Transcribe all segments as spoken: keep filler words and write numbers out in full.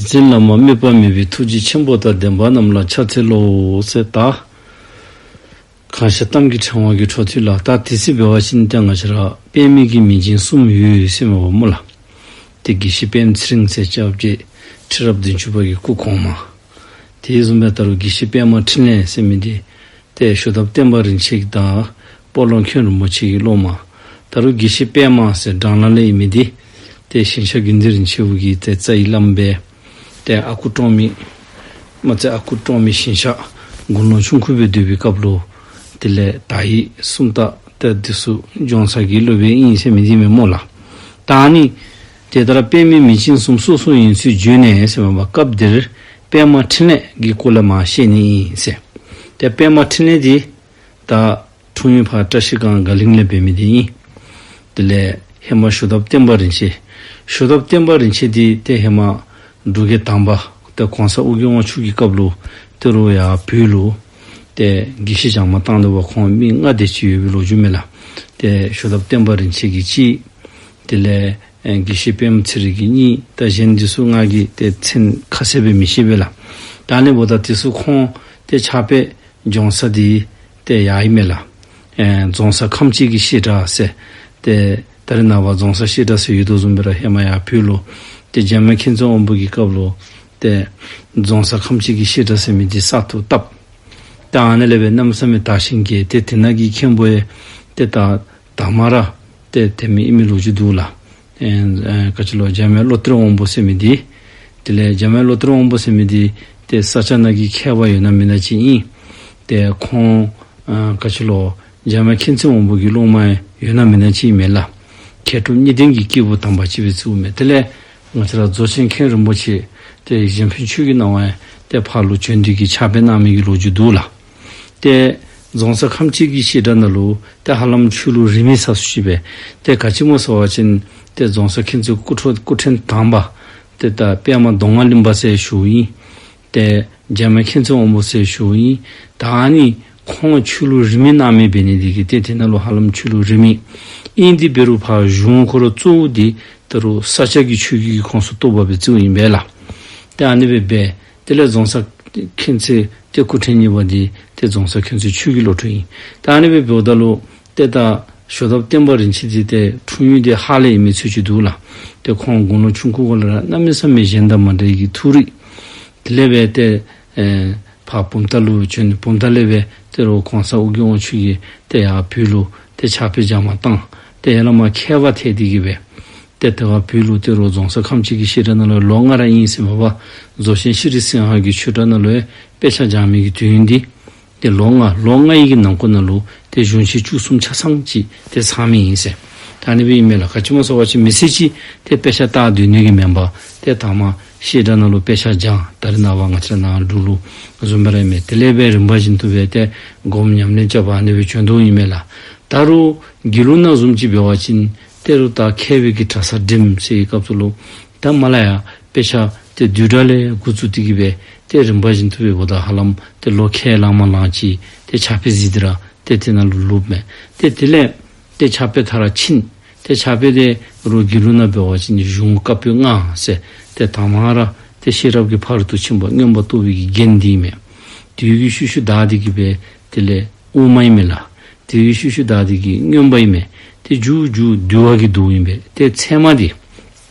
རྗེ་བཙུན་བླ་མ་དམིགས་པ་མེད་པའི་ཐུགས་རྗེ་ཆེན་པོ་དང་ལྡན་པ་རྣམས་ལ་ཕྱག་འཚལ་ལོ་ཟེར། ད་གང་ཞིག་གཏམ་གྱི་ཕྲེང་བ་གི་འཕྲོ་མཐུད་ལ། ད་དེ་ཚེ་འབད་བ་ཅིན་ཏེ་ང་བཅས་ར་པདྨའི་གི་མིང་ཅན་གསུམ་ཡོད་ཟེར་མས་པ་སྨོ་ལགས། ཏེ་དགེ་བཤེས་པདྨ་ཚེ་རིང་ཟེར་སྐྱབས་རྗེ་ཁྲི་རབས་བདུན་ཅུ་པ་གི་སྐུ་གོང་མ། དེ་བཟུམ་སྦེ་ད་རུང་དགེ་བཤེས་པདྨ་འཕྲིན་ལས་ཟེར་མི་འདི་ཏེ་ཞུ་འདབ་བསྟན་པ་རིན་ཆེན་དང་སྤ་རོ་མཁན་རིན་པོ་ཆེ་གི་སློབ་མ། ད་རུང་དགེ་བཤེས་པདྨ་ཟེར་འབྲང་ལ་ལས་ཨིན་མི་འདི་ཏེ་ཞིང་གཤེགས་དགེ་འདུན་རིན་ཆེན་བོད་ཀྱི་ཏེ་རྩ་བའི་བླམ་སྦེ་ཏེ་ཨ་ཁུ་ཀྲོང་མི་མ་ཚད་ཨ་ཁུ་ཀྲོང་མི་ཞིང་གཤེགས་དགུང་ལོ་ཆུང་ཀུ་སྦེ་སྡོད་པའི་སྐབས་ལུ་དེ་ལས་དག་ཡིག་སུམ་རྟགས་ཏེ་འདི་ཚུ་སྦྱོང་ས་གི་སློབ་དཔོན་ཨིན་ཟེར་མི་འདི་མས་སྨོ་ལགས། ད་ནི་དེ་ལྟར་པདྨའི་མིང་ཅན་གསུམ་སོ་སོ་ཡིན་ཚུལ་བརྗོད་ནས་ཟེར་མས་པ། སྐབས་འདིར་པདྨ་འཕྲིན་ལས་ཀྱི་སྐོར་ལས་མར་བཤད་ནི་ཨིན་ཟེར། ཏེ་པདྨ་འཕྲིན་ལས་འདི་ད་འཁྲུངས་ཡུལ་ཕར་བཀྲ་ཤིས་སྒང་དགའ་གླིང་ལས་འབད་མི་འདི་ཨིན། དེ་ལས་ཧེ་མ་ཞུ་འདབ་བསྟན་པ་རིན་ཆེན། ཞུ་འདབ་བསྟན་པ་རིན་ཆེན་འདི་ཏེ་ཧེ་མ་འབྲུག་རྒྱལ་དང་པ་ཏེ་གོང་ས་ཨོ་རྒྱན་དབང་ཕྱུག་གི་སྐབས་ལུ་ཏེ་རུང་ཡར་བོད་ལུ་ཏེ་དགེ་བཤེས་སྦྱང་མ་བཏང་སྡོད་པར་ཁོང་མི་ལྔ་དེ་ཅིག་ཡོད་པའི་ལོ་རྒྱུས་མས་ལགས། ཏེ་ཞུ་འདབ་བསྟན་པ་རིན་ཆེན་གྱིས་གཅིག། དེ་ལས་ཨེ་དགེ་བཤེས་པདྨ་ཚེ་རིང་གིས་གཉིས། ད་གཞན་འདི་ཚུ་ང་གིས་ཏེ་མཚན་ཁ་གསལ་སྦེ་མི་ཤེས་པས་ལགས། ད་ཨ་ནི་འབདཝ་ད་དེ་ཚུ་ཁོང་ཏེ་ཕྱག་དཔེ་སྦྱོང་ས་འདི་ཏེ་ཡར་ཨིན་མས་ལགས། ཨེ་རྫོང་གསར་ཁམས་སྐྱིད་ཀྱི་བཤད་གྲྭ་ཟེར། ཏེ་ད་རེས་ནངས་པ་རྫོང་གསར་བཤད་གྲྭ་ཟེར་ཡོད་དོ་བཟུམ་སྦེ་ར་ཧེ་མ་ཡར་བོད་ལུ་ཏེ་འཇམ་དབྱངས་མཁྱེན་བརྩེ་དབང་པོ་གི་སྐབས་ལུ་ཏེ་རྫོང་གསར་ཁམས་སྐྱིད་ཀྱི་བཤད་གྲྭ་ཟེར་མི་འདི་གསར་དུ་བཏབ། ད་ཨ་ནི་ལས་སྦེ་གནམ་མེད་ས་མེད་དར་ཞིང་རྒྱས། ཏེ་དེ་ནང་གི་མཁན་པོ་ཡང་ཏེ་ད་དང་མ་ར་ཏེ་དེ་མི་ཨིན་མི་ལོ་རྒྱུས་འདུག་ལགས། ཨེ་ཨེ་ག་ཅི་ལོ་འཇམ་དབྱངས་བློ་གཏེར་དབང་པོ་ཟེར་མི་འདི། དེ་ལས་འཇམ་དབྱངས་བློ་གཏེར་དབང་པོ་ཟེར་མི་འདི་ཏེ་ས་སྐྱ་ནང་གི་མཁས་པ་ཡོད་ན་མེད་ན་ཅིག་ཨིན། ཏེ་ཁོང་ཨ་ག་ཅི་ལོ་འཇམ་དབྱངས་མཁྱེན་བརྩེ་དབང་པོ་གི་སློབ་མ་ཡོད་ན་མེད་ན་ཅིག་ཨིན་མས་ལགས། མཁས་གྲུབ་གཉིས་ལྡན་གྱི་སྐྱེས་བུ་དམ་པ་ཅིག་སྦེ་བརྩིཝ་མས། དེ་ལས་ང་བཅས་ར་རྫོགས་ཆེན་མཁན་རིན་པོ་ཆེ་ཏེ་གཞན་ཕན་ཆོས་ཀྱི་སྣང་བས་ཏེ་ཕར་ལུ་བྱོན་ཏེ་གིས་ཕྱག་དཔེ་གནང་མི་གི་ལོ་རྒྱུས་འདུག་ལགས། ཏེ་རྫོང་གསར་ཁམས་སྐྱིད་ཀྱི་བཤད་གྲྭ་ནང་ལུ་ཏེ་ཧ་ལམ་ཆོས་ལུགས་རིས་མེད་ས་སུ་ཅིག་སྦེ་ཏེ་ག་ཅི་སྨོ་ཟེར་བ་ཅིན་ཏེ་རྫོང་གསར་མཁྱེན་བརྩེ་སྐུ་ཕྲེང་སྐུ་ཕྲེང་དང་པ་ཏེ་ད་པདྨ་མདོ་སྔགས་གླིང་པ་ཟེར་ཞུཝ་ཨིན། ཏེ་འཇམ་དབྱངས་མཁྱེན་བརྩེ་དབང་པོ་ཟེར་ཞུཝ་ཨིན། ད་ཨ་ནི་ཁོང་ཆོས་ལུགས་རིས་མེད་གནང་མི་འབད་ནི་འདི་གིས་ཏེ་དེ་ནང་ལུ་ཧ་ལམ་ཆོས་ལུགས་རིས་མེད་ཨིན། དེ་འབད་རུང་ཕར་གཞུང་ཁོ་ར་གཙོ་བོ་འདི་ད་རུང་ས་སྐྱ་གི་ཆོས་བརྒྱུད་ཀྱི་ཁོངས་སུ་གཏོགས་པ་སྦེ་བརྩིཝ་ཨིན་པས་ལགས། ཏེ་ཨ་ནི་སྦེ་འབད། དེ་ལས་རྫོང་གསར་མཁྱེན་བརྩེ་ཏེ་སྐུ་ཕྲེང་གཉིས་པ་འདི་ཏེ་རྫོང་གསར་མཁྱེན་བརྩེ་ཆོས་ཀྱི་བློ་གྲོས་ཨིན། ཏེ་ཨ་ནི་སྦེ་འབདཝ་ད་ལུ་ཏེ་ད་ཞུ་འདབ་བསྟན་པ་རིན་ཆེན་འདི་ཏེ་འཁྲུངས་ཡུལ་འདི་ཧཱ་ལས་ཨིན་མི་ཚུལ་ཅིག་འདུག་ལགས། ཏེ་ཁོང་དགུང་ལོ་ཆུང་ཀུ་གུ་ལས་ར་གནམ་མེད་ས་མེད་གཞན་དང་མ་འདྲ་བའི་གི་ཐུགས་རིག། དེ་ལས་སྦེ་ཏེ་ཨེ་ཕར་བུམ་ཐང་ལུ་བྱོན། བུམ་ཐང་ལས་སྦེ་ཏེ་རུང་གོང་ས་ཨོ་རྒྱན་དབང་ཕྱུག་གིས་ཏེ་ཡར་བོད་ལུ་ཏེ་ཕྱག་དཔེ་སྦྱང་མ་བཏང་། ཏེ་ཡར་ལས་མར་མཁས་པ་ཐལ་ཏེ་གིས་སྦེ་ཏེ་དེ་བ་བོད་ལུ་ཏེ་རུང་རྫོང་གསར་ཁམས་སྐྱིད་ཀྱི་བཤད་གྲྭ་ནང་ལུ་ལོ་ལྔ་ར་ཨིན་ཟེར་མས་པ། རྫོགས་ཆེན་ཤྲཱི་སིང་ཧ་གི་ཆོས་གྲྭ་ནང་ལུ་ཡང་དཔེ་ཆ་སྦྱང་མི་གི་དུས་ཡུན་འདི་ཏེ་ལོ་ལྔ། ལོ་ལྔ་ཡི་གི་ནང་འཁོད་ནང་ལུ་ཏེ་གཞུང་ཆེན་བཅུ་གསུམ་ཆ་ཚང་ཅིག་ཏེ་ཚང་མི་ཨིན་ཟེར། ད་ཨ་ནི་སྦེ་ཨིན་མས་ལགས། ག་ཅི་སྨོ་ཟེར་བ་ཅིན་མི་སེར་ཅིག་ཏེ་དཔེ་ཆ་ལྟ་སྡོད་ནི་གི་མེན་པར་ཏེ་དང་མ་བཤད་གྲྭ་ནང་ལུ་དཔེ་ཆ་སྦྱང་། ད་རེས་ནངས་པ་ང་བཅས་ར་ནང་འབྲུག་ལུ་བཟུམ་སྦེ་ར་ཨིན་མས། དེ་ལས་སྦེ་རིམ་པ་བཞིན་དུ་སྦེ་ཏེ་སྒོམ་ཉམས་ལེན་རྐྱབ་པར་ཨ་ནི་སྦེ་བྱོན་དོ་ཨིན་མས་ལགས། ད་རུང་དགེ་ལུགས་ནང་བཟུམ་ཅིག་འབད་བ་ཅིན་ཏེ་རུང་ད་མཁས་པའི་གི་གྲྭ་ས་འགྲིམ་ཟེར་བའི་སྐབས་སུ་ལུ་ད་མར་ལས་ཡར་དཔེ་ཆ་ཏེ་བསྡུས་གྲྭ་ལས་འགོ་བཙུགས་ཏེ་གིས་སྦེ་ཏེ་རིམ་པ་བཞིན་དུ་སྦེ་འབདཝ་ད་ཧ་ལམ་ཏེ་ལོ་ཁལ་ལང་མ་ལང་ཅིག་ཏེ་ཕྱག་དཔེ་གཟིགས་ཏེ་ར་ཏེ་དེ་ནང་ལུ་ལུསཔ་མས། ཏེ་དེ་ལས་ཏེ་ཕྱག་དཔེ་མཐར་ཕྱིན། ཏེ་ཕྱག་དཔེ་དེ་རུང་དགེ་ལུགས་ནང་འབད་བ་ཅིན་གཞུང་བཀའ་པོད་ལྔ་ཟེར་ཏེ་དང་མ་ར་ཏེ་ཤེས་རབ་ཀྱི་ཕ་རོལ་ཏུ་ཕྱིན་པ་མངོན་པར་རྟོགས་པའི་གི་རྒྱན་འདི་མས། དེ་གི་ཤུལ་ཤུལ་བདའ་སྟེ་གིས་སྦེ་དེ་ལས་དབུ་མ་ཨིན་མས་ལགས། དེ་གི་ཤུལ་ཤུལ་བདའ་སྟེ་གིས་མངོན་པ་ཨིན་མས། ཏེ་མཇུག་མཇུག་འདུལ་བ་གི་མདོ་ཨིན་པས། ཏེ་ཚད་མ་འདི་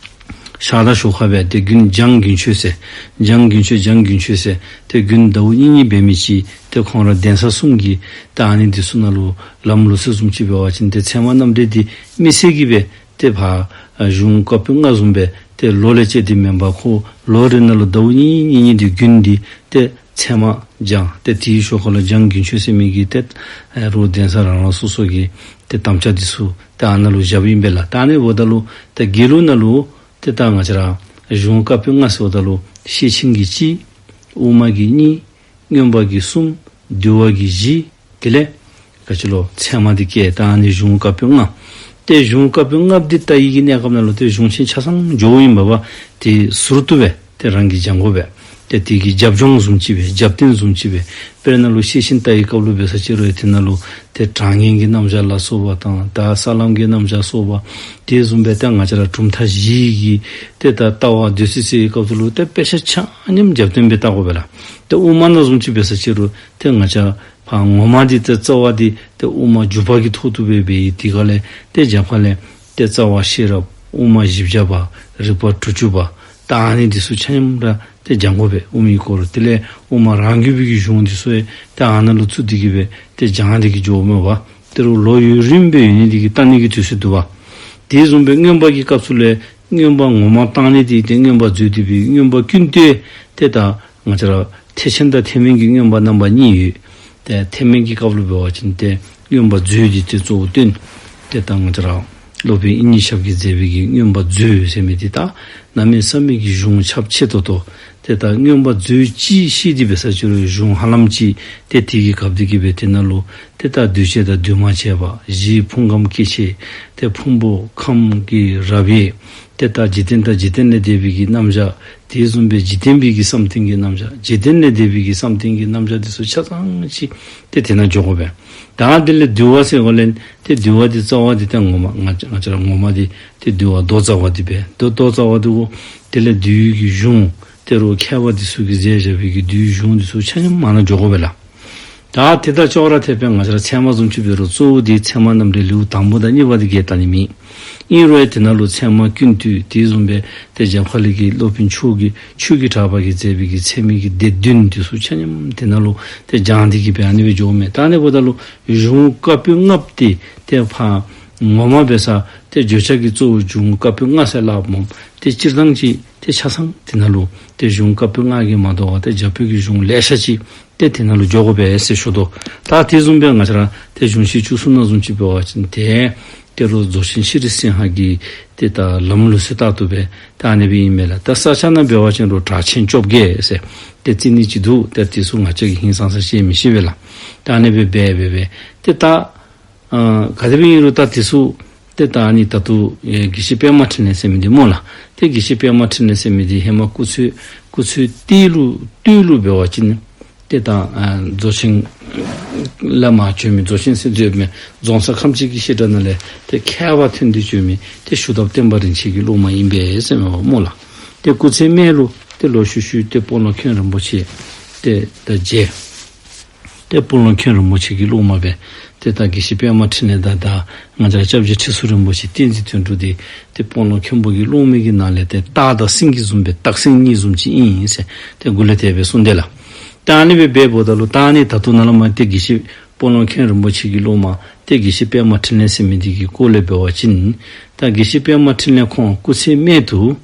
ཤར་དང་ཞོར་ཁར་སྦེ་ཏེ་དགུན་འཇང་དགུན་ཆོས་ཟེར། འཇང་དགུན་ཆོས་འཇང་དགུན་ཆོས་ཟེར། ཏེ་དགུན་ཟླཝ་གཉིས་གཉིས་འབད་མི་ཅིག་ཏེ་ཁོང་ར་གདན་ས་གསུམ་གྱི་ད་ཨ་ནི་འདི་ཚུ་ནང་ལུ་ལམ་ལུགས་སྲོལ་བཟུམ་ཅིག་འབད་བ་ཅིན་ཏེ་ཚད་མ་རྣམ་འགྲེལ་འདི་དམིགས་བསལ་གྱིས་སྦེ་ཏེ་ཕར་གཞུང་བཀའ་པོད་ལྔ་བཟུམ་སྦེ་ཏེ་ལོ་ལས་བཅད་དེ་མེན་པར་ཁོ་ལོ་རེ་ནང་ལུ་ཟླཝ་གཉིས་གཉིས་གཉིས་འདི་དགུན་འདི་ཏེ་ཚད་མ་སྦྱང་། ཏེ་དེའི་ཞོར་ཁ་ལུ་འཇང་དགུན་ཆོས་ཟེར་མི་གི་ཏེ་རུང་གདན་ས་རང་རང་སོ་སོ་གི་ཏེ་དམ་བཅའ་འདི་ཚུ་ཏེ་ཨ་ནཱ་ལུ་བཞགཔ་ཨིན་པས་ལགས། ད་ཨ་ནི་འབདཝ་ད་ལུ་ཏེ་དགེ་ལུགས་ནང་ལུ་ཏེ་ད་ང་བཅས་ར་གཞུང་བཀའ་པོད་ལྔ་ཟེརཝ་ད་ལུ་ཤེར་ཕྱིན་གྱི་གཅིག། དབུ་མ་གི་གཉིས། མངོན་པ་གི་གསུམ། འདུལ་བ་གི་བཞི། དེ་ལས་ག་ཅི་ལོ་ཚད་མ་འདི་བཀལ། ད་ཨ་ནི་གཞུང་བཀའ་པོད་ལྔ། ཏེ་གཞུང་བཀའ་པོད་ལྔ་འདི་ལྟ་བའི་གི་གནས་སྐབས་ནང་ལུ་ཏེ་གཞུང་ཆེན་ཆ་ཚང་འགྱོཝ་ཨིན་པས། ཏེ་ཟུར་དུ་སྦེ་ཏེ་རང་གིས་སྦྱང་དགོ་པས། ཏེ་དེ་གི་རྒྱབ་ལྗོངས་བཟུམ་ཅིག་སྦེ་རྒྱབ་རྟེན་བཟུམ་ཅིག་སྦེ། དཔེར་ན་ལུ་ཤེས་བཞིན་ལྟ་བའི་སྐབས་ལུ་འབད་ས་ཅིག་རུང་དེ་ནང་ལུ་ཏེ་གྲངས་ངེས་ཀྱི་རྣམ་གཞག་ལ་སོགས་པ་དང་ད་ས་ལམ་གྱི་རྣམ་གཞག་སོགས་པ་དེ་བཟུམ་སྦེ་ཏེ་ང་བཅས་ར་གྲུབ་མཐའ་བཞི་གི་ཏེ་ད་ལྟ་བ་འདོད་སྲེད་སེལ་བའི་སྐབས་སུ་ལུ་ཏེ་དཔེ་ཆ་ཆ་མཉམ་རྒྱབ་རྟེན་སྦེ་བལྟ་དགོ་པས་ལགས། ཏེ་དབུ་མ་ནང་བཟུམ་ཅིག་འབད་ས་ཅིག་རུང་ཏེ་ང་བཅས་ཕར་ངོ་མ་འདི་ཏེ་རྩ་བ་འདི་ཏེ་དབུ་མ་འཇུག་པ་གི་ཐོག་ཏུ་སྦེ་འབད་ཡི། དེ་ག་ལས་ཏེ་རྒྱབ་ཁ་ལས་ཏེ་རྩ་བ་ཤེས་རབ་དབུ་མ་བཞི་བརྒྱ་པ་རིགས་པ་དྲུག་ཅུ་པ་ད་ཨ་ནི་འདི་ཚུ་ཆ་མཉམ་ར་ཏེ་སྦྱང་དགོ་པས། དབུ་མའི་སྐོར་དེ་ལས་དབུ་མ་རང་རྒྱུད་པའི་གི་གཞུང་འདི་ཚུ་ཡང་ཏེ་ཨ་ནཱ་ལུ་ཚུད་དེ་གི་སྦེ་ཏེ་སྦྱང་སྟེ་གི་འགྱོཝ་མས་པ། དེ་རུང་ལོ་ཡུན་རིངམོ་སྦེ་ཡོད་ནི་དེ་གིས་བལྟ་ནི་གི་དུས་ཚོད་འདུག་པ། དེ་བཟུམ་སྦེ་མངོན་པ་གི་སྐབས་སུ་ལས་མངོན་པ་ངོ་མ་བཏང་ནི་དེ་ཏེ་མངོན་པ་མཛོད་འདི་སྦེ་མངོན་པ་ཀུན་བཏུས་ཏེ་ད་ང་བཅས་ར་ཐེག་ཆེན་དང་ཐེག་དམན་གྱི་མངོན་པ་རྣམ་པ་གཉིས་ཡོད། ཏེ་ཐེག་དམན་གྱི་སྐབས་ལུ་འབད་བ་ཅིན་ཏེ་མངོན་པ་མཛོད་འདི་ཏེ་གཙོ་བོ་བཏོན། ཏེ་ད་ང་བཅས་ར་སློབ་དཔོན་དབྱིག་གཉེན་ཞབས་ཀྱིས་མཛད་པའི་གི་མངོན་པ་མཛོད་ཟེར་མི་འདི་ད་གནམ་མེད་ས་མེད་ཀྱི་གཞུང་ཁྱབ་ཆེ་ཏོག་ཏོ། ཏེ་ད་མངོན་པ་མཛོད་ཅིག་ཤེས་ཏེ་འབད་ས་ཅིག་རུང་གཞུང་ཧ་ལམ་ཅིག་ཏེ་དེ་གི་སྐབས་དེ་གི་སྦེ་དེ་ནང་ལུ་ཏེ་ད་འདུས་བྱས་དང་འདུས་མ་བྱས་པ་གཞི་ཕུང་ཁམས་སྐྱེ་མཆེད་ཏེ་ཕུང་པོ་ཁམས་ཀྱི་རབ་དབྱེ། ཏེ་ད་འཇིག་རྟེན་དང་འཇིག་རྟེན་ལས་འདས་པའི་གི་རྣམ་གཞག། དེ་བཟུམ་སྦེ་འཇིག་རྟེན་པའི་གི་བསམ་གཏན་གྱི་རྣམ་གཞག། འཇིག་རྟེན་ལས་འདས་པའི་གི་བསམ་གཏན་གྱི་རྣམ་གཞག་འདི་ཚུ་ཆ་ཚང་ཅིག་ཏེ་དེ་ནང་འཇོག་དགོ་པས། ད་དེ་ལས་འདུལ་བ་ཟེར་བ་ལས་ཏེ་འདུལ་བ་འདི་རྩ་བ་འདི་ཏེ་ངོ་མ་ང་བཅས་ང་བཅས་ར་ངོ་མ་འདི་ཏེ་འདུལ་བ་མདོ་རྩ་བ་འདི་སྦེ་མདོ་མདོ་རྩ་བ་འདི་གོ། དེ་ལས་འདུལ་བའི་གི་གཞུང་དེ་རུང་མཁས་པ་འདི་ཚུ་གིས་མཛད་བཞག་པའི་གི་འདུལ་བའི་གཞུང་འདི་ཚུ་ཆ་མཉམ་མ་ནང་འཇོག་དགོ་པས་ལགས། ད་དེ་དང་ཅོག་ར་འཐདཔ་སྦེ་ང་བཅས་ར་ཚད་མ་བཟུམ་ཅིག་འབད་རུང་གཙོ་བོ་འདི་ཚད་མ་རྣམ་འགྲེལ་ལེའུ་དང་པོ་དང་གཉིས་པ་འདི་གིས་བལྟ་ནི་མེད། ཨིན་རུང་ཡང་དེ་ནང་ལུ་ཚད་མ་ཀུན་བཏུས་དེ་བཟུམ་སྦེ་ཏེ་རྒྱབ་ཁ་ལས་ཀྱི་སློབ་དཔོན་ཆོས་ཀྱི་ཆོས་ཀྱི་གྲགས་པ་གིས་མཛད་པའི་གི་ཚད་མའི་གི་སྡེ་བདུན་འདི་ཚུ་ཆ་མཉམ་དེ་ནང་ལུ་ཏེ་སྦྱང་སྟེ་གི་སྦེ་ཨ་ནི་སྦེ་འགྱོཝ་མས། ད་ཨ་ནི་འབདཝ་ད་ལུ་གཞུང་བཀའ་པོད་ལྔ་པོ་འདི་ཏེ་ཕར་ངོ་མ་འབད་ས་ཏེ་བརྗོད་བྱ་གི་གཙོ་བོ་གཞུང་བཀའ་པོད་ལྔ་ཟེར་སླབ་སྨོ། ཏེ་སྤྱིར་བཏང་ཅིག་ཏེ་ཆ་ཚང་དེ་ནང་ལུ་ཏེ་གཞུང་བཀའ་པོད་ལྔ་གིས་མ་དོ་བར་ཏེ་རྒྱ་བོད་ཀྱི་གཞུང་ལེ་ཤ་ཅིག་ཏེ་དེ་ནང་ལུ་འཇོག་དགོ་པས་ཟེར་ཞུ་དོ། ད་དེ་བཟུམ་སྦེ་ང་བཅས་ར་ཏེ་གཞུང་ཆེན་བཅུ་གསུམ་ནང་བཟུམ་ཅིག་འབད་བ་ཅིན་ཏེ་ཏེ་རུང་རྫོགས་ཆེན་ཤྲཱི་སིང་ཧ་གི་ཏེ་ད་ལམ་ལུགས་སྲོལ་ལྟར་དུ་སྦེ་ད་ཨ་ནི་སྦེ་ཨིན་མས་ལགས། ད་ས་སྐྱ་ནང་འབད་བ་ཅིན་རུང་གྲགས་ཆེན་བཅོ་བརྒྱད་ཟེར་ཏེ་རྩི་ནི་ཅིག་འདུག། ཏེ་དེ་ཚུ་ང་བཅས་ཀྱིས་ཧིང་སངས་ས་ཤེས་མི་ཤེས་པས་ལགས། ད་ཨ་ནི་སྦེ་འབད་འབད་འབད་ཏེ་ད་ཨ་ག་དེ་སྦེ་ཨིན་རུང་ད་དེ་ཚུ་ཏེ་ད་ཨ་ནི་ད་ལྟོ་ཨེ་དགེ་བཤེས་པདྨ་འཕྲིན་ལས་ཟེར་མི་འདི་སྨོ་ལགས། ཏེ་དགེ་བཤེས་པདྨ་འཕྲིན་ལས་ཟེར་མི་འདི་ཧེ་མ་སྐུ་ཚེ་སྐུ་ཚེ་སྟོད་ལུ་སྟོད་ལུ་འབད་བ་ཅིན་ཏེ་ད་ཨ་རྫོགས་ཆེན་ལས་མར་བྱོན་མི་རྫོགས་ཆེན་ཟེར་བརྗོད་མི་རྫོང་གསར་ཁམས་སྐྱིད་ཀྱི་བཤད་གྲྭ་ནང་ལས་ཏེ་མཁས་པ་ཐོན་ཏེ་བྱོན་མི་ཏེ་ཞུ་འདབ་བསྟན་པ་རིན་ཆེན་གྱི་སློབ་མ་ཨིན་པས་ཟེར་མས་པ་སྨོ་ལགས། ཏེ་སྐུ་ཚེ་སྨད་ལུ་ཏེ་ལོག་ཤུལ་ཤུལ་ཏེ་དཔོན་སློབ་མཁན་རིན་པོ་ཆེ་ཏེ་ད་མཇལ། ཏེ་དཔོན་སློབ་མཁན་རིན་པོ་ཆེ་གི་སློབ་མ་སྦེ་ཏེ་ད་དགེ་བཤེས་པདྨ་འཕྲིན་ལས་དང་ད་ང་བཅས་སྐྱབས་རྗེ་ཁྲི་ཟུར་རིན་པོ་ཆེ་བསྟན་འཛིན་དོན་གྲུབ་འདི་ཏེ་དཔོན་སློབ་མཁན་པོ་གི་སློབ་མའི་གི་ནང་ལས་ཏེ་སྟག་དང་སེང་གེ་བཟུམ་སྦེ་སྟག་སེང་གཉིས་བཟུམ་ཅིག་ཨིན་ཟེར་ཏེ་མགུ་ལས་དེ་སྦེ་གསུངས་དེས་ལགས། ད་ཨ་ནི་སྦེ་འབདཝ་ད་ལུ་ད་ཨ་ནི་ད་ལྟོ་ནཱ་ལས་མར་ཏེ་དགེ་བཤེས་དཔོན་སློབ་མཁན་རིན་པོ་ཆེ་གི་སློབ་མ་ཏེ་དགེ་བཤེས་པདྨ་འཕྲིན་ལས་ཟེར་མི་འདི་གི་སྐོར་ལས་འབད་བ་ཅིན་ད་དགེ་བཤེས་པདྨ་འཕྲིན་ལས་ཁོང་སྐུ་ཚེ་སྨད་དུ་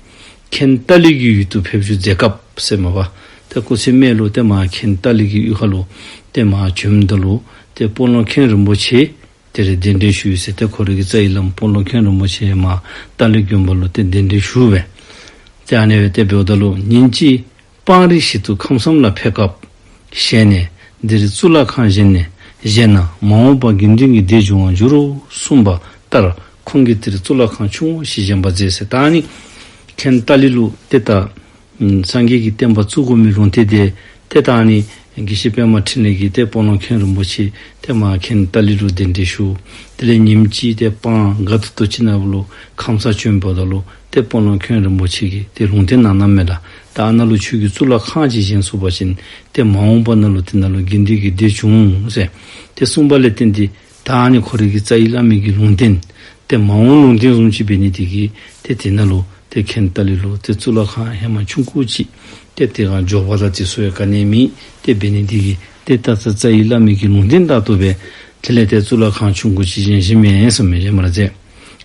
མཁན་ཏཱ་ལའི་གི་ཡུལ་དུ་ཕེབས་བཞུགས་མཛད་སྐབས་ཟེར་མས་པ། ཏེ་སྐུ་ཚེ་སྨད་ལུ་ཏེ་མར་མཁན་ཏཱ་ལའི་གི་གཡུས་ཁ་ལུ་ཏེ་མར་བྱོནམ་ད་ལུ་ཏེ་དཔོན་སློབ་མཁན་རིན་པོ་ཆེ་དེ་རེ་གདན་འདྲེན་ཞུ་ཟེར་ཏེ་ཁོ་རའི་གི་རྩ་བའི་བླམ་དཔོན་སློབ་མཁན་རིན་པོ་ཆེ་མར་ཏཱ་ལའི་དགོན་པ་ལུ་ཏེ་གདན་འདྲེན་ཞུ་སྦེ་ཏེ་ཨ་ནི་སྦེ་ཏེ་འབདཝ་ད་ལུ་ཉིན་གཅིག་སྤང་རི་ཞིག་ཏུ་ཁམས་མཚམས་ལ་ཕེབས་སྐབས་ཞལ་ནས་འདིར་གཙུག་ལག་ཁང་བཞེངས་ནས་བཞེངས་ན་མ་འོངས་པ་དགེ་འདུན་གྱི་སྡེ་འབྱུང་བར་འགྱུར་རོ་གསུངས་པ་ལྟར་ཁོང་གིས་འདིར་གཙུག་ལག་ཁང་ཆུང་ངུ་ཞིག་བཞེངས་པ་མཛད་ཟེར། ད་ཨ་ནི་མཁན་ཏཱ་ལའི་ལུ་ཏེ་ད་སངས་རྒྱས་ཀྱི་བསྟན་པ་བཙུགས་དགོ་མི་ལུང་བསྟན་དེ་ཏེ་ད་ཨ་ནི་དགེ་བཤེས་པདྨ་འཕྲིན་ལས་ཀྱིས་ཏེ་དཔོན་སློབ་མཁན་རིན་པོ་ཆེ་ཏེ་མར་མཁན་ཏཱ་ལའི་ལུ་གདན་འདྲེན་ཞུ། དེ་ལས་ཉིནམ་གཅིག་ཏེ་སྤང་སྒ་ཏོག་ཏོ་ཅིག་ནང་ལུ་ཁམས་སངས་བྱོནམ་ད་ལུ་ཏེ་དཔོན་སློབ་མཁན་རིན་པོ་ཆེ་གིས་ཏེ་ལུང་བསྟན་གནང་གནངམ་མས་ལགས། ད་ཨ་ནཱ་ལུ་ཁྱོད་ཀྱིས་གཙུག་ལག་ཁང་ཅིག་བཞེངས་ཚུགས་པ་ཅིན་ཏེ་མ་འོངས་པ་ནང་ལུ་ཏེ་ནཱ་ལུ་དགེ་འདུན་གྱི་སྡེ་འབྱུང་ཟེར་ཏེ་གསུངས་པ་ལས་བརྟེན་ཏེ་ད་ཨ་ནི་ཁོ་རའི་གི་རྩ་བའི་བླ་མའི་གི་ལུང་བསྟན་ཏེ་མ་འོངས་ལུང་བསྟན་བཟུམ་ཅིག་འབད་ནི་དེ་གིས་ཏེ་དེ་ནང་ལུ་ཏེ་མཁན་ཏཱ་ལའི་ལུ་ཏེ་གཙུག་ལག་ཁང་ཧེ་མ་ཆུང་ཀུ་ཅིག་ཏེ་དེ་ཁར་འབྱོར་པ་དང་དེ་ཚུ་ཡང་ག་ནི་མེད། ཏེ་འབད་ནི་དེ་གིས་ཏེ་ད་རྩ་བའི་བླ་མའི་གི་ལུང་བསྟན་ལྟར་དུ་སྦེ་དེ་ལས་ཏེ་གཙུག་ལག་ཁང་ཆུང་ཀུ་ཅིག་བཞེངས་བཞེངསམ་མས་ཟེར་མས། བཞེངས་པར་མཛད།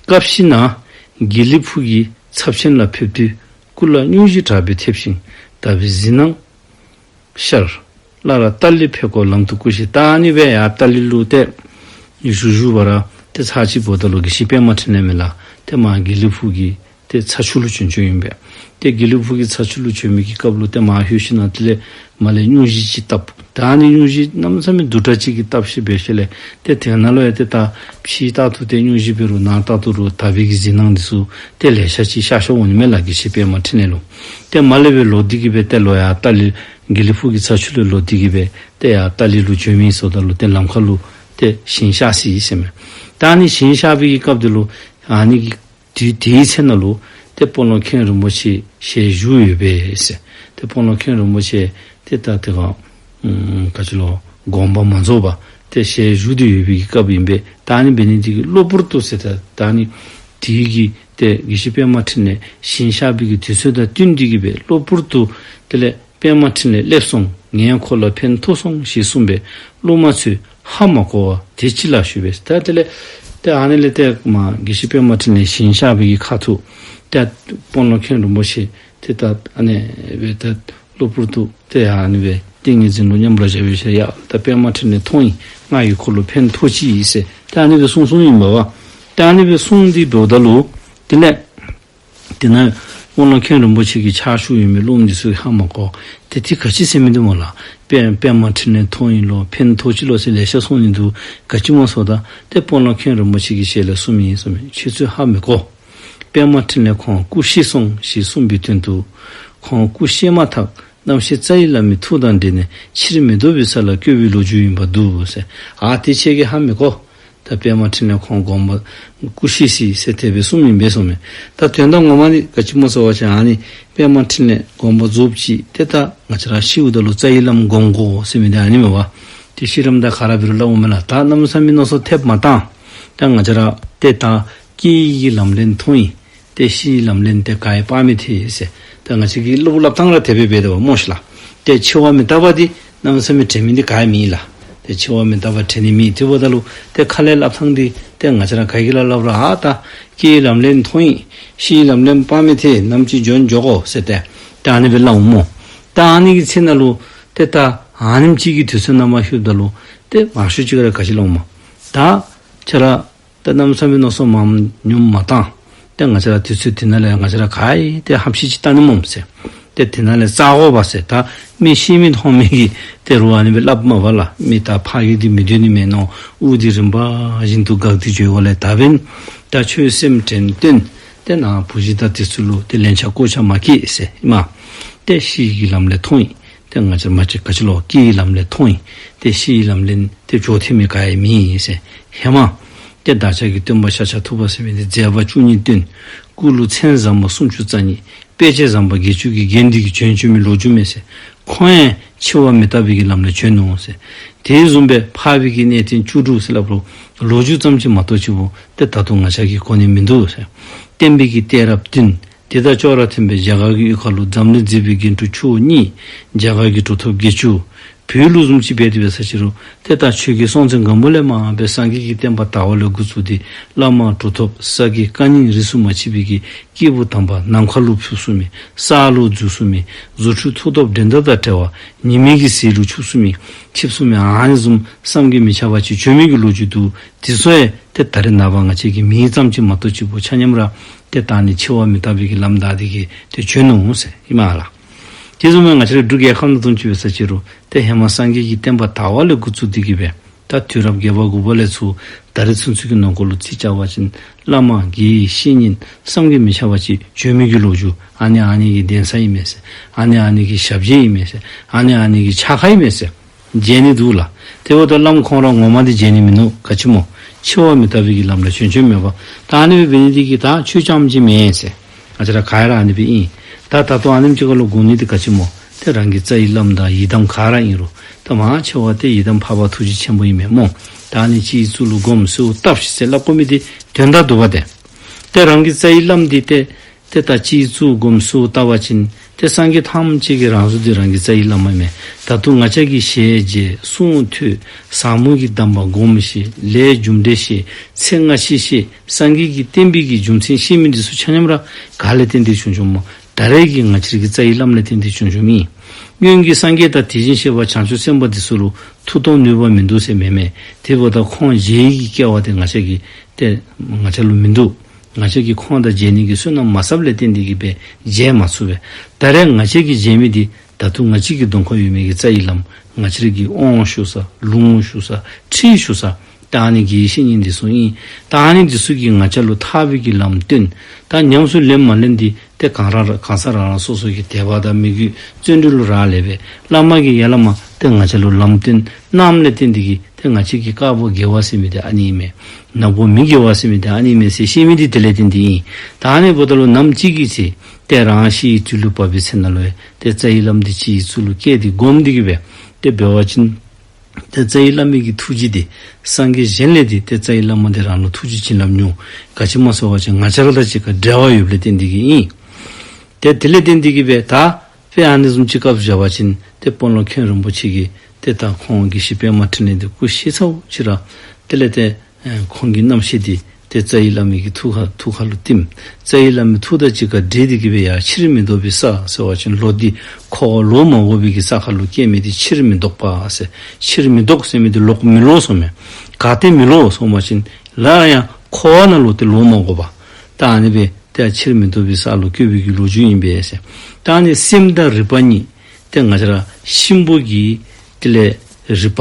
སྐབས་ཤིག་ན་དགེ་ལེགས་ཕུག་གི་ཚབས་ཆེན་ལ་ཕེབས་དུས་སྐུ་ལ་སྙུང་གཞི་དྲག་པོས་ཐེབས་ཤིང་དག་པའི་གཟི་སྣང་ཤར། སླར་ཏཱ་ལའི་ཕེབས་སྐོར་ལམ་དུ་བསྐུལ་ཞིང་། ད་ཨ་ནི་སྦེ་ཡར་ཏཱ་ལའི་ལུ་ཏེ་བཞུགས་བཞུགས་པ་ར་ཏེ་ཚར་གཅིག་འབདཝ་ད་ལུ་དགེ་བཤེས་པདྨ་འཕྲིན་ལས་མས་ལགས། ཏེ་མར་དགེ་ལེགས་ཕུག་གི་ ཏེ་ཚ་ཆུ་ལུ་བྱོན་བྱོནམ་ཨིན་པས། ཏེ་དགེ་ལེགས་ཕུག་གི་ཚ་ཆུ་ལུ་བྱོན་མི་གི་སྐབས་ལུ་ཏེ་མར་ལྷོད་ཞིནམ་ལས་དེ་ལས་མར་ལས་སྙུང་གཞི་ཅིག་བཏབ། ད་ཨ་ནི་སྙུང་གཞི་གནམ་མེད་ས་མེད་དུམ་གྲ་ཅིག་གིས་བཏབ་ཞིནམ་འབད་ཞིནམ་ལས་ཏེ་དེ་ནང་ལུ་ཡང་ཏེ་ད་ཕྱི་ལྟར་དུ་ཏེ་སྙུང་གཞི་འབད་རུང་ནང་ལྟར་དུ་རུང་དག་པའི་གི་གཟིགས་སྣང་འདི་ཚུ་ཏེ་ལེ་ཤ་ཅིག་ཤར་ཤརཝ་འོང་ནི་མས་ལགས། དགེ་བཤེས་པདྨ་འཕྲིན་ལས་ལུ། ཏེ་མར་ལས་སྦེ་ལོག་སྟེ་གིས་སྦེ་ཏེ་ལོག་ཡར་ཏ་ལི་དགེ་ལེགས་ཕུག་གི་ཚ་ཆུ་ལས་ལོག་སྟེ་གིས་སྦེ་ཏེ་ཡར་ཏ་ལི་ལུ་བྱོན་མི་སོངམ་ད་ལུ་ཏེ་ལམ་ཁ་ལུ་ཏེ་ཞིང་ཤར་སོ་ཡི་ཟེར་མས། ད་ཨ་ནི་ཞིང་ཤར་བའི་གི་སྐབས་དེ་ལུ་ཨ་ནི་གི་དུས་དེའི་ཚེ་ནང་ལུ་ཏེ་དཔོན་སློབ་མཁན་རིན་པོ་ཆེ་ཞལ་བཞུགས་ཡོད་པས་ཟེར། ཏེ་དཔོན་སློབ་མཁན་རིན་པོ་ཆེ་ཏེ་ད་དེ་སྒང་ཨམ་ག་ཅི་ལོ་དགོངས་པ་མ་རྫོགས་པར་ཏེ་ཞལ་བཞུགས་ཏེ་ཡོད་པའི་གི་སྐབས་ཨིན་པས། ད་ཨ་ནི་འབད་ནི་དེ་གིས་གློ་བུར་དུ་ཟེར་ད་ད་ཨ་ནི་དེ་གི་ཏེ་དགེ་བཤེས་པདྨ་འཕྲིན་ལས་ཞིང་ཤར་བའི་གི་དུས་ཚོད་དང་བསྟུན་ཏེ་གིས་སྦེ་གློ་བུར་དུ་དེ་ལས་པདྨ་འཕྲིན་ལས་སླེབས་སོང་། ངས་ཁོ་ལ་ཕན་ཐོགས་སོང་ཞེས་གསུངས་པས། སློབ་མ་ཚུ་ཧ་མ་གོ་བར་དེ་ཅི་ལགས་ཞུས་པས། ད་དེ་ལས་ཏེ་ཨ་ནི་ལས་ཏེ་མར་དགེ་བཤེས་པདྨ་འཕྲིན་ལས་ཞིང་ཤར་བའི་གི་ཁ་ཐུག་ཏེ་དཔོན་སློབ་མཁན་རིན་པོ་ཆེ་ཏེ་ད་ཨ་ནི་སྦེ་ཏེ་གློ་བུར་དུ་ཏེ་ཨ་ནི་སྦེ་ཏིང་ངེ་འཛིན་ལུ་མཉམ་པར་བཞག་པའི་ཤུལ་ཡ་ད་པདྨ་འཕྲིན་ལས་མཐོང་ཡི། ང་གིས་ཁོ་ལུ་ཕན་ཐོགས་ཅི་ཟེར་ཏེ་ཨ་ནི་སྦེ་གསུངས་གསུངསམ་ཨིན་པས་པ། ཏེ་ཨ་ནི་སྦེ་གསུངས་ཏེ་འབདཝ་ད་ལུ་དེ་ལས་དེ་ནང་དཔོན་སློབ་མཁན་རིན་པོ་ཆེ་གི་ཕྱག་ཞུ་ཡོད་མི་སློབ་མ་འདི་ཚུ་ཧ་མ་གོ། ཏེ་དེ་ག་ཅི་ཟེར་མི་འདི་སྨོ་ལགས། པད་པདྨ་འཕྲིན་ལས་མཐོང་ཡི་ལོ་ཕན་ཐོགས་ཅི་ལོ་ཟེར་ལེ་ཤ་གསུངས་ནི་འདུག། ག་ཅི་སྨོ་ཟེརཝ་ད་ཏེ་དཔོན་སློབ་མཁན་རིན་པོ་ཆེ་གི་ཞལ་ལས་གསུངས་མི་ཨིན་གསུངས་མི། ཁྱེད་ཚུ་ཧ་མི་གོ། པདྨ་འཕྲིན་ལས་ཁོང་སྐུ་གཤེགས་སོང་ཞེས་གསུངས་པའི་དོན་དུ། ཁོང་སྐུ་གཤེགས་མ་ཐག་རྣམ་ཤེས་རྩ་བའི་བླ་མའི་ཐུགས་དང་འབྲེལ་ནས་ཕྱིར་མི་ལྡོག་པའི་ས་ལ་བཀོད་པའི་ལོ་རྒྱུས་ཨིན་པར་འདུག་ཟེར། ཨ་དེ་ཁྱེད་ཀྱིས་ཧ་མི་གོ། ད་པདྨ་འཕྲིན་ལས་ཁོང་དགོངས་པ་སྐུ་གཤེགས་ཅི་ཟེར་དེ་སྦེ་གསུངས་མི་ཨིན་པས་གསུངས་མས། ད་དོན་དག་ངོ་མ་འདི་ག་ཅི་སྨོ་ཟེར་བ་ཅིན་ཨ་ནི་པདྨ་འཕྲིན་ལས་དགོངས་པ་རྫོགསཔ་ཅིག་ཏེ་ད་ང་བཅས་ར་ཤིཝ་ད་ལུ་རྩ་བའི་བླམ་དགོངས་དགོ་ཟེར་མི་འདི་ཨ་ནི་མས་པ། ཏེ་ཤི་རནམ་ད་ག་ར་འབད་རུང་སླབ་འོང་མས་ལགས། ད་གནམ་མེད་ས་མེད་མནོ་བསམ་ཐེབས་མ་བཏང་། ད་ང་བཅས་ར་ཏེ་ད་སྐྱེ་བའི་གི་ལམ་ལས་མཐོང་ཡི། ཏེ་ཤི་བའི་ལམ་ལས་ཏེ་ག་ཡང་སྤང་མི་ཐེག་ཟེར། ད་ང་བཅས་ཀྱི་སླབ་སླབ་ཐངས་ར་དེ་སྦེ་འབད་དོ་བ་སྨོ་ཤིག་ལགས། ཏེ་འཆི་བ་མི་རྟག་པ་འདི་གནམ་མེད་ས་མེད་དྲན་མི་འདི་ག་ཡང་མེད་ལགས། ཏེ་འཆི་བ་མི་རྟག་པ་དྲན་ནི་མེད། དེ་འབདཝ་ད་ལུ་ཏེ་ཁ་ལས་སླབ་ཐངས་འདི་ཏེ་ང་བཅས་ར་ག་གིས་ར་སླབ་རུང་ཨ་ད་སྐྱེ་བའི་ལམ་ལས་མཐོང་ཡི། ཤི་བའི་ལམ་ལས་སྤང་མི་ཐེག། ནམ་ཅིག་འབྱོན་འགྱོ་དགོ་ཟེར་ཏེ་ཏེ་ཨ་ནི་སྦེ་སླབ་འོང་སྨོ། ད་ཨ་ནི་གི་ཚེ་ནང་ལུ་ཏེ་ད་ཨ་ནེམ་ཅིག་གི་དུས་ཚོད་ནང་མར་ལྷོདཔ་ད་ལུ་ཏེ་མང་ཤོས་ཅིག་ར་ག་ཅི་སླབ་འོང་སྨོ། ད་ཁྱེད་ར་ད་གནམ་མེད་ས་མེད་མནོ་བསམ་མང་ཉུང་མ་བཏང་། ཏེ་ང་བཅས་ར་དུས་ཚོད་འདི་ནང་ལས་ང་བཅས་ར་ག་ཡང་ཏེ་ཧམ་ཤེད་ཅིག་བཏང་ནི་སྨོ་ཟེར། ཏེ་འདི་ནང་ལས་བཙལ་དགོ་པས་ཟེར། ད་མི་ཤི་མི་མཐོང་མི་གིས་ཏེ་རུང་ཨ་ནི་སྦེ་སླབ་མས་པ་ལགས། མི་ད་ཕ་གི་འདི་མི་སྡོད་ནི་མས་མནོ། དབུགས་འདི་རིམ་པ་བཞིན་དུ་འགག་སྟེ་འགྱོཝ་ལས་ད་འབདན་ད་ཁྱོད་སེམས་དྲན་བཏོན། ཏེ་ནཱ་བུ་གཞི་དང་དེ་ཚུ་ལུ་ཏེ་ལན་ཆགས་སྐོར་ཆགས་མ་བསྐྱེད་ཟེར་ཨིན་མས། ཏེ་ཤི་བའི་ལམ་ལས་མཐོང་ཡི། ཏེ་ང་བཅས་མ་གཅིག་ག་ཅི་ལོ་སྐྱེ་བའི་ལམ་ལས་མཐོང་ཡི། ཏེ་ཤི་བའི་ལམ་ལས་ཏེ་འགྱོ་ཐེག་མི་ག་ཡང་མེད་ཟེར། ཧེ་མ་ཏེ་བདག་ཅག་གི་སྟོན་པ་ཤཱཀྱ་ཐུབ་པ་ཟེར་མི་འདི་མཛད་པ་བཅུ་གཉིས་སྟོན། སྐུ་ལུ་མཚན་བཟང་པོ་སུམ་ཅུ་རྩ་གཉིས། དཔེ་བྱད་བཟང་པོ་བརྒྱད་ཅུ་གིས་བརྒྱན་ཏེ་གིས་བྱོན་བྱོན་མི་ལོ་རྒྱུས་མས་ཟེར། ཁོང་ཡང་འཆི་བ་མི་རྟག་པའི་གི་ལམ་ལས་བྱོན་ནུག་ཟེར། དེ་བཟུམ་སྦེ་འཕགས་པའི་གི་གནས་བརྟན་བཅུ་དྲུག་ཟེར་སླབ་རུང་ལོ་རྒྱུས་ཙམ་ཅིག་མ་གཏོགས་ཅིག་པོ་ཏེ་ད་ལྟོ་ང་བཅས་ཀྱིས་གོ་ནི་མིན་འདུག་ཟེར། བསྟན་པའི་གི་གཏད་རབས་བདུན། དེ་དང་ཅོག་ར་མཐུན་པའི་རྒྱ་གར་གྱི་གཡུས་ཁ་ལུ་འཛམ་གླིང་མཛེས་པའི་རྒྱན་དྲུག་མཆོག་གཉིས། རྒྱ་གར་གྱི་གྲུབ་ཐོབ་བརྒྱད་ཅུ། བོད་ལུ་བཟུམ་ཅིག་འབད་དེ་འབད་ས་ཅིག་རུང་ཏེ་ད་ཆོས་རྒྱལ་སྲོང་བཙན་སྒམ་པོ་ལས་མར་སྦེ་སངས་རྒྱས་ཀྱི་བསྟན་པ་དར་བ་ལས་འགོ་བཙུགས་ཏེ་བླ་མ་གྲུབ་ཐོབ་ས་དགེ་བཀའ་རྙིང་རིས་སུ་མ་ཆད་པའི་གི་སྐྱེས་བུ་དམ་པ་ནམ་མཁའ་ལུ་འཕུར་ཚུགས་མི་ས་ལུ་འཛུལ་ཚུགས་མི་རྫུ་འཕྲུལ་མཐུ་སྟོབས་འགྲན་ཟླ་དང་བྲལ་བ་ཉི་མའི་གི་ཟེར་ལུ་འཕུར་ཚུགས་མི་འཕུར་ཚུགས་མི་ཨ་ནི་བཟུམ་བསམ་གྱིས་མི་ཁྱབ་པ་ཅིག་བྱོན་མི་གི་ལོ་རྒྱུས་འདུག། དེ་ཚུ་ཡང་ཏེ་ད་རེས་ནངས་པ་ང་བཅས་ཀྱིས་མིང་ཙམ་ཅིག་མ་གཏོགས་ཅིག་པོ་ཆ་མཉམ་ར་ཏེ་ད་ཨ་ནི་འཆི་བ་མི་རྟག་པའི་གི་ལམ་བདའ་སྟེ་གིས་ཏེ་བྱོན་ནུག་ཟེར་ཨིན་མས་ལགས། དེ་བཟུམ་སྦེ་ང་བཅས་ར་འབྲུག་རྒྱལ་ཁབ་ནང་བཟུམ་ཅིག་འབད་ས་ཅིག་རུང་ཏེ་ཧེ་མ་སངས་རྒྱས་ཀྱི་བསྟན་པ་དར་བ་ལས་འགོ་བཙུགས་ཏེ་གིས་སྦེ་ད་དུས་རབས་བརྒྱད་པ་དགུ་པ་ལས་ཚུར་ད་རེས་ཚུན་ཚོད་ཀྱི་ནང་འཁོད་ལུ་རྩིས་རྐྱབ་པ་ཅིན་བླ་མ་དགེ་བའི་བཤེས་གཉེན་བསམ་གྱིས་མི་ཁྱབ་པ་ཅིག་བྱོན་མི་གི་ལོ་རྒྱུས། ཨ་ནི་ཨ་ནི་གི་གདན་ས་ཨིན་མས་ཟེར། ཨ་ནི་ཨ་ནི་གི་ཞབས་རྗེས་ཨིན་མས་ཟེར། ཨ་ནི་ཨ་ནི་གི་ཕྱག་ཁ་ཨིན་མས་ཟེར། མཇལ་ནི་འདུག་ལགས། དེ་འབདཝ་ད་བླམ་ཁོང་ར་ངོ་མ་འདི་མཇལ་ནི་མིན་ནུག། ག་ཅི་སྨོ། འཆི་བ་མི་རྟག་པའི་གི་ལམ་ལས་བྱོན་བྱོནམ་མས་པ། ད་ཨ་ནི་སྦེ་འབད་ནི་འདི་གིས་ད་ཆོས་རྐྱངམ་ཅིག་མེན་ཟེར། ང་བཅས་ར་ག་ར་ཨ་ནི་སྦེ་ཨིན། ད་ད་ལྟོ་ཨ་ནེམ་ཅིག་ཁར་ལུ་དགོ་ནི་འདི་ག་ཅི་སྨོ། ཏེ་རང་གི་རྩ་བའི་བླམ་དང་ཡི་དམ་ག་ར་ཨིན་རུང་ད་མང་ཆེ་བ་ཏེ་ཡི་དམ་འཕགས་པ་ཐུགས་རྗེ་ཆེན་པོ་ཨིན་མས་སྨོ། ད་ཨ་ནི་སྤྱི་གཙུག་ལུ་སྒོམ་གསོལཝ་བཏབ་ཤིག་ཟེར་སླབ་དགོ་མི་འདི་དོན་དག་འདུག་པ་ཏེ། ཏེ་རང་གི་རྩ་བའི་བླམ་འདི་ཏེ་ཏེ་ད་སྤྱི་གཙུག་སྒོམ་གསོལཝ་བཏབ་པ་ཅིན་ཏེ་སངས་རྒྱས་ཐམས་ཅད་ཀྱི་རང་གཟུགས་འདི་རང་གི་རྩ་བའི་བླམ་མས། ད་རུང་ང་བཅས་ཀྱིས་ཞལ་མཇལ་གསུང་ཐོས་ཟབ་མོ་གི་གདམས་པ་སྒོམ་ཤེས་ལས་རྒྱུ་འབྲས་ཤེས་ཚེ་སྔ་ཕྱི་ཤེས་སངས་རྒྱས་ཀྱི་བསྟན་པའི་གི་རྒྱུ་མཚན་ཤེས་མི་འདི་ཚུ་ཆ་མཉམ་ར་ག་ལས་བརྟེན་ཏེ་བྱུང་བྱུངམ་སྨོ། ད་རེས་ཀྱི་ང་བཅས་ཀྱི་རྩ་བའི་བླམ་ལས་བརྟེན་ཏེ་བྱུང་བྱུངམ་ཨིན། སྔོན་གྱི་སངས་རྒྱས་དང་དེ་བཞིན་གཤེགས་པ་བྱང་ཆུབ་སེམས་དཔའ་འདི་ཚུ་ལུ་མཐུ་སྟོབས་ནུས་པ་མིན་འདུག་ཟེར་མེན་མས། དེ་འབདཝ་ད་ཁོང་མཇལ་བའི་གི་སྐལ་བ་འདི་ང་བཅས་ཀྱི་ཏེ་ང་བཅས་ལུ་མིན་འདུག། ང་བཅས་ཀྱིས་ཁོང་དང་མཇལ་ནི་གི་བསོད་ནམས་མ་བསགཔ་ལས་བརྟེན་ཏེ་གིས་སྦེ་མཇལ་མ་ཚུགས་པས། ད་རེས་ང་བཅས་ཀྱིས་མཇལ་མི་འདི་ད་ལྟོ་ང་བཅས་ཀྱི་གདོང་ཁར་ཡོད་མི་གི་རྩ་བའི་བླམ་ང་བཅས་ར་གི་དབང་ཞུ་ས་ལུང་ཞུ་ས་ཁྲིད་ཞུ་ས་ད་ཨ་ནི་དགེ་བའི་བཤེས་གཉེན་འདི་ཚུ་ཨིན། ད་ཨ་ནི་འདི་ཚུ་གིས་ང་བཅས་ལུ་ཐར་པའི་གི་ལམ་སྟོན། ད་ཉམས་སུ་ལེན་མ་ལེན་འདི་ཏེ་གང་ར་གང་ཟག་རང་རང་སོ་སོ་གི་དད་པ་དང་མོས་གུས་བརྩོན་འགྲུས་ལུ་རག་ལས་པས། བླ་མ་གིས་ཡར་ལས་མར་ཏེ་ང་བཅས་ལུ་ལམ་སྟོན་གནངམ་ལས་བརྟེན་ཏེ་གིས་ཏེ་ང་བཅས་ཀྱི་དཀར་པོ་དགེ་བ་ཟེར་མི་འདི་ཨ་ནི་ཨིན་མས། ནག་པོ་མི་དགེ་བ་ཟེར་མི་འདི་ཨ་ནི་ཨིན་མས་ཟེར་ཤེས་མི་འདི་དེ་ལས་བརྟེན་ཏེ་ཨིན། ད་ཨ་ནི་འབདཝ་ད་ལུ་ནམ་ཅིག་གི་ཚེ་ཏེ་རང་ཤི་བའི་དུས་ལུ་བབས་པའི་ཚེ་ན་ལུ་ཡང་ཏེ་རྩ་བའི་བླམ་འདི་སྤྱི་གཙུག་ལུ་བསྐྱལ་ཏེ་བསྒོམ་སྟེ་གིས་སྦེ་ཏེ་འབད་བ་ཅིན་ཏེ་རྩ་བའི་བླ་མའི་གི་ཐུགས་རྗེ་འདི་སངས་རྒྱས་གཞན་ལས་ཏེ་ཏེ་རྩ་བའི་བླ་མ་འདི་རང་ལུ་ཐུགས་རྗེ་བྱིན་རླབས་མྱུར། ག་ཅི་སྨོ་ཟེར་བ་ཅིན་ང་བཅས་ར་དང་གཅིག་ཁར་འབྲེལ་བ་ཡོདཔ་ལས་བརྟེན་ཏེ་གིས་ཨིན། ཏེ་དེ་ལས་བརྟེན་ཏེ་གིས་སྦེ་ད་དཔེ་ཨ་ནི་བཟུམ་ཅིག་སྐབས་བཞག་པ་ཅིན་ཏེ་དཔོན་སློབ་མཁན་རིན་པོ་ཆེ་གིས་ཏེ་ད་ཁོང་དགེ་བཤེས་པདྨ་འཕྲིན་ལས་འདི་སྐུ་གཤེགས་ཚརཝ་ཅིག་ར་དེ་ལས་ཏེ་ཨེ་ཁོང་གི་རྣམ་ཤེས་འདི་ཏེ་རྩ་བའི་བླ་མའི་གི་ཐུགས་ཁ་ཐུགས་ཁ་ལུ་བསྟིམ། རྩ་བའི་བླ་མའི་ཐུགས་དང་གཅིག་ཁར་འདྲེས་ཏེ་གིས་སྦེ་ཡར་ཕྱིར་མི་ལྡོག་པའི་ས་ཟེར་བ་ཅིན་ལོག་སྟེ་འཁོར་བ་ལོག་མ་དགོ་པའི་གི་ས་ཁར་ལུ་སྐྱེ་མི་འདི་ཕྱིར་མི་ལྡོག་པ་ཟེར། ཕྱིར་མི་ལྡོག་ཟེར་མི་འདི་ལོག་མི་ལོག་ཟེརཝ་མས། ག་ཏེ་མི་ལོག་ཟེར་བ་ཅིན་སླར་ཡང་འཁོར་བ་ནང་ལུ་ཏེ་ལོག་མ་དགོ་པར་ད་ཨ་ནི་སྦེ་ཏེ་ཕྱིར་མི་ལྡོག་པའི་ས་ལུ་བཀོད་པའི་གི་ལོ་རྒྱུས་ཨིན་པས་ཟེར། ད་ཨ་ནི་སེམས་དང་རིག་པ་གཉིས་ཏེ་ང་བཅས་ར་གཤིན་པོ་གི་དེ་ལས་རིག་པ་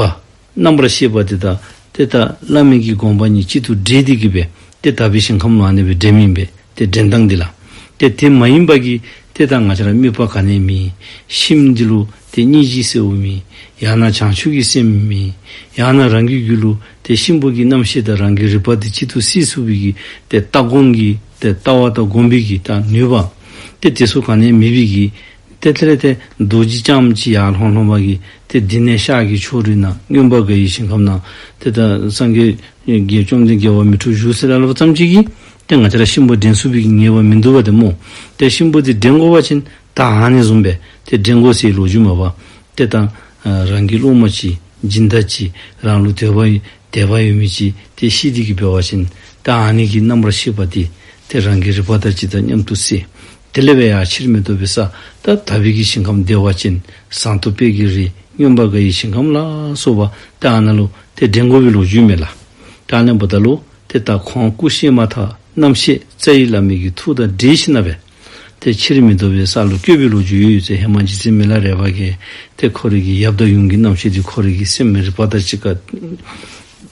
རྣམ་པར་ཤེས་པ་འདི་དང་ཏེ་ད་བླ་མའི་གི་དགོངས་པ་གཉིས་གཅིག་ཏུ་འདྲེས་ཏེ་གིས་སྦེ་ཏེ་དག་པའི་ཞིང་ཁམས་ལུ་ཨ་ནི་སྦེ་འདྲེན་མི་ཨིན་པས། ཏེ་འདྲེན་སྟངས་འདི་ལགས། ཏེ་དེ་མ་ཡིན་པ་གི་ཏེ་ད་ང་བཅས་ར་དམིགས་པ་ག་ནི་མེད། ཤིང་འདི་ལུ་ཏེ་སྙིང་རྗེ་གསལཝ་མེད། ཡང་ན་བྱང་ཆུབ་ཀྱི་སེམས་མེད། ཡང་ན་རང་གི་རྒྱུད་ལུ་ཏེ་གཤིན་པོ་གི་རྣམ་ཤེས་དང་རང་གི་རིག་པ་འདི་གཅིག་ཏུ་བསྲེ་ཚུགས་པའི་གི་ཏེ་ལྟ་སྒོམ་གྱི་ཏེ་ལྟ་བ་དང་སྒོམ་པའི་གི་ད་ནུས་པ་ཏེ་དེ་ཚུ་ག་ནི་མེད་པའི་གི་ཏེ་དེ་ལས་ཏེ་རྡོ་རྗེ་ལྕམ་ཅིག་ཡར་ལྷོང་ལྷོང་བ་གིས་ཏེ་འདི་ནས་ཤར་གྱི་ཕྱོགས་རིས་ན་མངོན་པར་དགའ་བའི་ཞིང་ཁམས་ན་ཏེ་ད་སངས་རྒྱས་དགེ་བཅོམ་ལྡན་རྒྱལ་བ་མི་འཁྲུགས་བཞུགས་ཟེར་སླབ་པ་ཙམ་ཅིག་གིས་ཏེ་ང་བཅས་ར་གཤིན་པོ་འདྲེན་ཚུགས་པའི་གི་ངེས་པ་མིན་འདུག་པ་ཏེ་སྨོ། ཏེ་གཤིན་པོ་འདི་འདྲེན་དགོ་པ་ཅིན་ད་ཨ་ནི་བཟུམ་སྦེ་ཏེ་འདྲེན་དགོ་ཟེར་ལོ་རྒྱུས་མས་པ། ཏེ་ད་ཨ་རང་གི་སློབ་མ་ཅིག་སྦྱིན་བདག་ཅིག་རང་ལུ་དད་པ་དད་པ་ཡོད་མི་ཅིག་ཏེ་ཤི་སྟེ་གིས་འབད་བ་ཅིན་ད་ཨ་ནི་གི་རྣམ་པར་ཤེས་པ་འདི་ཏེ་རང་གི་རིག་པ་དང་གཅིག་དང་མཉམ་དུ་བསྲེ། དེ་ལས་སྦེ་ཡར་ཕྱིར་མི་ལྡོག་པའི་ས་ད་དག་པའི་གི་ཞིང་ཁམས་བདེ་བ་ཅན་ཟངས་མདོག་དཔལ་གྱི་རི་མངོན་པར་དགའ་བའི་ཞིང་ཁམས་ལ་སོགས་པ་ཏེ་ཨ་ནཱ་ལུ་ཏེ་འདྲེན་དགོ་པའི་ལོ་རྒྱུས་མས་ལགས། ད་ཨ་ནི་འབདཝ་ད་ལུ་ཏེ་ད་ཁོང་སྐུ་གཤེགས་མ་ཐག་རྣམ་ཤེས་རྩ་བའི་བླ་མའི་གི་ཐུགས་དང་འདྲེས་ཞིནམ་ལས་སྦེ་ཏེ་ཕྱིར་མི་ལྡོག་པའི་ས་ལུ་བཀོད་པའི་ལོ་རྒྱུས་ཡོད་ཟེར། ཧེ་མ་རྗེ་བཙུན་མི་ལ་རས་པ་གིས་ཏེ་ཁོ་རའི་གི་ཡབ་དང་ཡུམ་གྱི་རྣམ་ཤེས་འདི་ཁོ་རའི་གི་སེམས་རིག་པ་དང་གཅིག་ཁར་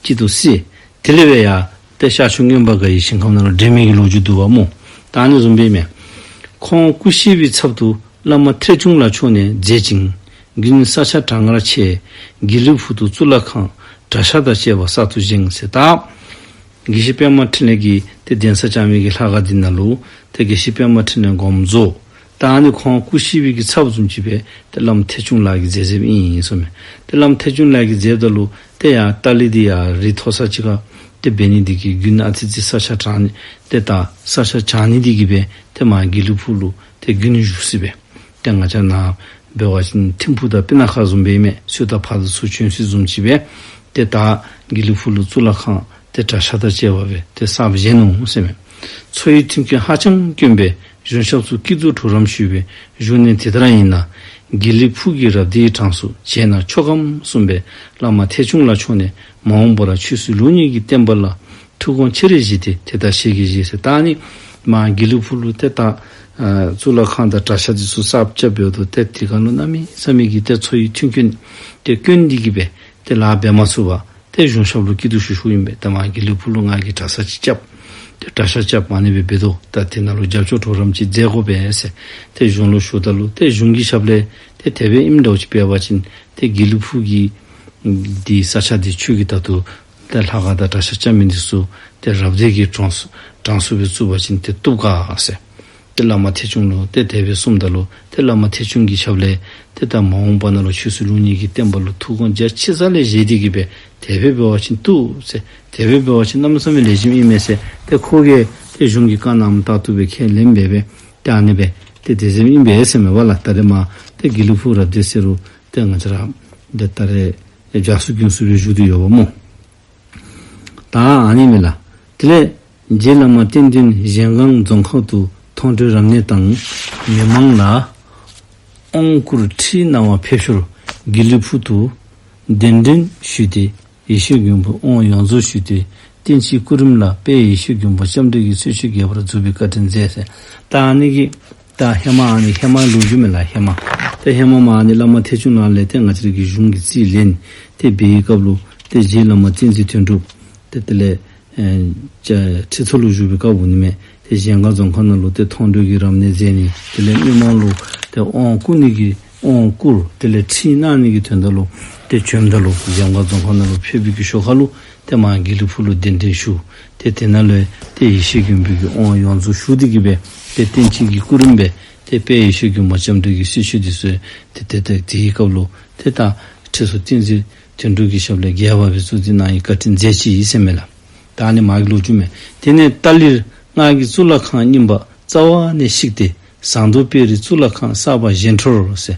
གཅིག་ཏུ་བསྲེ། དེ་ལས་སྦེ་ཡར་ཏེ་ཤར་ཕྱོགས་མངོན་པར་དགའ་བའི་ཞིང་ཁམས་ནང་ལུ་འདྲེན་མི་གི་ལོ་རྒྱུས་འདུག་པ་སྨོ། ད་ཨ་ནི་བཟུམ་སྦེ་མས། ཁོང་སྐུ་གཤེགས་པའི་ཚབ་ཏུ་བླ་མ་ཐེག་ཆུང་ལ་ཕྱོགས་ནས་མཛད་ཅིང་། དགུན་ས་ཆ་གྲང་ངར་ཆེ། དགེ་ལེགས་ཕུག་ཏུ་གཙུག་ལག་ཁང་གྲྭ་ཤག་དང་བཅས་པ་གསར་དུ་བཞེངས་ཟེར། ད་དགེ་བཤེས་པདྨ་འཕྲིན་ལས་ཀྱིས་ཏེ་གདན་ས་བཅགས་མི་གི་ལྷ་ཁང་འདི་ནང་ལུ་ཏེ་དགེ་བཤེས་པདྨ་འཕྲིན་ལས་དགོངས་རྫོགས། ད་ཨ་ནི་ཁོང་སྐུ་གཤེགས་པའི་གི་ཚབ་བཟུམ་ཅིག་སྦེ་ཏེ་བླམ་ཐེག་ཆུང་ལགས་ཀྱིས་མཛད་མཛདཔ་ཨིན་ཟེར་མས། ཏེ་བླམ་ཐེག་ཆུང་ལགས་ཀྱིས་མཛདཔ་ད་ལུ་ཏེ་ཡར་ལྟག་ལས་འདི་ཡར་རི་མཐོ་ས་ཅིག་ཁར་ཏེ་འབད་ནི་འདི་གིས་དགུན་ཨ་ཙི་ཙི་ས་ཆ་གྲང་ནི་ཏེ་ད་ས་ཆ་གྲང་ནི་འདི་གིས་སྦེ་ཏེ་མར་དགེ་ལེགས་ཕུག་ལུ་ཏེ་དགུན་བཞུགས་ཟེར་སྦེ། ཏེ་ང་བཅས་ནཱ་འབད་བ་ཅིན་ཐིམ་ཕུག་དང་སྤུ་ན་ཁ་བཟུམ་སྦེ་མས། སོས་དང་ཕག་དང་ཚུ་བྱོན་ས་བཟུམ་ཅིག་སྦེ། ཏེ་ད་དགེ་ལེགས་ཕུག་ལུ་གཙུག་ལག་ཁང་ཏེ་གྲྭ་ཤག་དང་བཅས་པ་སྦེ་ཏེ་གསར་བཞེངས་ནུག་ཟེར་མས། མཚོ་ཡི་མཐུན་རྐྱེན་ཧ་ཅང་དཀོན་པས། གཞུང་ཞབས་ཚུ་སྐྱིད་སྡུག་གྲོགས་རམ་ཞུས་པས། བཞུགས་གནས་དེ་ལྟར་ཡིན་ན། དགེ་ལེགས་ཕུག་གི་རབ་སྡེའི་གྲངས་སུ་བྱས་ན་ཆོག་གམ་གསུངས་པས། བླ་མ་ཐེག་ཆུང་ལ་ཕྱོགས་ནས་མ་འོངས་པར་ཆོས་སྲིད་ལུགས་གཉིས་ཀྱི་བསྟན་པ་ལ་ཐུགས་དགོངས་ཆེར་བཞེས་ཏེ་དེ་ལྟར་ཞལ་གྱིས་བཞེས་ཟེར། ད་ཨ་ནི་མར་དགེ་ལེགས་ཕུག་ལུ་ཏེ་ད་ཨ་གཙུག་ལག་ཁང་དང་གྲྭ་ཤག་འདི་ཚུ་གསར་རྐྱབ་འབདཝ་ད་ཏེ་དེ་ཁར་ལུ་གནམ་མེད་ས་མེད་ཀྱི་ཏེ་མཚོ་ཡི་མཐུན་རྐྱེན་ཏེ་དཀོན་འདི་གིས་སྦེ་ཏེ་ལཱ་འབད་མ་ཚུགས་པར་ཏེ་གཞུང་ཞབས་ལུ་སྐྱིད་སྡུག་ཞུ་ཞུཝ་ཨིན་པས། ཏེ་མར་དགེ་ལེགས་ཕུག་ལུ་ང་གིས་གྲྭ་ས་ཅིག་རྐྱབ། ཏེ་གྲྭ་ཤག་རྐྱབ་ཨ་ནི་སྦེ་འབད་དོ། ད་དེ་ནང་ལུ་རྒྱབ་སྐྱོར་གྲོགས་རམ་ཅིག་མཛད་དགོ་པས་ཟེར་ཏེ་གཞུང་ལུ་ཞུཝ་ད་ལུ་ཏེ་གཞུང་གི་ཞབས་ལས་ཏེ་དེ་སྦེ་ཨིནམ་འདྲཝ་ཅིག་འབད་བ་ཅིན་ཏེ་དགེ་ལེགས་ཕུག་གི་འདི་ས་ཆ་འདི་ཁྱོད་ཀྱིས་ད་ལྟོ་ཏེ་ལྷ་ཁང་དང་གྲྭ་ཤག་རྐྱབ་མི་འདི་ཚུ་ཏེ་རབ་སྡེ་གི་གྲངས་སུ་གྲངས་སུ་སྦེ་བཙུགས་པ་ཅིན་ཏེ་བཏུབ་ག་ཟེར། ཏེ་བླ་མ་ཐེག་ཆུང་ལུ་ཏེ་དེ་སྦེ་གསུངམ་ད་ལུ་ཏེ་བླ་མ་ཐེག་ཆུང་གི་ཞབས་ལས་ཏེ་ད་མ་འོངས་པ་ནང་ལུ་ཆོས་སྲིད་ལུགས་གཉིས་ཀྱི་བསྟན་པ་ལུ་ཐུགས་དགོངས་རྒྱ་ཆེ་ས་ལས་བཞེས་ཏེ་གིས་སྦེ་དེ་སྦེ་འབད་བ་ཅིན་བཏུབ་ཟེར། དེ་སྦེ་འབད་བ་ཅིན་གནམ་མེད་ས་མེད་ལེགས་ཤོམ་ཨིན་མས་ཟེར། ཏེ་ཁོ་གིས་ཏེ་གཞུང་གི་བཀའ་གནངམ་ལྟར་དུ་སྦེ་ཁས་ལེན་འབད་སྦེ་ཏེ་ཨ་ནི་སྦེ་ཏེ་དེ་ཟེར་ཨིན་པས་ཟེར་མས་པ་ལགས། ད་རེས་མར་ཏེ་དགེ་ལེགས་ཕུག་རབ་སྡེ་ཟེར་རུང་ཏེ་ང་བཅས་ར་ཏེ་ད་རེས་རྒྱ་སུ་གྱོང་སུ་སྦེ་བཞུགས་ཏེ་ཡོདཔ་སྨོ། ད་ཨ་ནི་མས་ལགས། དེ་ལས་རྗེ་བླ་མ་བསྟན་འཛིན་གཞལ་སྒང་རྫོང་ཁག་ཏུ་མཐོང་གྲོལ་རབ་གནས་དང་མི་མང་ལ་དབང་བསྐུར་ཁྲིད་གནང་བར་ཕེབས་ཞོར་དགེ་ལེགས་ཕུག་ཏུ་གདན་འདྲེན་ཞུས་ཏེ་ཡེ་ཤེས་མགོན་པོའི་དབང་ཡོངས་རྫོགས་ཞུས་ཏེ་ བསྟན་སྤྱིའི་སྐུ་རིམ་ལ་དཔལ་ཡེ་ཤེས་མགོན་པོ་ལྕམ་དྲལ་གྱི་གསོལ་མཆོད་རྒྱས་པར་མཛོད་པའི་བཀའ་དྲིན་མཛད་ཟེར། ད་ཨ་ནི་གི་ད་ཧེ་མ་ཨ་ནི་ཧེ་མ་ལོ་རྒྱུས་མས་ལགས། ཧེ་མ་ད་ཧེ་མ་མ་ཨ་ནི་བླ་མ་ཐེག་ཆུང་ལགས་ལས་ཏེ་ང་བཅས་ར་གི་གཞུང་གི་རྩིས་ལེན་ཏེ་འབད་བའི་སྐབས་ལུ་ཏེ་རྗེ་བླ་མ་བསྟན་འཛིན་དོན་གྲུབ་ཏེ་དེ་ལས་ཨེ་ཁྲི་ཐོག་ལུ་བཞུགས་པའི་སྐབས་འོང་ནི་མས། ཏེ་གཞལམ་སྒང་རྫོང་ཁག་ནང་ལུ་ཏེ་མཐོང་གྲོལ་གྱི་རབ་གནས་མཛད་ནི། དེ་ལས་མི་མང་ལུ་ཏེ་དབང་བསྐུར་ནི་གི་དབང་བསྐུར་དེ་ལས་ཁྲིད་གནང་ནི་གི་དོན་དག་ལུ་ཏེ་བྱོནམ་ད་ལུ་གཞལམ་སྒང་རྫོང་ཁག་ནང་ལུ་ཕེབས་པའི་གི་ཞོར་ཁ་ལུ་ཏེ་མར་དགེ་ལེགས་ཕུག་ལུ་གདན་འདྲེན་ཞུ། ཏེ་དེ་ནང་ལུ་ཏེ་ཡེ་ཤེས་མགོན་པོའི་གི་དབང་ཡོངས་རྫོགས་ཞུ་སྟེ་གི་སྦེ་ཏེ་བསྟན་སྤྱི་གི་སྐུ་རིམ་སྦེ་ཏེ་དཔལ་ཡེ་ཤེས་མགོན་པོ་ལྕམ་དྲལ་གྱི་གསོལ་མཆོད་འདི་ཚུ་ཏེ་ཏེ་ཏེ་དེའི་སྐབས་ལུ་ཏེ་ད་ཁྲི་ཟུར་བསྟན་འཛིན་དོན་གྲུབ་ཀྱི་ཞབས་ལས་རྒྱས་པ་སྦེ་གསོལ་འདེབས་གནང་བའི་བཀའ་དྲིན་མཛད་ཅི་ཟེར་མས་ལགས། ད་ཨ་ནི་མ་གི་ལོ་རྒྱུས་མས། དེ་ནས་ཏཱ་ལིར་སྔགས་ཀྱི་གཙུག་ལག་ཁང་རྙིང་པ་རྩ་བ་ནས་བཤིག་སྟེ་ཟངས་མདོག་དཔལ་རི་གཙུག་ལག་ཁང་གསར་པ་བཞེངས་འཕྲོར་ཟེར།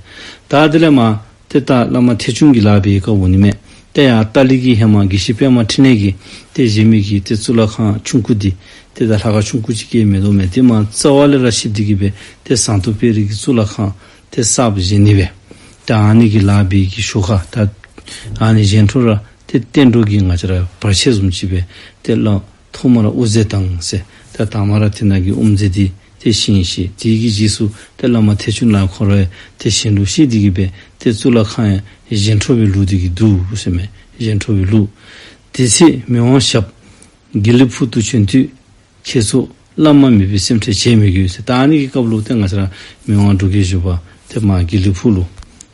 ད་དེ་ལས་མར་ཏེ་ད་བླ་མ་ཐེག་ཆུང་གིས་ལཱ་འབད་བའི་སྐབས་འོང་ནི་མས། ཏེ་ཡར་ཏཱ་ལི་གི་ཧེ་མ་དགེ་བཤེས་པདྨ་འཕྲིན་ལས་ཀྱིས་ཏེ་བཞེངས་མི་གི་ཏེ་གཙུག་ལག་ཁང་ཆུང་ཀུ་འདི་ཏེ་ད་ལྷ་ཁང་ཆུང་ཀུ་ཅིག་གིས་མི་དོ་མས། ཏེ་མར་རྩ་བ་ལས་ར་བཤིག་སྟེ་གི་སྦེ་ཏེ་ཟངས་མདོག་དཔལ་རི་གི་གཙུག་ལག་ཁང་ཏེ་གསརཔ་བཞེངས་ནི་སྦེ། ཏེ་ཨ་ནི་གི་ལཱ་འབད་བའི་གི་ཞོར་ཁ་ད་ཨ་ནི་བཞེངས་འཕྲོ་ར་ཏེ་བསྟན་འགྲོ་གི་ང་བཅས་ར་བར་ཆད་བཟུམ་ཅིག་སྦེ་ཏེ་ལ་ཐོག་མར་དབུ་མཛད་བཏང་ཟེར། ད་དང་པ་ར་དེ་ནང་གི་དབུ་མཛད་འདི་ཏེ་བཞེངས་ཤིག། དེ་གི་རྗེས་སུ་ཏེ་བླ་མ་ཐེག་ཆུང་ལགས་ཁོ་ར་ཏེ་བཞེངས་ལུགས་ཤེས་ཏེ་གི་སྦེ་ཏེ་གཙུག་ལག་ཁང་ཡང་བཞེངས་འཕྲོ་སྦེ་ལུས་ཏེ་གི་འདུག་ཟེར་མས། བཞེངས་འཕྲོ་སྦེ་ལུས། དེ་ཚེ་མི་དབང་ཞབས་དགེ་ལེགས་ཕུག་ཏུ་བྱོན་དུས་ཁྱེད་ཚོ་བླ་མ་མེད་པའི་སེམས་ཁྲལ་བྱེད་མི་དགོས་ཟེར། ད་ཨ་ནི་གི་སྐབས་ལུ་ཏེ་ང་བཅས་ར་མི་དབང་འབྲུག་རྒྱལ་བཞི་པ་ཏེ་མར་དགེ་ལེགས་ཕུག་ལུ་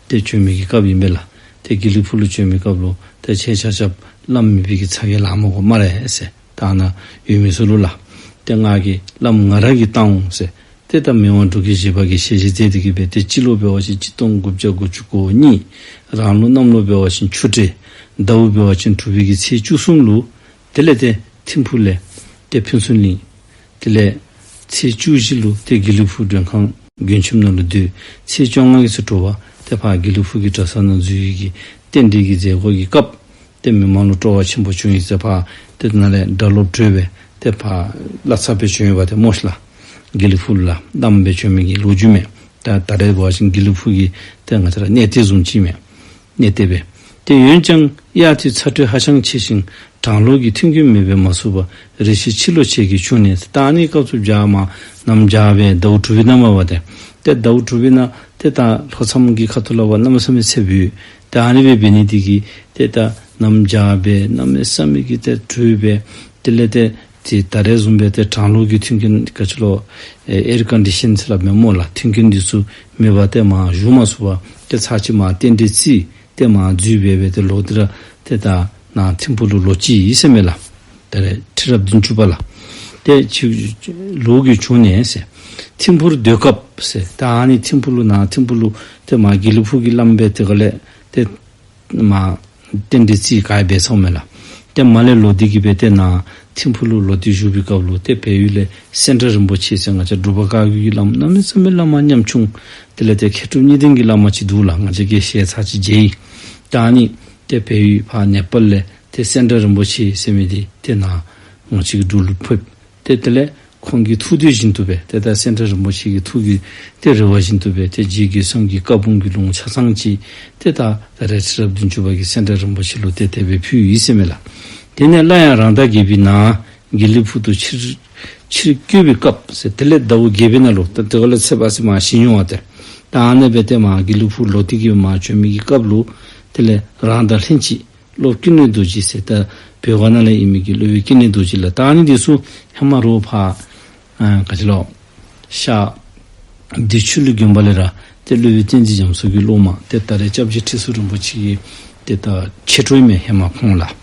ཏེ་བྱོན་མི་གི་སྐབས་ཨིན་པས་ལགས། ཏེ་དགེ་ལེགས་ཕུག་ལུ་བྱོན་མི་སྐབས་ལུ་ཏེ་ཁྱེད་ཆ་ཁྱབ་བླམ་མེད་པའི་གི་ཚ་གྱང་ལང་མི་དགོ་སྨ་རེ་ཟེར། ད་ནཱ་ཡོད་མི་ཚུ་ལུ་ལགས། ཏེ་ང་གིས་བླམ་ང་ར་གིས་བཏང་འོང་ཟེར། ཏེ་ད་མི་དབང་འབྲུག་རྒྱལ་བཞི་པ་གིས་ཞལ་བཞེས་མཛད་དེ་གི་སྦེ་ཏེ་སྤྱི་ལོ་འབད་བ་ཅིན་གཅིག་སྟོང་དགུ་བརྒྱ་དགུ་བཅུ་གོ་གཉིས། རང་ལུགས་གནམ་ལོ་འབད་བ་ཅིན་ཆུ་སྤྲེལ། ཟླཝ་འབད་བ་ཅིན་དྲུག་པའི་གི་ཚེས་བཅུ་གསུམ་ལུ། དེ་ལས་ཏེ་ཐིམ་ཕུག་ལས་ཏེ་ཕུན་ཚོགས་གླིང་། དེ་ལས་ཚེས་བཅུ་བཞི་ལུ་ཏེ་དགེ་ལེགས་ཕུག་མགྲོན་ཁང་མགོན་ཁྱིམ་ནང་ལུ་སྡོད། ཚེས་བཅོ་ལྔ་གི་ཚེ་དྲོ་པ་ཏེ་ཕར་དགེ་ལེགས་ཕུག་གི་གྲྭ་ས་ནང་འཛུལ་ཡི་གི་རྟེན་འབྲེལ་གྱི་མཛད་སྒོ་གི་སྐབས་ཏེ་མི་མང་ལུ་སྤྲོ་བ་ཆེན་པོ་བྱུང་ཡི་ཟེར། ཕར་ཏེ་ནཱ་ལས་སྒྲ་སློབ་གྲོལ་སྦེ་ཏེ་ཕར་བླ་ཚབ་སྦེ་བྱོན་ཡོདཔ་ཏེ་སྨོ་ཤི་ལགས། དགེ་ལེགས་ཕུག་ལུ་ལགས་བླམ་སྦེ་བྱོན་མི་གི་ལོ་རྒྱུས་མས། ད་ད་རེས་འབད་བ་ཅིན་དགེ་ལེགས་ཕུག་གི་ཏེ་ང་བཅས་ར་གནས་བརྟན་བཟུམ་ཅིག་མས། གནས་བརྟན་སྦེ། ཏེ་འོན་ཀྱང་དབྱར་དུས་ཚ་དྲོད་ཧ་ཅང་ཆེ་ཞིང་གྲང་གློག་གི་མཐུན་རྐྱེན་མེད་པས་མ་ཚུགས་པར་རེ་ཞིག་ཕྱི་ལོགས་བྱེད་ཀྱི་བྱུང་ནས། ད་ཨ་ནི་སྐབས་སུ་བྱཱར་མར་གནམ་བྱཱར་སྦེ་ཟླཝ་དྲུག་པའི་ནང་མར་འབད་དེ། ཏེ་ཟླཝ་དྲུག་པའི་ནང་ཏེ་ད་ལྷོ་མཚམས་ཀྱི་ཁ་ཐུག་ལས་འབད་གནམ་མེད་ས་མེད་ཚ་བའི། ད་ཨ་ནི་སྦེ་འབད་ནི་དེ་གིས་ཏེ་ད་གནམ་བྱཱར་སྦེ་གནམ་མེད་ས་མེད་ཀྱི་ཏེ་དྲོད་སྦེ། དེ་ལས་ཏེ་ཏེ་ད་རེས་བཟུམ་སྦེ་ཏེ་གྲང་གློག་གི་མཐུན་རྐྱེན་ག་ཅི་ལོ་ཨེ་ཨེར་ཀོན་ཌི་ཤཱན་ཟེར་སླབ་མས་སྨོ་ལགས། མཐུན་རྐྱེན་འདི་ཚུ་མེད་པར་ཏེ་མར་བཞུགས་མ་ཚུགས་པར་ཏེ་ཚར་གཅིག་མར་རྟེན་འབྲེལ་བརྩིས་ཏེ་མར་འཛུལ་སྦེ་སྦེ་ཏེ་ལོག་སྟེ་ར་ཏེ་ད་ནཱ་ཐིམ་ཕུག་ལུ་ལོག་ཅི་ཨིན་ཟེར་མས་ལགས། ད་རེས་ཁྲི་རབས་བདུན་ཅུ་པ་ལགས། ཏེ་ཕྱི་ལོག་གི་བྱུང་ནས་ཟེར། ཐིམ་ཕུག་སྡོད་སྐབས་ཟེར། ད་ཨ་ནི་ཐིམ་ཕུག་ལུ་ནཱ་ཐིམ་ཕུག་ལུ་ཏེ་མར་དགེ་ལེགས་ཕུག་གི་བླམ་སྦེ་དེ་ཁ་ལས་ཏེ་མར་རྟེན་འབྲེལ་རྩིས་ག་ཡང་འབད་ཚརཝ་མས་ལགས། ཏེ་མར་ལས་ལོག་སྟེ་གི་སྦེ་ཏེ་ནཱ་ཐིམ་ཕུག་ལུ་ལོག་སྟེ་བཞུགས་པའི་སྐབས་ལུ་ཏེ་བལ་ཡུལ་ལས་སེ་འབྲས་རིན་པོ་ཆེ་ཟེར་ང་བཅས་འབྲུག་པ་བཀའ་བརྒྱུད་ཀྱི་བླམ་གནམ་མེད་ས་མེད་བླ་མ་ཉམ་ཆུང་། དེ་ལས་ཏེ་མཁས་གྲུབ་གཉིས་ལྡན་གྱི་བླ་མ་ཅིག་འདུག་ལགས། ང་བཅས་ཀྱིས་ཞལ་ཚར་གཅིག་མཇལ་ཡི། ད་ཨ་ནི་ཏེ་བལ་ཡུལ་ཕར་ནེ་པཱལ་ལས་ཏེ་སེ་འབྲས་རིན་པོ་ཆེ་ཟེར་མི་འདི་ཏེ་ནཱ་ང་བཅས་ཀྱི་འབྲུག་ལུ་ཕེབས། ཏེ་དེ་ལས་ཁོང་གི་ཐུགས་འདོད་བཞིན་དུ་སྦེ་ཏེ་ད་སེ་འབྲས་རིན་པོ་ཆེ་གི་ཐུགས་ཀྱི་ཏེ་རེ་བ་བཞིན་དུ་སྦེ་ཏེ་རྗེ་རྒོད་ཚང་གི་བཀའ་འབུམ་གྱི་ལུང་ཆ་ཚང་ཅིག་ཏེ་ད་ད་རེས་ཁྲི་རབས་བདུན་ཅུ་པ་གིས་སེ་འབྲས་རིན་པོ་ཆེ་ལུ་ཏེ་དེ་སྦེ་ཕུལ་ཡི་ཟེར་མས་ལགས། དེ་ནས་སླར་ཡང་རང་ཟླ་བརྒྱད་པའི་ནང་དགེ་ལེགས་ཕུག་ཏུ་ཕྱིར་ཕྱིར་བསྐྱོད་པའི་སྐབས་ཟེར། དེ་ལས་ཟླཝ་བརྒྱད་པའི་ནང་ལུ་ད་དེ་ཁ་ལས་ཚེས་པ་ཟེར་མར་བཞེངས་འོང་བ་ཏེ། ད་ཨ་ནི་སྦེ་ཏེ་མར་དགེ་ལེགས་ཕུག་ལོག་སྟེ་གི་མར་བྱོན་མི་གི་སྐབས་ལུ་དེ་ལས་རང་དང་ལྷན་ཅིག་སློབ་ཀུན་ལེགས་རྡོ་རྗེ་ཟེར། ད་བོད་ཁ་ནང་ལས་ཨིན་མི་གི་སློབ་དཔོན་ཀུན་ལེགས་རྡོ་རྗེ་ལགས། ད་ཨ་ནི་འདི་ཚུ་ཧེ་མ་རོགས་ཕར་ཨ་ག་ཅི་ལོ་ཤར་བདེ་ཆོས་གླིང་དགོན་པ་ལས་ར་ཏེ་སློབ་དཔོན་བསྟན་འཛིན་རྒྱ་མཚོ་གི་སློབ་མ་ཏེ་ད་རེས་སྐྱབས་རྗེ་ཁྲི་ཟུར་རིན་པོ་ཆེ་གི་ཏེ་ད་མཆེད་གྲོགས་ཨིན་མས་ཧེ་མ་ཁོང་ལགས།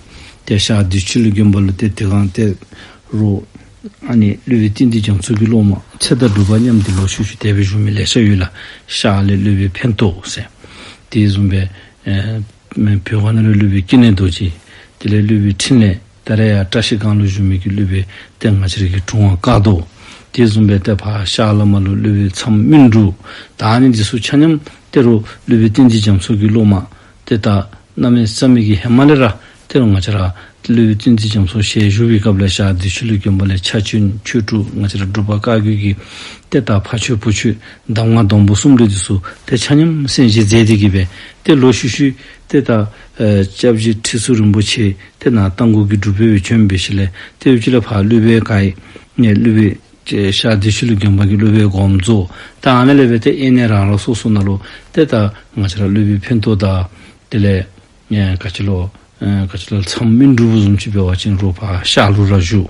ཏེ་ཤར་བདེ་ཆོས་གླིང་དགོན་པ་ལུ་ཏེ་དེ་སྒང་ཏེ་རོགས་ཨ་ནི་སློབ་དཔོན་བསྟན་འཛིན་རྒྱ་མཚོ་གི་སློབ་མ་ཚེ་དང་སྒྲུབ་པ་མཉམ་སྟེ་ལོག་ཤུལ་ཤུལ་དེ་སྦེ་བཞུགས་མི་ལེ་ཤ་ཡོད་ལགས། ཤར་ལས་སློབ་དཔོན་ཕན་ཐོགས་ཟེར། དེ་བཟུམ་སྦེ་ཨེ་མེན་བོད་ཁ་ནང་ལས་སློབ་དཔོན་ཀུན་ལེགས་རྡོ་རྗེ། དེ་ལས་སློབ་དཔོན་འཕྲིན་ལས། ད་རེས་ཡར་བཀྲ་ཤིས་སྒང་ལུ་བཞུགས་མི་གི་སློབ་དཔོན་ཏེ་ང་བཅས་ར་གི་དྲུང་པ་དཀར་རྡོ། དེ་བཟུམ་སྦེ་ཏེ་ཕར་ཤར་ལས་མར་ལུ་སློབ་དཔོན་མཚམས་སྨིན་དྲུག། ད་ཨ་ནི་འདི་ཚུ་ཆ་མཉམ་ཏེ་རོགས་སློབ་དཔོན་བསྟན་འཛིན་རྒྱ་མཚོ་གི་སློབ་མ་ཏེ་ད་གནམ་མེད་ས་མེད་ཀྱི་ཧེ་མ་ལས་ར་ཏེ་རོགས་ང་བཅས་ར་སློབ་དཔོན་བསྟན་འཛིན་རྒྱ་མཚོ་ཞལ་བཞུགས་པའི་སྐབས་ལས་ཤར་བདེ་ཆོས་གླིང་དགོན་པ་ལས་ཕྱག་ཆེན་ཆོས་དྲུག་ང་བཅས་ར་འབྲུག་པ་བཀའ་བརྒྱུད་ཀྱི་ཏེ་ད་ཕ་ཆོས་བུ་ཆོས་གདམས་ངག་སྡོང་པོ་གསུམ་འདི་ཚུ་ཏེ་ཆ་མཉམ་གསན་བཞེས་མཛད་དེ་གི་སྦེ་ཏེ་ལོག་ཤུལ་ཤུལ་ཏེ་ད་ ཨེ་སྐྱབས་རྗེ་ཁྲི་ཟུར་རིན་པོ་ཆེ་ཏེ་ནཱ་རྟ་མགོ་གི་སྒྲུབ་པ་སྦེ་བྱོན་འབད་ཞིནམ་ལས་ཏེ་ཡུལ་ཅིག་ལས་ཕར་སློབ་དཔོན་ག་ཡི་ནས་སློབ་དཔོན་ཤར་བདེ་ཆོས་ལུ་དགོན་པ་གི་སློབ་དཔོན་དགོངམ་རྫོགས། ད་ཨ་ནཱ་ལས་སྦེ་ཏེ་ཨེ་ནཱ་རང་རང་སོ་སོ་ནང་ལུ་ཏེ་ད་ང་བཅས་ར་སློབ་དཔོན་ཕན་ཐོགས་དང་དེ་ལས་ཨེ་ག་ཅི་ལོ་ཨེ་ག་ཅི་ལོ་མཚམས་སྨིན་དྲུག་པོ་བཟུམ་ཅིག་འབད་བ་ཅིན་རོགས་ཕར་ཤར་ལུ་ར་བཞུགས།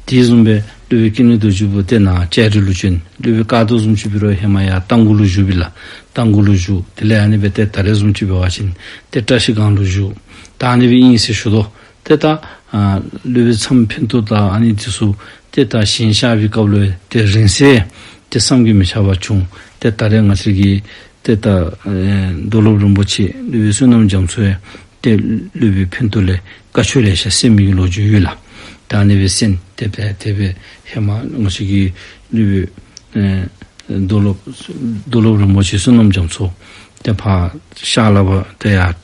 དེ་བཟུམ་སྦེ་སློབ་དཔོན་ཀུན་ལེགས་རྡོ་རྗེ་བུ་ཏེ་ནཱ་ལྕགས་རི་ལུ་བྱོན། སློབ་དཔོན་ཀཿཐོག་བཟུམ་ཅིག་འབད་རུང་ཧེ་མ་ཡར་རྟ་མགོ་ལུ་བཞུགས་པས་ལགས། རྟ་མགོ་ལུ་བཞུགས། དེ་ལས་ཨ་ནི་སྦེ་ཏེ་ད་རེས་བཟུམ་ཅིག་འབད་བ་ཅིན་ཏེ་བཀྲ་ཤིས་སྒང་ལུ་བཞུགས། ད་ཨ་ནི་སྦེ་ཨིན་ཟེར་ཞུ་དོ། ཏེ་ད་ཨ་སློབ་དཔོན་མཚམས་ཕན་ཐོགས་དང་ཨ་ནི་འདི་ཚུ་ཏེ་ད་ཞིང་གཤེགས་པའི་སྐབས་ལུ་ཏེ་རིང་བསྲེལ་ཏེ་བསམ་གྱིས་མི་ཁྱབ་པ་བྱུང་། ཏེ་ད་རེས་ང་བཅས་ཀྱི་ཏེ་ད་ཨེ་རྡོར་སློབ་རིན་པོ་ཆེ་སློབ་དཔོན་བསོད་ནམས་རྒྱ་མཚོ་ཡང་ཏེ་སློབ་དཔོན་ཕན་ཐོགས་ལས་བཀའ་ཆོས་ལེ་ཤ་གསན་མི་གི་ལོ་རྒྱུས་ཡོད་ལགས། ད་ཨ་ནི་སྦེ་གསན། ཏེ་ཏེ་དེ་སྦེ་ཧེ་མ་ང་བཅས་ཀྱི་སློབ་དཔོན་ཨེ་རྡོར་སློབ་རྡོར་སློབ་རིན་པོ་ཆེ་བསོད་ནམས་རྒྱ་མཚོ་ཏེ་ཕར་ཤར་ལུ་སྦེ་ཏེ་ཡར་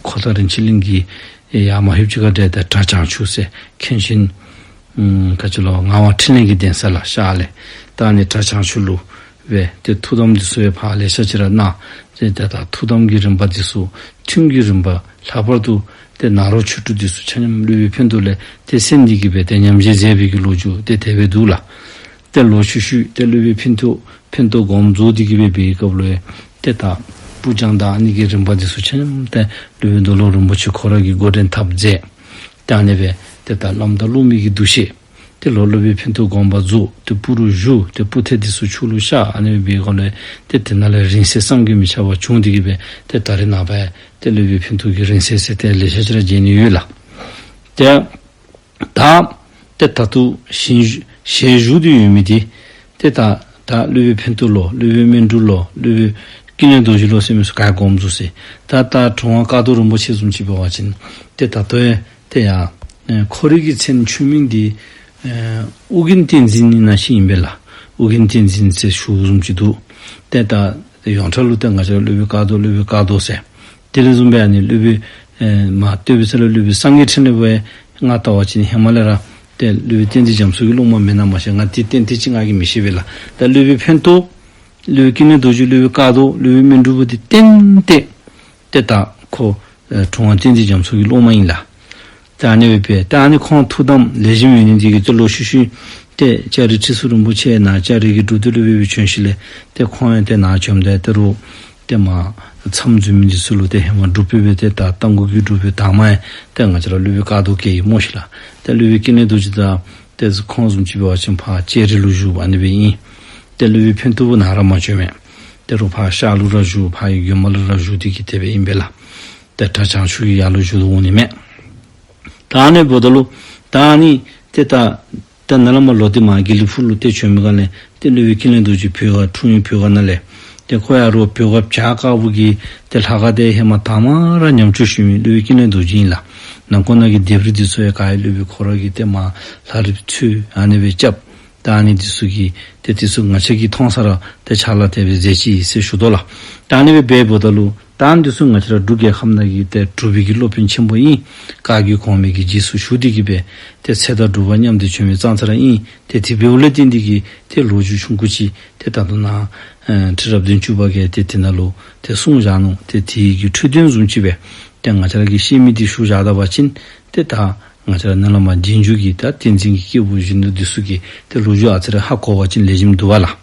ཁོ་དང་རིན་ཆེན་གླིང་གི་ཡར་མ་ལྷོདཔ་ཅིག་ཁར་ཏེ་ད་གྲྭ་བྱང་ཆུབ་ཟེར་མཁན་ཆེན་ཨམ་ག་ཅི་ལོ་ངག་དབང་འཕྲིན་ལས་ཀྱི་གདན་ས་ལགས་ཤར་ལས། ད་ཨ་ནི་གྲྭ་བྱང་ཆུབ་ལུ་སྦེ་ཏེ་ཐུགས་དམ་འདི་ཚུ་ཡང་ཕར་ལེ་ཤ་ཅིག་ར་གནང་། ཏེ་ད་ཐུགས་དམ་གྱི་རིམ་པ་འདི་ཚུ་ཐུན་གྱི་རིམ་པ་ལྷག་པར་དུ་ཏེ་ནཱ་རོ་ཆོས་དྲུག་འདི་ཚུ་ཆ་མཉམ་སློབ་དཔོན་ཕན་ཐོགས་ལས་ཏེ་གསན་ཏེ་གི་སྦེ་ཏེ་ཉམས་བཞེས་མཛད་པའི་གི་ལོ་རྒྱུས་ཏེ་དེ་སྦེ་འདུག་ལགས། ཏེ་ལོག་ཤུལ་ཤུལ་ཏེ་སློབ་དཔོན་ཕན་ཐོགས་ཕན་ཐོགས་དགོངམ་རྫོགས་ཏེ་གི་སྦེ་འབད་བའི་སྐབས་ལུ་ཡང་ཏེ་ད་སྤུར་སྦྱང་དང་ཨ་ནི་གི་རིམ་པ་འདི་ཚུ་ཆ་མཉམ་ཏེ་སློབ་དཔོན་རྡོར་སློབ་རིན་པོ་ཆེ་ཁོ་ར་གིས་འགོ་འདྲེན་འཐབ་མཛད། ཏེ་ཨ་ནི་སྦེ་ཏེ་ད་བླམ་དང་སློབ་མའི་གི་འདུ་ཤེས་ཏེ་ལོག་སློབ་དཔོན་ཕན་ཐོགས་དགོངས་པ་རྫོགས། ཏེ་སྤུར་རུ་བཞུགས། ཏེ་སྤུར་ཐལ་འདི་ཚུ་ཕྱོགས་ལུ་བཞག། ཨ་ནི་སྦེ་འབད་སྒང་ལུ་ཏེ་དེ་ནང་ལས་རིང་བསྲེལ་བསམ་གྱིས་མི་ཁྱབ་པ་བྱུང་སྟེ་གི་སྦེ་ཏེ་ད་རེས་ནངས་པ་ཏེ་སློབ་དཔོན་ཕན་ཐོགས་ཀྱི་རིང་བསྲེལ་ཟེར་ཏེ་ལེ་ཤ་ཅིག་ར་མཇལ་ནི་ཡོད་ལགས། ཏེ་ད་ཏེ་ད་ལྟོ་ཞལ་བཞུགས་ཏེ་ཡོད་མི་འདི་ཏེ་ད་ད་སློབ་དཔོན་ཕན་ཐོགས་ལོ་སློབ་དཔོན་སྨིན་གྲུབ་ལོ་སློབ་དཔོན་ཀུན་ལེགས་རྡོ་རྗེ་ལོ་ཟེར་མི་ཚུ་ག་དགོངམ་རྫོགས་ཟེར། ད་ད་དྲུང་པ་ཀཿཐོག་རིན་པོ་ཆེ་བཟུམ་ཅིག་འབད་བ་ཅིན་ཏེ་ད་ལྟོ་ཡང་ཏེ་ཡང་ཨེ་ཁོ་རའི་གི་མཚན་ཆོས་མིང་འདི་ཨེ་ཨོ་རྒྱན་བསྟན་འཛིན་ཨིན་ན་ཅིག་ཨིན་པས་ལགས། ཨོ་རྒྱན་བསྟན་འཛིན་ཟེར་ཞུཝ་བཟུམ་ཅིག་འདུག། ཏེ་ད་ཡོངས་གྲགས་ལུ་ཏེ་ང་བཅས་སློབ་དཔོན་ཀཿཐོག་སློབ་དཔོན་ཀཿཐོག་ཟེར། དེ་ལས་བཟུང་སྦེ་ཨ་ནི་སློབ་དཔོན་ཨེ་མར་སྟོད་པའི་ས་ལུ་སློབ་དཔོན་སངས་རྒྱས་འཕྲིན་ལས་པ་ཡང་ང་བལྟ་བ་ཅིན་ཧེ་མ་ལས་ར་ཏེ་སློབ་དཔོན་བསྟན་འཛིན་རྒྱ་མཚོ་གི་སློབ་མ་མེན་ན་མ་ཤེས། ང་འདི་ཏན་ཏན་ཅིག་ང་གིས་མི་ཤེས་པས་ལགས། ད་སློབ་དཔོན་ཕན་ཐོགས་སློབ་དཔོན་ཀུན་ལེགས་རྡོ་རྗེ་སློབ་དཔོན་ཀཿཐོག་སློབ་དཔོན་སྨིན་གྲུབ་འདི་ཏན་ཏན་ཏེ་ད་ཁོ་ཨེ་དྲུང་པ་བསྟན་འཛིན་རྒྱ་མཚོ་གི་སློབ་མ་ཨིན་ལགས། ད་ཨ་ནི་སྦེ་འབད་ད་ཨ་ནི་ཁོང་ཐུགས་དམ་ལེགས་ཤོམ་ཡོད་ནི་འདི་གིས་ཏེ་ལོག་ཤུལ་ཤུལ་ཏེ་ལྕགས་རི་ཁྲི་ཟུར་རིན་པོ་ཆེ་ནཱ་ལྕགས་རི་གི་སྒྲུབ་སྡེ་སློབ་དཔོན་སྦེ་བྱོན་ཞིནམ་ལས་ཏེ་ཁོང་ཡང་ཏེ་ནཱ་བྱོནམ་ད་ཏེ་རུང་ཏེ་མར་མཚམས་འཛུལ་མི་འདི་ཚུ་ལུ་ཏེ་ཧེ་མ་སྒྲུབ་པའི་སྦེ་ཏེ་ད་རྟ་མགོ་གི་སྒྲུབ་པའི་དང་པ་ཡང་ཏེ་ང་བཅས་ར་སློབ་དཔོན་ཀཿཐོག་བཀལ་ཡི་སྨོ་ཤིག་ལགས། ཏེ་སློབ་དཔོན་ཀུན་ལེགས་རྡོ་རྗེ་དང་ཏེ་ཁོང་བཟུམ་ཅིག་འབད་བ་ཅིན་ཕར་ལྕགས་རི་ལུ་བཞུགས་ཨ་ནི་སྦེ་ཨིན། ཏེ་སློབ་དཔོན་ཕན་ཐོགས་ནཱ་ར་མ་བྱོན་མས། ཏེ་རུང་ཕར་ཤར་ལུ་ར་བཞུགས། ཕར་ཡི་དགོན་པ་ལུ་ར་བཞུགས་ཏེ་གི་དེ་སྦེ་ཨིན་པས་ལགས། ཏེ་གྲྭ་བྱང་ཆུབ་ཀྱི་ཡར་ལུ་བཞུགས་དོ་འོང་ནི་མས། ད་ཨ་ནི་འབདཝ་ད་ལུ་ད་ཨ་ནི་ཏེ་ད་ད་ནཱ་ལས་མར་ལོག་སྟེ་མར་དགེ་ལེགས་ཕུག་ལུ་ཏེ་བྱོན་མི་སྒང་ལས་ཏེ་སློབ་དཔོན་ཀུན་ལེགས་རྡོ་རྗེ་བོད་ཁ་འཁྲུངས་ཡུལ་བོད་ཁ་ནང་ལས་ཏེ་ཁོ་ཡང་རོགས་བོད་ཁ་བྱ་དཀར་པོ་གི་ཏེ་ལྷ་ཁང་འདི་ཧེ་མ་དང་པ་ར་ཉམས་བཅོས་ཞུ་མི་སློབ་དཔོན་ཀུན་ལེགས་རྡོ་རྗེ་ཨིན་ལགས། ནང་འཁོད་ནང་གི་ལྡེབས་རིས་འདི་ཚུ་ཡང་ག་ར་སློབ་དཔོན་ཁོ་ར་གིས་ཏེ་མར་ལྷ་རིས་ཚུ་ཨ་ནི་སྦེ་རྐྱབ། ད་ཨ་ནི་འདི་ཚུ་གི་ཏེ་འདི་ཚུ་ང་བཅས་ཀྱིས་མཐོང་ས་ར་ཏེ་ཕྱག་ལཱ་དེ་སྦེ་མཛད་ཅི་ཟེར་ཞུ་དོ་ལགས། ད་ཨ་ནི་སྦེ་འབདཝ་ད་ལུ་ད་ཨ་ནི་འདི་ཚུ་ང་བཅས་ར་འབྲུག་རྒྱལ་ཁབ་ནང་གི་ཏེ་འབྲུག་པའི་གི་སློབ་དཔོན་ཆེན་པོ་ཨིན། བཀའ་བརྒྱུད་གོང་མའི་གི་རྗེས་སུ་ཞུགས་ཏེ་གི་སྦེ་ཏེ་ཚེ་དང་སྒྲུབ་པ་མཉམ་སྟེ་བྱོན་མི་ཙང་ཙ་ར་ཨིན། ཏེ་དེ་འབདཝ་ལས་བརྟེན་ཏེ་གི་ཏེ་ལོ་རྒྱུས་ཆུང་ཀུ་ཅིག་ཏེ་ད་ལྟོ་ནཱ་ཨེ་ཁྲི་རབས་བདུན་ཅུ་པ་གིས་ཏེ་དེ་ནང་ལུ་ཏེ་གསུངས་བཞག་ནུག། ཏེ་དེ་གི་འཕྲོས་དོན་བཟུམ་ཅིག་སྦེ་ཏེ་ང་བཅས་ར་གིས་ཤེས་མི་འདི་ཞུ་བཞག་ད་པ་ཅིན་ཏེ་ད་ང་བཅས་ར་ནཱ་ལས་མར་རྗེས་འཇུག་གི་ད་བསྟན་འཛིན་གྱི་སྐྱེས་བུ་གཞོན་ནུ་འདི་ཚུ་གིས་ཏེ་ལོ་རྒྱུས་ཨ་ཙི་རེ་ཧ་གོ་བ་ཅིན་ལེགས་ཤོམ་འདུག་པ་ལགས།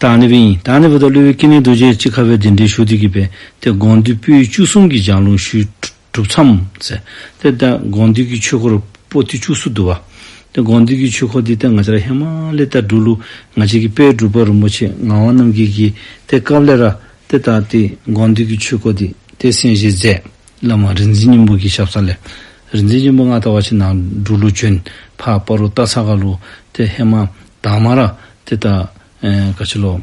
ད་ཨ་ནི་སྦེ་ཨིན། ད་ཨ་ནི་འབདཝ་ད་སློབ་དཔོན་ཀུན་ལེགས་རྡོ་རྗེ་གཅིག་ཁར་སྦེ་གདན་འདྲེན་ཞུ་སྟེ་གི་སྦེ་ཏེ་དགོངས་འདུས་པོད་བཅུ་གསུམ་གྱི་ལྗགས་ལུང་ཞུས་གྲུབ་མཚམས་ཟེར། ཏེ་ད་དགོངས་འདུས་ཀྱི་ཆོས་འཁོར་པོ་ཏི་བཅུ་གསུམ་འདུག་པ། ཏེ་དགོངས་འདུས་ཀྱི་ཆོས་འཁོར་འདི་ཏེ་ང་བཅས་ར་ཧེ་མ་ལས་ད་འབྲུག་ལུ་ང་བཅས་ཀྱི་དཔལ་འབྲུག་པ་རིན་པོ་ཆེ་ངག་དབང་རྣམ་རྒྱལ་གྱི་ཏེ་སྐབས་ལས་ར་ཏེ་ད་ཏེ་དགོངས་འདུས་ཀྱི་ཆོས་འཁོར་འདི་ཏེ་གསན་བཞེས་མཛད། བླ་མ་རིག་འཛིན་སྙིང་པོ་གི་ཞབས་ས་ལས། རིག་འཛིན་སྙིང་པོ་ང་བལྟ་བ་ཅིན་ནཱ་འབྲུག་ལུ་བྱོན། ཕར་སྤ་རོ་སྟག་ཚང་ཁ་ལུ་ཏེ་ཧེ་མ་དང་པ་ར་ཏེ་ད་ཨེ་ག་ཅི་ལོ་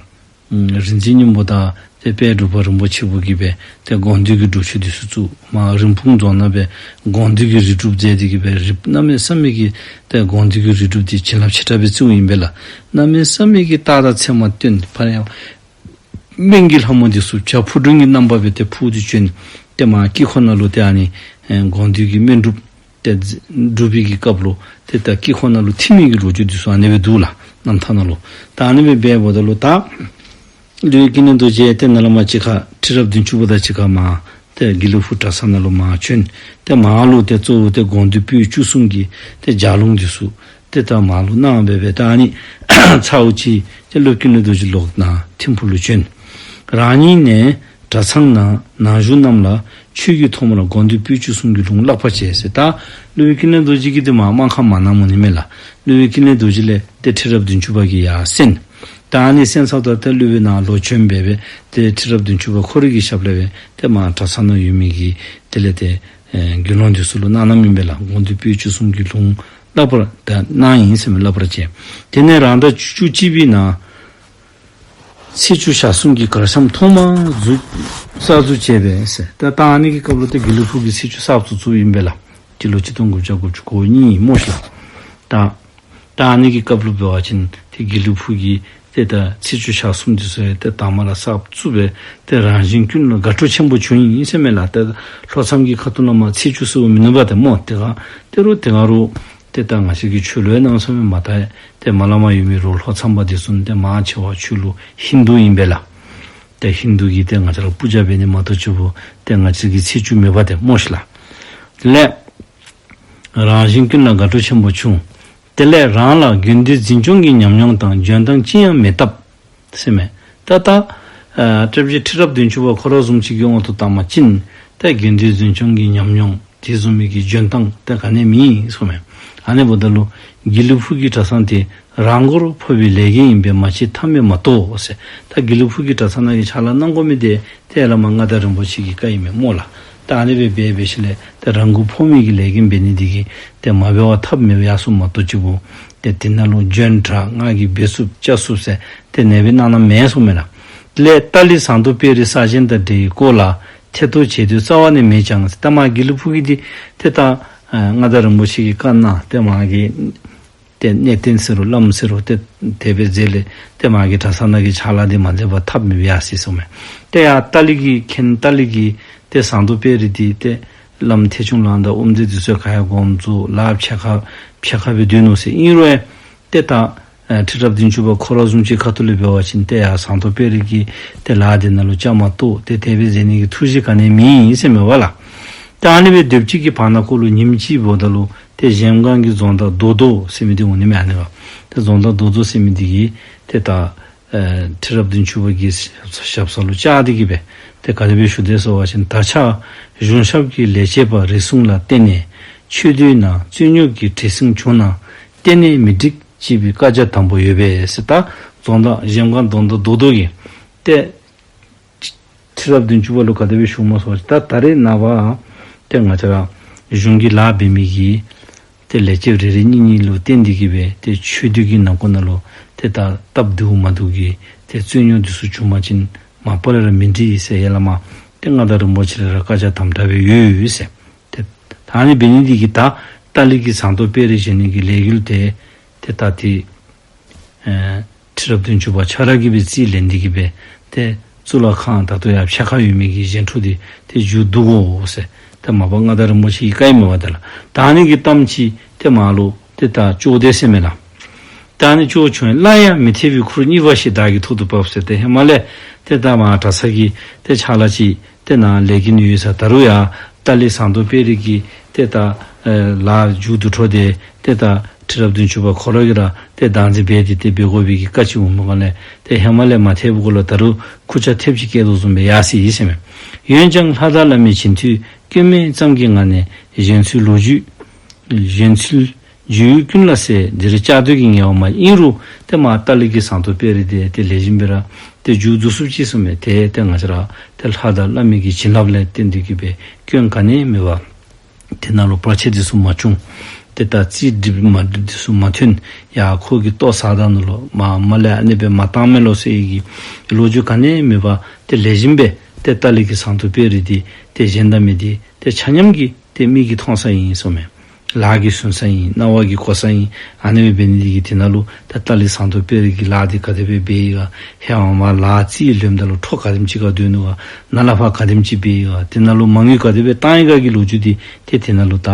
ཨམ་རིག་འཛིན་སྙིང་པོ་དང་ཏེ་དཔལ་འབྲུག་པ་རིན་པོ་ཆེ་བོ་གིས་སྦེ་ཏེ་དགོངས་འདུས་ཀྱི་སྒྲུབ་མཆོད་འདི་ཚུ་བཙུགས། མར་རིན་སྤུངས་རྫོང་ནང་སྦེ་དགོངས་འདུས་ཀྱི་རིལ་སྒྲུབ་མཛད་དེ་གི་སྦེ་རིལ་གནམ་མེད་ས་མེད་ཀྱི་ཏེ་དགོངས་འདུས་ཀྱི་རིལ་སྒྲུབ་འདི་བྱིན་རླབས་ཆེ་དྲགས་སྦེ་བརྩིཝ་ཨིན་པས་ལགས། གནམ་མེད་ས་མེད་ཀྱི་རྟགས་དང་མཚན་མ་སྟོན། ཕར་ཡང་སྨན་གྱི་ལྷ་མོ་འདི་ཚུ་བྱ་ཕུར་སྒྲེང་གི་རྣམ་པ་སྦེ་ཏེ་འཕུར་ཏེ་བྱོན། ཏེ་མར་དཀྱིལ་འཁོར་ནང་ལུ་ཏེ་ཨ་ནི་ཨེ་དགོངས་འདུས་ཀྱི་སྨན་སྒྲུབ་ཏེ་སྒྲུབ་པའི་གི་སྐབས་ལུ་ཏེ་ད་དཀྱིལ་འཁོར་ནང་ལུ་ཐིམ་མི་གི་ལོ་རྒྱུས་འདི་ཚུ་ཨ་ནི་སྦེ་འདུག་ལགས། རྣམ་ཐར་ནང་ལུ། ད་ཨ་ནི་སྦེ་འབདཝ་ད་ལུ་ད་སློབ་དཔོན་ཀུན་ལེགས་རྡོ་རྗེ་ཏེ་ནཱ་ལས་མར་གཅིག་ཁར་ཁྲི་རབས་བདུན་ཅུ་པ་དང་གཅིག་ཁར་མར་ ཏེ་དགེ་ལེགས་ཕུག་གྲྭ་ཚང་ནང་ལུ་མར་བྱོན། ཏེ་མར་ལུ་ཏེ་གཙོ་བོ་ཏེ་དགོངས་འདུས་པོད་བཅུ་གསུམ་གྱི་ཏེ་ལྗགས་ལུང་འདི་ཚུ་ཏེ་ད་མར་ལུ་གནང་སྦེ་སྦེ་ད་ཨ་ནི་ཚརཝ་ཅིག་ཏེ་སློབ་དཔོན་ཀུན་ལེགས་རྡོ་རྗེ་ལོག་ནཱ་ཐིམ་ཕུག་ལུ་བྱོན། རང་ཉིད་ནས་གྲྭ་ཚང་ནང་ནང་བཞུགས་རྣམས་ལ་ཆོས་ཀྱི་ཐོག་མར་དགོངས་འདུས་པོད་བཅུ་གསུམ་གྱི་ལུང་བསླབ་པར་བྱས་ཟེར། ད་སློབ་དཔོན་ཀུན་ལེགས་རྡོ་རྗེ་གིས་ཏེ་མར་སྨར་ཁམས་མ་གནངམ་འོང་ནི་མས་ལགས། སློབ་དཔོན་ཀུན་ལེགས་རྡོ་རྗེ་ལས་ཏེ་ཁྲི་རབས་བདུན་ཅུ་པ་གིས་ཡར་གསན། ད་ཨ་ནི་གསན་ཚརཝ་ད་ཏེ་སློབ་དཔོན་ནཱ་ལོག་བྱོན་སྦེ་སྦེ་ཏེ་ཁྲི་རབས་བདུན་ཅུ་པ་ཁོ་རའི་གི་ཞབས་ལས་སྦེ་ཏེ་མར་གྲྭ་ཚང་ནང་ཡོད་མི་གི་དེ་ལས་ཏེ་ཨེ་དགེ་སློང་འདི་ཚུ་ལུ་གནང་གནངམ་ཨིན་པས་ལགས། དགོངས་འདུས་པོད་བཅུ་གསུམ་གྱི་ལུང་བསླབ་པར་ད་གནང་ཡི་ཟེར་མི་བསླབ་པར་བྱས། དེ་ནས་རང་ཟླ་བཅུ་གཅིག་པའི་ནང་ཚེས་བཅུ་ཞག་གསུམ་གྱི་གར་འཆམ་ཐོག་མར་འཛུགས་གསར་འཛུགས་བྱས་པས་ཟེར། ད་ད་ཨ་ནི་གི་སྐབས་ལུ་ཏེ་དགེ་ལེགས་ཕུག་གི་ཚེས་བཅུ་གསར་བཙུགས་བཙུགསཔ་ཨིན་པས་ལགས། སྤྱི་ལོ་ཆིག་སྟོང་དགུ་བརྒྱ་དགུ་བཅུ་གོ་གཉིས་སྨོ་ཤིག་ལགས། ད་ད་ཨ་ནི་གི་སྐབས་ལུ་འབད་བ་ཅིན་ཏེ་དགེ་ལེགས་ཕུག་གི་ཏེ་ད་ཚེས་བཅུ་ཞག་གསུམ་འདི་ཚུ་ཡང་ཏེ་དང་པ་ར་གསར་བཙུགས་སྦེ་ཏེ་རང་གཞན་ཀུན་ལ་དགའ་སྤྲོ་ཆེན་པོ་བྱུང་ཡི་ཟེར་མས་ལགས། ཏེ་ལྷོ་མཚམས་ཀྱི་ཁ་ཐུག་ལས་མར་ཚེས་བཅུ་ཟེརཝ་མིན་ནུག་པ་ཏེ་སྨོ། ཏེ་ག་ཏེ་རུང་ཏེ་ག་རུང་ཏེ་ད་ང་བཅས་ཀྱི་ཆོས་ལུགས་ནང་ཚུ་མེན་མ་ད་ཏེ་མར་ལས་མར་ཡོད་མི་རོགས་ལྷོ་མཚམས་པ་འདི་ཚུ་ཏེ་མང་ཆེ་བ་ཆོས་ལུགས་ཧིན་དུ་ཨིན་པས་ལགས། ཏེ་ཧིན་དུ་གིས་ཏེ་ང་བཅས་ར་པུ་ཇ་འབད་ནི་མ་གཏོགས་ཅིག་པོ་ཏེ་ང་བཅས་ཀྱི་ཚེས་བཅུ་མེད་པ་ཏེ་སྨོ་ཤིག་ལགས། དེ་ལས་རང་གཞན་ཀུན་ལ་དགའ་སྤྲོ་ཆེན་པོ་བྱུང་། དེ་ལས་རང་ལ་དགེ་འདུན་འཛིན་སྐྱོང་གི་ཉམས་མྱོང་དང་འཇོན་ཐང་ཅི་ཡང་མེད་སྟབས་ཟེར་མས། ད་ད་ཨ་སྐྱབས་རྗེ་ཁྲི་རབས་བདུན་ཅུ་པ་ཁོ་ར་བཟུམ་ཅིག་གི་དབང་དུ་བཏང་བ་ཅིན་ད་དགེ་འདུན་འཛིན་སྐྱོང་གི་ཉམས་མྱོང་དེ་བཟུམ་མའི་གི་འཇོན་ཐང་ད་ག་ནི་མེད་གསུངས་མས། ཨ་ནི་འབདཝ་ད་ལུ་དགེ་ལེགས་ཕུག་གི་གྲྭ་ཚང་དེ་རང་མགོར་ཕོག་པའི་ལས་འགན་ཨིན་པས་མ་གཞི་ཐབས་མེད་མ་གཏོགས་ཟེར། ད་དགེ་ལེགས་ཕུག་གི་གྲྭ་ཚང་ནང་གི་ཕྱག་ལཱ་གནང་དགོ་མི་དེ་ཏེ་བླ་མ་མངའ་བདག་རིན་པོ་ཆེ་གི་བཀའ་ཨིན་མས་སྨོ་ལགས། ད་ཨ་ནི་སྦེ་འབད་འབད་ཞིནམ་ལས་ཏེ་རང་མགོ་ཕོག་མི་གི་ལས་འགན་འབད་ནི་འདི་གིས་ཏེ་མ་འབད་བར་ཐབས་མེད་པར་ཡར་སོངམ་མ་གཏོགས་ཅིག་པོ་ཏེ་དེ་ནང་ལུ་འཇོན་དྲགས་ང་གིས་འབད་ཚུགས་བཅའ་ཚུགས་ཟེར་ཏེ་ཨ་ནི་སྦེ་གནང་གནངམ་མེན་གསུངས་མས་ལགས། དེ་ལས་ཏཱ་ལའི་ཟངས་མདོག་དཔལ་རི་གསར་བཞེངས་དང་འབྲེལ་བའི་སྐོར་ལ་ཐེ་གཏོགས་བྱེད་འདོད་རྩ་བ་ནས་མེད་ཀྱང་ཟེར། ད་མར་དགེ་ལེགས་ཕུག་གི་འདི་ཏེ་ད་ཨ་མངའ་བདག་རིན་པོ་ཆེ་གི་བཀའ་གནང་ཏེ་མ་གི་ཏེ་གནས་བརྟན་ཟེར་རུང་བླམ་ཟེར་རུང་ཏེ་དེ་སྦེ་མཛད་ལས་ཏེ་མ་གི་གྲྭ་ཚང་ནང་གི་ཕྱག་ལཱ་འདི་མ་མཛད་པར་ཐབས་མེད་པར་ཡར་སོ་ཡི་གསུངས་མས། ཏེ་ཡར་ཏཱ་ལའི་གི་མཁན་ཏཱ་ལའི་གི་ཏེ་ཟངས་མདོག་དཔལ་རི་འདི་ཏེ་བླམ་ཐེག་ཆུང་ལགས་དང་དབུ་མཛད་འདི་ཚུ་ག་ཡང་དགོངས་རྫོགས་ལཱ་ཕྱེད་ཀ་ཕྱེད་ཀ་སྦེ་སྡོད་ནུག་ཟེར། ཨིན་རུང་ཡང་ཏེ་ད་ཨ་ཁྲི་རབས་བདུན་ཅུ་པ་ཁོ་ར་བཟུམ་ཅིག་ཁ་ཐུག་ལས་འབད་བ་ཅིན་ཏེ་ཡར་ཟངས་མདོག་དཔལ་རི་གི་ཏེ་ལཱ་འདི་ནང་ལུ་བཅའ་མར་གཏོགས་ཏེ་དེ་སྦེ་མཛད་ནི་གི་ཐུགས་བཞེད་ག་ནི་མེད་ཟེར་མས་པ་ལགས། ཏེ་ཨ་ནི་སྦེ་སྡོདཔ་ཅིག་གི་བར་ན་ཁོ་ལུ་ཉིནམ་ཅིག་འབདཝ་ད་ལུ་ཏེ་གཞལམ་སྒང་གི་རྫོང་བདག་རྡོ་རྡོ་ཟེར་མི་འདི་འོང་ནི་མས། ཨ་ནི་བ་ཏེ་རྫོང་བདག་རྡོ་རྡོ་ཟེར་མི་འདི་གིས་ཏེ་ད་ཨེ་ཁྲི་རབས་བདུན་ཅུ་པ་གི་ཞབས་ས་ལུ་བཅར་ཏེ་གི་སྦེ་ཏེ་ག་དེ་སྦེ་ཞུ་དེས་ཟེར་བ་ཅིན། ད་ཆ་གཞུང་ཞབས་ཀྱི་ལས་བྱེད་པ་རེ་ཟུང་ལ་བརྟེན་ནས་ཆོས་སྡེའི་ནང་རྩོད་རྙོགས་ཀྱི་བྲེལ་ཟིང་བྱུང་ན་གཏན་ནས་མི་འགྲིག་ཅེས་པའི་བཀའ་རྒྱ་དམ་པོ་ཡོད་པས་ཟེར། ད་རྫོང་བདག་གཞལམ་སྒང་རྫོང་བདག་རྡོ་རྡོ་གིས་ཏེ་ཁྲི་རབས་བདུན་ཅུ་པ་ལུ་ག་དེ་སྦེ་ཞུཝ་སྨོ་ཟེར་བ་ཅིན། ད་ད་རེས་ནངས་པ་ཏེ་ང་བཅས་ར་གཞུང་གི་ལཱ་འབད་མི་གི་ཏེ་ལས་བྱེདཔ་རེ་རེ་གཉིས་གཉིས་ལུ་བརྟེན་ཏེ་གི་སྦེ་ཏེ་ཆོས་སྡེ་གི་ནང་འཁོད་ནང་ལུ་ཏེ་ད་སྟབས་བདེཝ་མ་བདེཝ་གི་ཏེ་རྩོད་རྙོགས་འདི་ཚུ་བྱུང་པ་ཅིན་མ་པ་ལས་ར་མི་འགྲིག་ཟེར་ཡར་ལས་མར་ཏེ་མངའ་བདག་རིན་པོ་ཆེ་ལས་ར་བཀའ་རྒྱ་དམ་དྲགས་སྦེ་ཡོད་ཡོད་ཟེར། ཏེ་ད་ཨ་ནི་འབད་ནི་འདི་གིས་ད་ཏཱ་ལའི་གི་ཟངས་མདོག་དཔལ་རི་བཞེངས་ནི་གི་ལས་འགུལ་དེ་ཏེ་ད་ཏེ་ཨེ་ཁྲི་རབས་བདུན་ཅུ་པ་ཁྱོད་ར་གིས་སྦེ་རྩིས་ལེན་ཏེ་གི་སྦེ་ཏེ་གཙུག་ལག་ཁང་ད་ལྟོ་ཡར་ཕྱེད་ཀ་ཡོད་མི་གི་གཞན་འཕྲོ་འདི་ཏེ་མཇུག་བསྡུ་དགོ་ཟེར། ཏེ་མ་པ་མངའ་བདག་རིན་པོ་ཆེ་གི་བཀའ་ཨིན་མས་པ་ཏེ་ལགས། ད་ཨ་ནི་གི་གཏམ་ཅིག་ཏེ་མར་ལུ་ཏེ་ད་ཅོག་འཐདཔ་ཟེར་མས་ལགས། ད་ཨ་ནི་ཅོག་ཆོད་སླར་ཡང་མི་འཐད་པའི་ཁུར་གཉིས་པ་ཞིག་བདག་གི་ཐོག་ཏུ་བབས་ཟེར། ཏེ་ཧེ་མ་ལས་ཏེ་ད་མར་གྲྭ་ཚང་གི་ཏེ་ཕྱག་ལཱ་ཅིག་ཏེ་ནཱ་ལས་ཀྱི་ནུས་ཡོད་ས་ད་རུང་ཡང་ཏཱ་ལའི་ཟངས་མདོག་དཔལ་རི་གི་ཏེ་ད་ཨེ་ལཱ་མཇུག་བསྡུ་འཕྲོ་དེ་ཏེ་ད་ཁྲི་རབས་བདུན་ཅུ་པ་ཁོ་ར་གིས་ར་ཏེ་བདག་འཛིན་འབད་དེ་ཏེ་འབད་དགོ་པའི་གི་བཀའ་ཅིག་འོངམ་ལས་ཏེ་ཧེ་མ་ལས་མ་འཐད་པའི་གུ་ལུ་ད་རུང་ཁུར་ཆ་ཐེབས་ཅིག་བཀལ་དོ་བཟུམ་སྦེ་ཡར་སོ་ཡི་ཟེར་མས། འོན་ཀྱང་ལྷ་དང་བླ་མའི་བྱིན་མཐུས་སྐྱོན་མེད་ཙམ་གྱི་ངང་ནས་གཞན་ཚུལ་ལོ་རྒྱུས་གཞན་ཚུལ་རྒྱུས་ཡོད་ཀུན་ལ་ཟེར་འདིར་བཅའ་སྡོད་ཀྱི་ངལ་བ་མ་ཡིན་རུང་ཏེ་མར་ཏཱ་ལའི་གི་ཟངས་མདོག་དཔལ་རི་དེ་ཏེ་ལེགས་ཤོམ་སྦེ་ར་ཏེ་མཇུག་བསྡུ་ཚུགསཔ་ཅིག་གསུངས་མས། ཏེ་ཏེ་ང་བཅས་ར་ཏེ་ལྷ་དང་བླ་མའི་གི་བྱིན་རླབས་ལས་བརྟེན་ཏེ་གི་སྦེ་སྐྱོན་ག་ནི་མེད་པར་དེ་ནང་ལུ་བར་ཆད་འདི་ཚུ་མ་བྱུང་། ཏེ་ད་རྩིས་འགྲིག་མ་འགྲིག་འདི་ཚུ་མ་ཐོན། ཡ་ཁོ་གིས་ལྟོ་ཟ་ད་ནུག་ལོ་མ་མ་ལས་ཨ་ནི་སྦེ་མ་བཏང་མས་ལོ་ཟེར་བའི་གི་ལོ་རྒྱུས་ག་ནི་མེད་པར་ཏེ་ལེགས་ཤོམ་སྦེ་ཏེ་ཏཱ་ལའི་གི་ཟངས་མདོག་དཔལ་རི་འདི་ཏེ་གཞན་དང་མི་འདི་ཏེ་ཆ་མཉམ་གྱིས་ཏེ་མིག་གིས་མཐོང་ས་ཨིན་གསུངས་མས། ལག་གིས་ཟུང་ས་ཨིན། རྣ་བ་གིས་གོ་ས་ཨིན། ཨ་ནི་སྦེ་འབད་ནི་འདི་གིས་དེ་ནང་ལུ་ད་ཏཱ་ལའི་ཟངས་མདོག་དཔལ་རི་གི་ལཱ་འདི་ག་དེ་སྦེ་འབད་ཡི་ག། ཧེ་མ་མར་ལཱ་རྩིས་ལེནམ་ད་ལུ་འཕྲོ་ག་དེམ་ཅིག་ག་སྡོད་ནུག་ག། ནཱ་ལས་ཕར་ག་དེམ་ཅིག་འབད་ཡི་ག། དེ་ནང་ལུ་མ་དངུལ་ག་དེ་སྦེ་བཏང་ཡི་ག་གི་ལོ་རྒྱུས་འདི་ཏེ་དེ་ནང་ལུ་ད་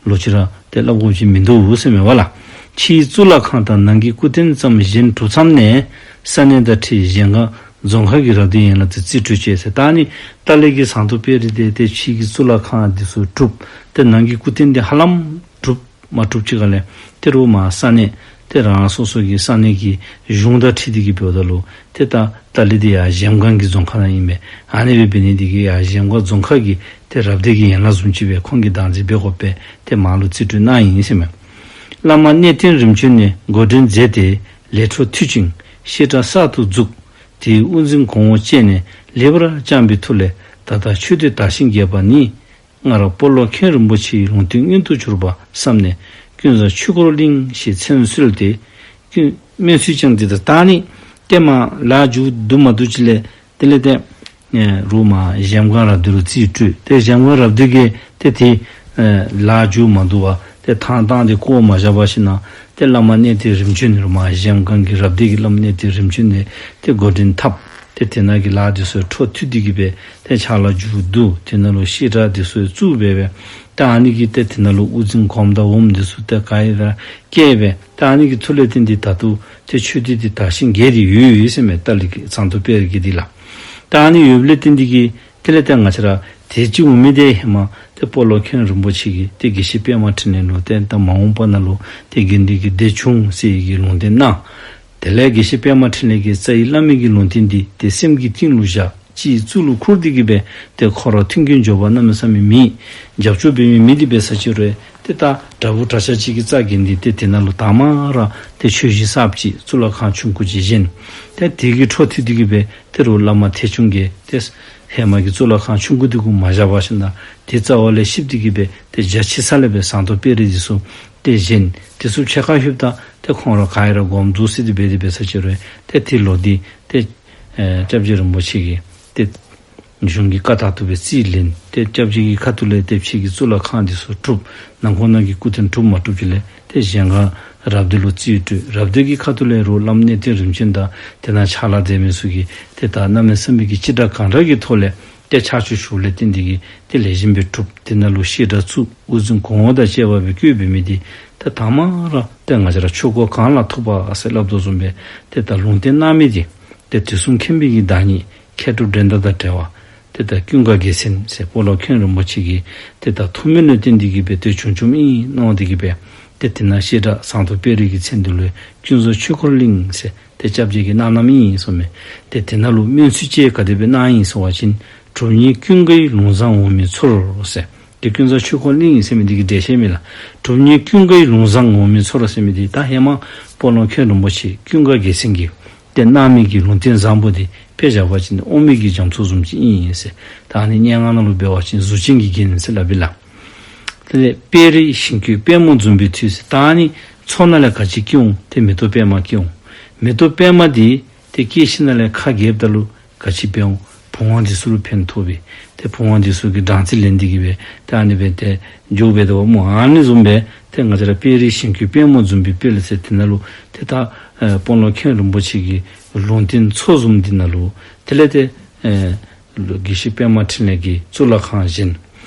ལོག་ཅི་ར་ཏེ་སླབ་དགོཔ་ཅིག་མིན་འདུག་ཟེར་མས་པ་ལགས། ཕྱིའི་གཙུག་ལག་ཁང་དང་ནང་གི་སྐུ་རྟེན་ཙམ་བཞེངས་གྲུབ་མཚམས་ནས་ས་གནས་དང་འཁྲིལ་གཞལམ་སྒང་ རྫོང་ཁག་གི་རབ་སྡེ་ཡན་ལག་དེ་རྩིས་སྤྲོད་བྱས་ཟེར། ད་ཨ་ནི་ཏཱ་ལའི་གི་ཟངས་མདོག་དཔལ་རི་དེ་ཏེ་ཕྱི་གི་གཙུག་ལག་ཁང་འདི་ཚུ་གྲུབ། ཏེ་ནང་གི་སྐུ་རྟེན་འདི་ཧ་ལམ་གྲུབ་མ་གྲུབ་ཅིག་ཁ་ལས་ཏེ་རུ་མ་ས་གནས་ཏེ་རང་སོ་སོ་གི་ས་གནས་ཀྱི་གཞུང་དང་འཁྲིལ་ཏེ་གི་འབདཝ་ད་ལུ་ཏེ་ད་ཏཱ་ལའི་འདི་ཡར་གཞལམ་སྒང་གི་རྫོང་ཁག་ནང་ཨིན་པས། ཨ་ནི་སྦེ་འབད་ནི་འདི་གིས་ཡར་གཞལམ་སྒང་རྫོང་ཁག་གི་ཏེ་རབ་སྡེ་གི་ཡན་ལག་བཟུམ་ཅིག་སྦེ་ཁོང་གིས་བདག་འཛིན་འབད་དགོ་པས། ཏེ་མར་ལུ་རྩིས་སྤྲོད་གནང་ཡི་ཟེར་མས། བླ་མ་གནས་བརྟན་རིམ་བྱོན་ནས་འགོ་འདྲེན་མཛད་དེ་ལས་འཕྲོ་མཐུད་ཅིང་བཤད་གྲྭ་གསར་དུ་བཙུགས། དེའི་དབུ་འཛིན་གོང་འོག་བཅས་ནས་ལེགས་པར་བསྐྱངས་པའི་མཐུ་ལས་ད་ལྟ་ཆོས་སྡེ་དར་ཞིང་རྒྱས་པ་ནི་སྔར་སྤོ་ལོ་མཁན་རིན་པོ་ཆེའི་ལུང་བསྟན་མངོན་དུ་གྱུར་པ་བསམས་ནས་ཀུན་བཟང་ཆོས་འཁོར་གླིང་ཞེས་མཚན་གསོལ་ཏེ་ཀུན་སྨོན་ཚིག་ཀྱང་འདི་ལྟར། ད་ཨ་ནི་ཏེ་མར་ལཱ་མཇུག་བསྡུ་མ་བསྡུ་ཅིག་ལས་དེ་ལས་ཏེ་ཨེ་རུ་མ་གཞལམ་སྒང་རབ་སྡེ་ལུ་རྩིས་སྤྲོད། ཏེ་གཞལམ་སྒང་རབ་སྡེ་གིས་ཏེ་ཏེ་ཨེ་ལཱ་མཇུག་མ་བསྡུ་བར་ཏེ་ཐང་བཏང་སྟེ་བཀོ་མ་བཞག་པར་ཞིན་ན་ཏེ་བླ་མ་གནས་བརྟན་རིམ་བྱོན་རུ་མ་གཞལམ་སྒང་གི་རབ་སྡེ་གི་བླ་མ་གནས་བརྟན་རིམ་བྱོན་ནས་ཏེ་འགོ་འདྲེན་འཐབ། ཏེ་དེ་ནང་གི་ལཱ་འདི་ཚུ་འཕྲོ་མཐུད་དེ་གི་སྦེ་ཏེ་ཕྱག་ལཱ་མཇུག་བསྡུ། དེ་ནང་ལུ་བཤད་གྲྭ་འདི་ཚུ་བཙུགས་སྦེ་སྦེ་ཏེ་ཨ་ནི་གི་ཏེ་དེ་ནང་ལུ་དབུ་འཛིན་གོངམ་དང་འོགམ་འདི་ཚུ་ཏེ་ག་ར་བཀལ་སྦེ་ཏེ་ཨ་ནི་གི་མཐུ་ལས་བརྟེན་ཏེ་ད་ལྟོ་ཏེ་ཆོས་སྡེ་འདི་དར་ཞིང་རྒྱས་ཏེ་ཡོད་ཡོད་ཟེར་མས། ཏཱ་ལའི་གི་ཟངས་མདོག་དཔལ་རི་གི་འདི་ལགས། ཏེ་ཨ་ནི་ཡོདཔ་ལས་བརྟེན་ཏེ་གི་དེ་ལས་ཏེ་ང་བཅས་ར་དེ་ཅིག་འོང་མི་དེ་ཧེ་མ་ཏེ་སྤོ་ལོ་མཁན་རིན་པོ་ཆེ་གིས་ཏེ་དགེ་བཤེས་པདྨ་འཕྲིན་ལས་ལུ་ཏེ་ད་མ་འོངས་པ་ནང་ལུ་ཏེ་དགེ་འདུན་གྱི་སྡེ་ཆུང་ཟེར་བའི་གི་ལུང་བསྟན་གནང་། དེ་ལས་དགེ་བཤེས་པདྨ་འཕྲིན་ལས་ཀྱིས་རྩ་བའི་བླ་མའི་གི་ལུང་བསྟན་འདི་ཏེ་སེམས་ཀྱི་གཏིང་ལུ་བཞག། ཅིག་གཙུག་ལུ་ཁུར་ཏེ་གི་སྦེ་ཏེ་ཁོ་ར་མཐུན་རྐྱེན་འབྱོར་པ་གནམ་མེད་ས་མེད་མེད། རྒྱབ་སྐྱོར་འབད་མི་མེད། དེ་འབད་ས་ཅིག་རུང་ཏེ་ད་དྲག་པོ་དྲག་ཤོས་ཅིག་གིས་རྩ་འགེངས་ཏེ་ཏེ་དེ་ནང་ལུ་དང་མ་ར་ཏེ་ཆོས་གཞིས་གསརཔ་ཅིག་གཙུག་ལག་ཁང་ཆུང་ཀུ་ཅིག་བཞེངས། ཏེ་དེ་གི་འཕྲོ་མཐུད་དེ་གི་སྦེ་ཏེ་རུ་བླ་མ་ཐེག་ཆུང་གིས་ཏེ་ཧེ་མ་གི་གཙུག་ལག་ཁང་ཆུང་ཀུ་དེ་གུ་མ་བཞག་པར་ཞིན་ན་ཏེ་རྩ་བ་ལས་བཤིག་སྟེ་གི་སྦེ་ཏེ་རྒྱ་ཆེ་ས་ལས་སྦེ་ཟངས་མདོག་དཔལ་རི་འདི་ཚུ་ཏེ་བཞེངས། དེ་ཚུ་ཕྱེད་ཀ་ལྷོདཔ་ད་ཏེ་ཁོང་ར་ག་ར་དགོངསམ་རྫོགས་སོ་དེ་སྦེ་དེ་འབད་ས་ཅིག་རུང་ཏེ་དེ་ལོག་སྟེ་ཏེ་ཨེ་སྐྱབས་རྗེ་རིན་པོ་ཆེ་གིས་ཏེ་གཞུང་གི་བཀའ་ལྟར་དུ་སྦེ་རྩིས་ལེན། ཏེ་སྐྱབས་རྗེ་གི་ཁ་ཐུག་ལས་ཏེ་ཕྱི་གི་གཙུག་ལག་ཁང་འདི་ཚུ་གྲུབ། ནང་ཁོངས་ནང་གི་སྐུ་རྟེན་གྲུབ་མ་གྲུབ་ཅིག་ལས་ཏེ་གཞལམ་སྒང་རབ་སྡེ་ལུ་རྩིས་སྤྲོད། རབ་སྡེ་གི་ཁ་ཐུག་ལས་རུ་བླམ་གནས་བརྟན་རིམ་བྱོན་དང་དེ་ནང་ཕྱག་ལཱ་མཛད་མི་ཚུ་གིས་ཏེ་ད་གནམ་མེད་ས་མེད་ཀྱི་ཅི་དྲག་གང་དྲག་གི་ཐོག་ལས་ཏེ་ཕྱག་ཕྱིད་ཞུཝ་ལས་བརྟེན་ཏེ་གི་ཏེ་ལེགས་ཤོམ་སྦེ་གྲུབ། དེ་ནང་ལུ་བཤད་གྲྭ་བཙུགས། དབུ་འཛིན་གོང་འོག་དང་བཅས་པ་སྦེ་བཀོད་འབད་མི་འདི་ཏེ་དང་མ་ར་ཏེ་ང་བཅས་ར་ཆོས་འཁོར་གང་ལ་ཐུག་པ་ཟེར་སླབ་དོ་བཟུམ་སྦེ་ཏེ་ད་ལུང་བསྟན་གནང་མི་འདི་ཏེ་དུས་གསུམ་མཁྱེན་པའི་གི་བདག་ཉིད་མཁས་གྲུབ་འགྲན་ཟླ་དང་བྲལ་བ་ཏེ་ད་ཀུན་དགའ་རྒྱལ་མཚན་ཟེར་སྤོ་ལོ་མཁན་རིན་པོ་ཆེ་གི་ཏེ་ད་ཐུགས་སྨོན་ལུ་བརྟེན་ཏེ་གི་སྦེ་ཏེ་བྱུང་བྱུངམ་ཨིན་མནོ་སྟེ་གི་སྦེ་ཏེ་དེ་ནང་བཤད་གྲྭ་ཟངས་མདོག་དཔལ་རི་གི་མཚན་འདི་ལུ་ཀུན་བཟང་ཆོས་འཁོར་གླིང་ཟེར་ཏེ་སྐྱབས་རྗེ་གིས་གནང་གནངམ་ཨིན་གསུངས་མས། ཏེ་དེ་ནང་ལུ་སྨོན་ཚིག་ཅིག་ག་དེ་སྦེ་གནང་ཡི་ཟེར་བ་ཅིན་གྲུབ་བརྙེས་ཀུན་དགའི་ལུང་བཟང་འོག་མིན་མཚོར་ཟེར། ཏེ་ཀུན་བཟང་ཆོས་འཁོར་གླིང་ཟེར་མི་འདི་གི་འགྲེལ་བཤད་མས་ལགས། གྲུབ་བརྙེས་ཀུན་དགའི་ལུང་བཟང་འོག་མིན་མཚོར་ཟེར་མི་འདི་ད་ཧེ་མ་སྤོ་ལོ་མཁན་རིན་པོ་ཆེ་ཀུན་དགའ་རྒྱལ་མཚན་གྱིས་ཏེ་གནང་མི་གི་ལུང་བསྟན་བཟང་པོ་འདི་དཔེ་བཞག་པ་ཅིན་འོག་མིན་གྱི་རྒྱ་མཚོ་བཟུམ་ཅིག་ཨིན་ཟེར། ད་ཨ་ནི་སྙན་ངག་ནང་ལུ་འབད་བ་ཅིན་གཟུགས་ཅན་གྱི་རྒྱན་ཟེར་སླབ་ཨིན་ལགས། དེ་ལས་དཔལ་རི་ཞིང་བཀོད་དཔལ་མོ་འཛུམ་པའི་མཐུས་ཟེར། ད་ཨ་ནི་མཚོ་ནང་ལས་ག་ཅི་སྐྱེ་འོང་། ཏེ་མེ་ཏོག་པདྨ་སྐྱེ་འོང་། མེ་ཏོག་པདྨ་འདི་ཏེ་སྐྱེས་ཞིནམ་ལས་ཁ་གྱེསཔ་ད་ལུ་ག་ཅི་འབད་འོང་། བུང་བ་འདི་ཚུ་ལུ་ཕན་ཐོགས་པས། ཏེ་བུང་བ་འདི་ཚུ་གིས་སྦྲང་རྩི་ལེན་ཏེ་གི་སྦེ་ཏེ་ཨ་ནི་སྦེ་ཏེ་འགྱོ་སྦེ་འདུག་པ་སྨོ། ཨ་ནི་བཟུམ་སྦེ་ཏེ་ང་བཅས་ར་དཔལ་རི་ཞིང་བཀོད་དཔལ་མོ་འཛུམ་པའི་དཔལ་ཟེར་དེ་ནང་ལུ་ཏེ་ད་ཨེ་སྤོ་ལོ་མཁན་རིན་པོ་ཆེ་གི་ལུང་བསྟན་མཚོ་བཟུམ་འདི་ནང་ལུ་དེ་ལས་ཏེ་ཨེ་དགེ་བཤེས་པདྨ་འཕྲིན་ལས་ཀྱིས་གཙུག་ལག་ཁང་བཞེངས།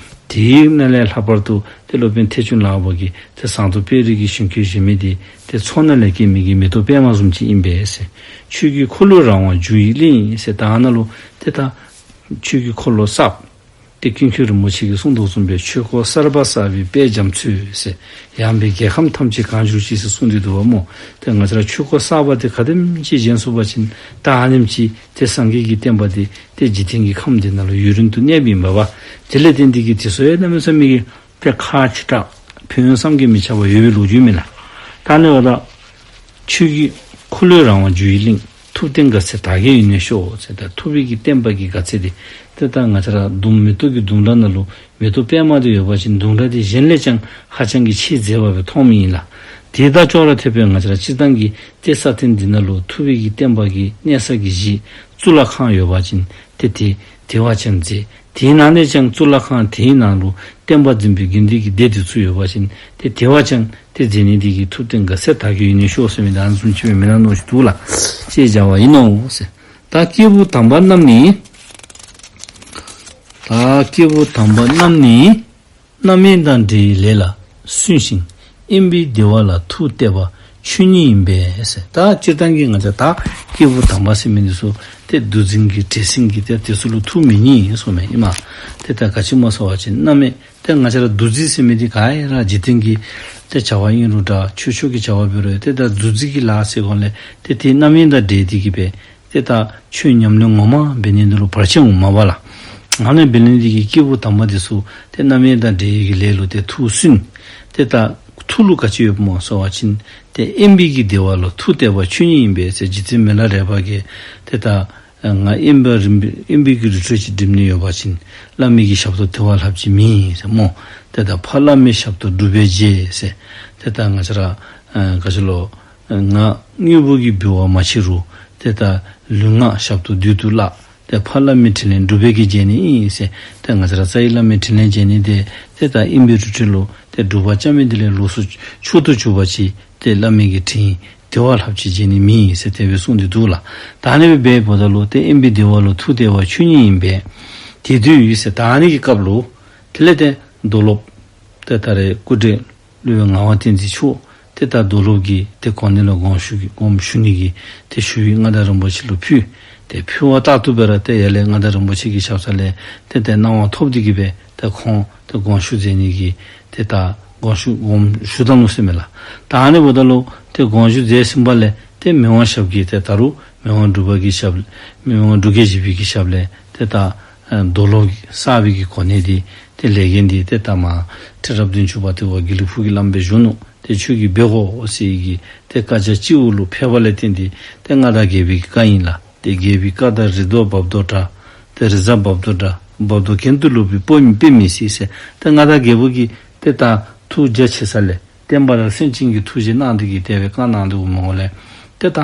དེ་ནང་ལས་ལྷག་པར་དུ་ཏེ་སློབ་དཔོན་ཐེག་ཆུང་ལགས་པོ་གིས་ཏེ་ཟངས་མདོག་དཔལ་རི་གི་ཞིང་བཀོད་བཞེངས་མི་འདི་ཏེ་མཚོ་ནང་ལས་སྐྱེས་མི་གི་མེ་ཏོག་པདྨ་བཟུམ་ཅིག་ཨིན་པས་ཟེར། ཆོས་ཀྱི་འཁོར་ལོའི་རང་དབང་རྒྱུ་ཡི་གླིང་ཟེར། ད་ཨ་ནཱ་ལུ་ཏེ་ད་ཆོས་ཀྱི་འཁོར་ལོ་གསརཔ་ཏེ་ཀུན་མཁྱེན་རིན་པོ་ཆེ་གིས་གསུངས་དོ་བཟུམ་སྦེ་ཆོས་འཁོར་གསར་པ་གསར་པའི་དཔལ་རྒྱ་མཚོས་ཟེར། ཡངས་པའི་རྒྱལ་ཁམས་ཐམས་ཅད་གང་བཞུགས་ཤིག་ཟེར་གསུངས་ཏེ་འདུག་པ་སྨོ། ཏེ་ང་བཅས་ར་ཆོས་འཁོར་གསར་པ་འདི་ག་དེམ་ཅིག་བཞེངས་ཚུགས་པ་ཅིན་ད་ཨ་ནེམ་ཅིག་ཏེ་སངས་རྒྱས་ཀྱི་བསྟན་པ་འདི་ཏེ་འཇིག་རྟེན་གྱི་ཁམས་འདི་ནང་ལུ་ཡུན་རིང་དུ་གནས་པའི་མ་པ། དེ་ལས་བརྟེན་ཏེ་གི་དེ་ཚུ་ཡང་གནམ་མེད་ས་མེད་ཀྱི་ཏེ་ཁག་ཆེ་དྲགས་ཕན་ཡོན་བསམ་གྱིས་མི་ཁྱབ་པ་ཡོད་པའི་ལོ་རྒྱུས་མས་ལགས། ད་ཨ་ནི་འབདཝ་ད་ཆོས་ཀྱི་འཁོར་ལོའི་རང་དབང་རྒྱུ་ཡི་གླིང་། ཐུབ་བསྟན་དགའ་ཚལ་དར་རྒྱས་ཡུན་གནས་ཤོག་ཟེར། ད་ཐུབ་པའི་གི་བསྟན་པ་གི་དགའ་ཚལ་འདི་ཏེ་ད་ང་བཅས་ར་ལྡུམ་མེ་ཏོག་གི་ལྡུམ་ར་ནང་ལུ་མེ་ཏོག་པདྨ་འདི་ཡོད་པ་ཅིན་ལྡུམ་ར་འདི་གཞན་ལས་ཀྱང་ཧ་ཅང་གི་ཆེས་མཛེས་པ་སྦེ་མཐོངམ་ཨིན་ལགས། དེ་དང་ཅོག་ར་འཐདཔ་སྦེ་ང་བཅས་ར་སྤྱིར་བཏང་གི་ཏེ་ས་སྟེང་འདི་ནང་ལུ་ཐུབ་པའི་གི་བསྟན་པ་གི་གནས་ས་གི་གཞི་གཙུག་ལག་ཁང་ཡོད་པ་ཅིན་ཏེ་དེ་དེ་བ་ཅིན་མཛེས། དེའི་ནང་ལས་ཀྱང་གཙུག་ལག་ཁང་དེའི་ནང་ལུ་བསྟན་པ་འཛིན་པའི་དགེ་འདུན་གྱི་སྡེ་འདི་ཚུ་ཡོད་པ་ཅིན་ཏེ་དེ་བ་ཅིན་ཏེ་མཛེས་ནི་འདི་གིས་ཐུབ་བསྟན་དགའ་ཚལ་དར་རྒྱས་ཡུན་གནས་ཤོག་ཟེར་མི་ད་ཨ་ནི་བཟུམ་ཅིག་སྦེ་མེན་ན་མནོ་ཞིན་འདུག་ལགས། ཅེས་བྱ་བ་ཡིན་ནོ་ཟེར། ད་སྐྱེས་བུ་དམ་པ་རྣམས་ནི། ད་སྐྱེས་བུ་དམ་པ་རྣམས་ནི། རྣམ་གཡེང་དང་བྲལ་བའི་ལས་ལ་སུན་ཞིང་། དབེན་པའི་བདེ་བ་ལ་ཐུགས་གཏད་པ། ཆོས་ཉིད་ཡིན་པས་ཟེར། ད་སྤྱིར་བཏང་གི་ང་བཅས་ད་སྐྱེས་བུ་དམ་པ་ཟེར་མི་འདི་ཚུ་ཏེ་གདུག་འཛིན་གྱི་འདྲེ་སྲིན་གྱི་ཏེ་དེ་ཚུ་ལུ་ཐུགས་མི་མཉེས་གསུངམ་མས་ཨིན་མས། ཏེ་ད་ག་ཅི་སྨོ་ཟེར་བ་ཅིན་རྣམ་གཡེང་ཏེ་ང་བཅས་ར་འདུ་འཛི་ཟེར་མི་འདི་ག་ར་འཇིག་རྟེན་གྱི་ཏེ་བྱ་བ་ཨིན་རུང་འདྲ་ཆོས་ཕྱོགས་ཀྱི་བྱ་བ་འབད་རུང་ཏེ་ད་འདུ་འཛི་གི་ལཱ་ཟེར་གོ་ལས་ཏེ་དེ་རྣམ་གཡེང་དང་འདྲེས་ཏེ་གི་སྦེ་ཏེ་ད་ཆོས་ཉམས་ལེན་ངོ་མ་འབད་ནི་འདི་ལུ་བར་ཆད་འོངམ་མས་པ་ལགས། ཨ་ནི་འབད་ནི་འདི་གིས་སྐྱེས་བུ་དམ་པ་འདི་ཚུ་ཏེ་རྣམ་གཡེང་དང་འདྲེས་ཀྱི་ལས་ལུ་ཏེ་ཐུགས་སུན། ཏེ་ད་ཐུགས་ལུ་ག་ཅི་ཡོདཔ་སྨོ་ཟེར་བ་ཅིན་ཏེ་དབེན་པའི་གི་བདེ་བ་ལུ་ཐུགས་གཏད་པ་ཆོས་ཉིད་ཡིན་པས་ཟེར། རྗེ་བཙུན་མི་ལ་རས་པ་གིས་ཏེ་ད་ང་དབེན་པ་རིམ་པའི་དབེན་པའི་གི་རི་ཁྲོད་ཅིག་འགྲིམ་ནི་ཡོད་པ་ཅིན་བླ་མའི་གི་ཞབས་ཏོག་དེ་བ་ལྷགཔ་ཅིག་མེད་ཟེར་སྨོ། ཏེ་ད་ཕ་བླ་མའི་ཞབས་ཏོག་སྒྲུབ་པའི་རྗེས་ཟེར། ཏེ་ད་ང་བཅས་ར་ག་ཅི་ལོ། ང་དངོས་པོ་གི་འབུལ་བ་མ་མཆིས་རུང་ཏེ་ད་ལུས་ངག་ཞབས་ཏོག་བདུད་དུ་བརླག། ཏེ་ཕ་བླ་མའི་དྲིན་ལན་སྒྲུབ་པའི་གི་རྗེས་ནི་ཨིན་ཟེར། ཏེ་ང་བཅས་ར་རྩ་བའི་བླ་མའི་དྲིན་ལན་འཇལ་ནི་འདི་ཏེ་ད་དབེན་པའི་རི་ཁྲོད་ལུ་ཏེ་སྒྲུབ་པ་རྐྱབ་མི་འདི་ལས་ལོགས་སུ་མཆོག་ཏུ་གྱུར་པ་ཅིག་ཏེ་བླ་མའི་གི་དྲིན་དེ་བ་ལྷགཔ་ཅིག་འཇལ་ནི་མེད་ཟེར་དེ་སྦེ་གསུངས་ཏེ་འདུག་ལགས། ད་ཨ་ནི་སྦེ་འབདཝ་ད་ལུ་ཏེ་དབེན་པའི་བདེ་བ་ལུ་ཐུགས་གཏད་པ་ཆོས་ཉིད་ཡིན་པས། དེ་དུས་ཟེར་ད་ཨ་ནི་གི་སྐབས་ལུ་དེ་ལས་ཏེ་རྡོར་སློབ་ཏེ་ད་རེས་སྐུ་བགྲེས་སློབ་དཔོན་ངག་དབང་བསྟན་འཛིན་མཆོག་ཏེ་ད་རྡོར་སློབ་ཀྱི་ཏེ་གོ་གནས་ལུ་དགོངས་ཞུ་གི་དགོངས་ཞུ་ནི་གི་ཏེ་ཞུ་ཡིག་མངའ་བདག་རིན་པོ་ཆེ་ལུ་ཕུལ། ཏེ་ཕུལ་བ་ལྟར་དུ་སྦེ་ར་ཏེ་ཡར་ལས་མངའ་བདག་རིན་པོ་ཆེ་གི་ཞབས་ས་ལས་ཏེ་ཏེ་གནང་བ་ཐོབ་སྟེ་གི་སྦེ་ཏེ་ཁོང་ཏེ་དགོངས་ཞུ་མཛད་ནི་གི་ཏེ་ད་དགོངས་ཞུ་དགོངས་ཞུ་དོ་ནུག་ཟེར་མས་ལགས། ད་ཨ་ནི་འབདཝ་ད་ལུ་ཏེ་དགོངས་ཞུ་མཛད་ཟིན་པ་ལས་ཏེ་མི་དབང་ཞབས་ཀྱིས་ཏེ་ད་རུང་མི་དབང་འབྲུག་པ་གི་ཞབས་མི་དབང་འབྲུག་རྒྱལ་བཞི་པའི་གི་ཞབས་ལས་ཏེ་ད་རྡོར་སློབ་གསར་པའི་གི་གོ་གནས་འདི་ཏེ་ལས་འགན་འདི་ཏེ་ད་མ་ཁྲི་རབས་བདུན་ཅུ་པ་ཏེ་འོ་དགེ་ལེགས་ཕུག་གི་བླམ་སྦེ་བཞུགས་ནུག། ཏེ་ཁྱོད་ཀྱིས་འབད་དགོ་ཟེར་གི་ཏེ་བཀའ་རྒྱ་སྤྱི་བོ་ལུ་ཕེབས་པ་ལས་བརྟེན་ཏེ་ཏེ་མངའ་བདག་རྒྱལ་པོའི་གི་བཀའ་ཨིན་ལགས། ཏེ་རྒྱལ་པོའི་བཀའ་དང་རི་དྭགས་འབབ་དོ་འདྲ། ཏེ་རི་གཟར་འབབ་དོ་འདྲ། འབབ་དོ་གྱེན་དུ་ལོག་པའི་སྤོ་མི་དཔེ་མི་སྲིད་ཟེར། ཏེ་མངའ་བདག་རྒྱལ་པོ་གིས་ཏེ་ད་ཐུགས་རྒྱ་ཆེ་ས་ལས་བསྟན་པ་དང་སེམས་ཅན་གྱི་ཐུགས་རྗེ་གནང་སྟེ་གི་དེ་སྦེ་བཀའ་གནང་སྟེ་འོང་མི་འོང་ལས་ཏེ་ད་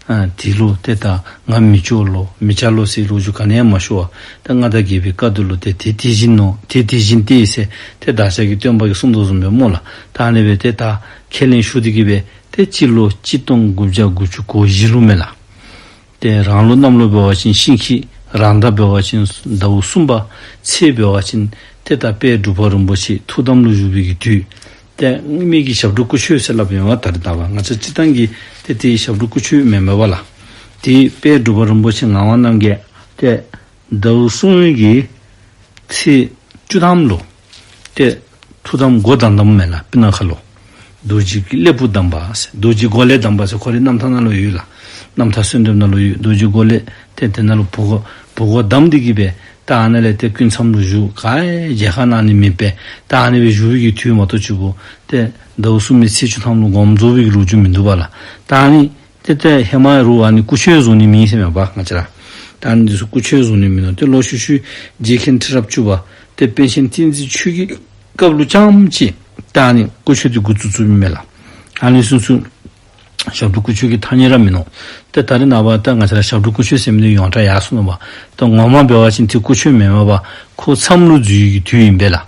ཨ་དེ་ལུ་ཏེ་ད་ང་མི་སྐྱོ་ལོ་མི་སྐྱོ་ལོ་ཟེར་ལོ་རྒྱུས་ག་ནི་ཡང་མ་ཞུ་བར་ཏེ་མངའ་བདག་རྒྱལ་པོའི་བཀའ་འདི་ལུ་ཏེ་དེ་དེ་བཞིན་ནོ་དེ་དེ་བཞིན་ཏེ་ཟེར་ཏེ་བདག་ཅག་གི་སྟོན་པ་གིས་གསུངས་དོ་བཟུམ་སྦེ་སྨོ་ལགས། ད་ཨ་ནི་སྦེ་ཏེ་ད་ཁས་ལེན་ཞུ་སྟེ་གི་སྦེ་ཏེ་སྤྱི་ལོ་གཅིག་སྟོང་དགུ་བརྒྱ་དགུ་བཅུ་གོ་བཞི་ལུ་མས་ལགས། ཏེ་རང་ལུགས་གནམ་ལོ་འབད་བ་ཅིན་ཤིང་ཁྱི། རང་ཟླ་འབད་བ་ཅིན་ཟླཝ་གསུམ་པ། ཚེས་འབད་བ་ཅིན་ཏེ་ད་དཔལ་འབྲུག་པ་རིན་པོ་ཆེ་ཐུགས་དམ་ལུ་བཞུགས་པའི་གི་དུས། ཏེ་སྔོན་མའི་གི་ཞབས་དྲུང་སྐུ་མཆོད་ཟེར་སླབ་ཡོད་པ། ད་རེས་ད་བར་ང་བཅས་སྤྱིར་བཏང་གི་ཏེ་དེའི་ཞབས་དྲུང་སྐུ་མཆོད་མེན་མས་པ་ལགས། ཏེ་དཔལ་འབྲུག་པ་རིན་པོ་ཆེ་ངག་དབང་རྣམ་རྒྱལ་ཏེ་ཟླཝ་གསུམ་པའི་གི་ཚེས་བཅུ་ཐམ་ལུ་ཏེ་ཐུགས་དམ་སྒོ་བསྡམ་བསྡམ་མས་ལགས། སྤུ་ན་ཁ་ལུ་རྡོ་རྗེ་གི་ཀླད་པུར་བསྡམས་པ་ཟེར། རྡོ་རྗེ་སྒོ་ཀླད་བསྡམས་པ་ཟེར་ཁོ་རའི་རྣམ་ཐར་ནང་ལུ་ཡོད་ལགས། རྣམ་ཐར་གསོལ་འདེབས་ནང་ལུ་ཡོད། རྡོ་རྗེ་སྒོ་ཀླད་ཏེ་དེ་ནང་ལུ་བུ་སྒོ་བུ་སྒོ་བསྡམས་ཏེ་གི་སྦེ་ད་ཨ་ནཱ་ལས་ཏེ་སྐུ་མཚམས་ལུ་བཞུགས། ག་ཡང་མཇལ་ཁ་གནང་ནི་མེད་པས། ད་ཨ་ནི་སྦེ་བཞུགས་པའི་གི་དུས་མ་གཏོགས་ཅིག་པོ་ཏེ་ཟླཝ་གསུམ་པའི་ཚེས་བཅུ་ཐམ་ལུ་དགོངས་རྫོགས་པའི་གི་ལོ་རྒྱུས་མིན་འདུག་པ་ལགས། ད་ཨ་ནི་ཏེ་ཏེ་ཧེ་མ་རུང་ཨ་ནི་སྐུ་མཆོད་བཟུང་ནི་མེད་ཟེར་མས་པ་ང་བཅས་ར། ད་ཨ་ནི་འདི་ཚུ་སྐུ་མཆོད་བཟུང་ནི་མིན་ནུག། ཏེ་ལོག་ཤུལ་ཤུལ་རྗེ་མཁན་ཁྲི་རབས་བཅུ་པ་ཏེ་པཎ་ཆེན་བསྟན་འཛིན་ཆོས་རྒྱལ་སྐབས་ལུ་རྐྱངམ་ཅིག་ད་ཨ་ནི་སྐུ་མཆོད་འདི་འགོ་བཙུགས་བཙུགསཔ་མས་ལགས། ཨ་ནི་ཚུན་ཚོད་ཞབས་དྲུང་སྐུ་མཆོད་ཀྱི་ཐ་སྙད་ར་མིན་ནུག། ཏེ་ད་རེས་ནངས་པ་ད་ང་བཅས་ར་ཞབས་དྲུང་སྐུ་མཆོད་ཟེར་མི་འདི་ཡོངས་གྲགས་ཡར་སོང་ནུག་པ། ད་ངོ་མ་འབད་བ་ཅིན་ཏེ་སྐུ་མཆོད་མེན་མས་པ། ཁོ་མཚམས་ལུ་འཛུལ་བའི་གི་དུས་ཨིན་པས་ལགས།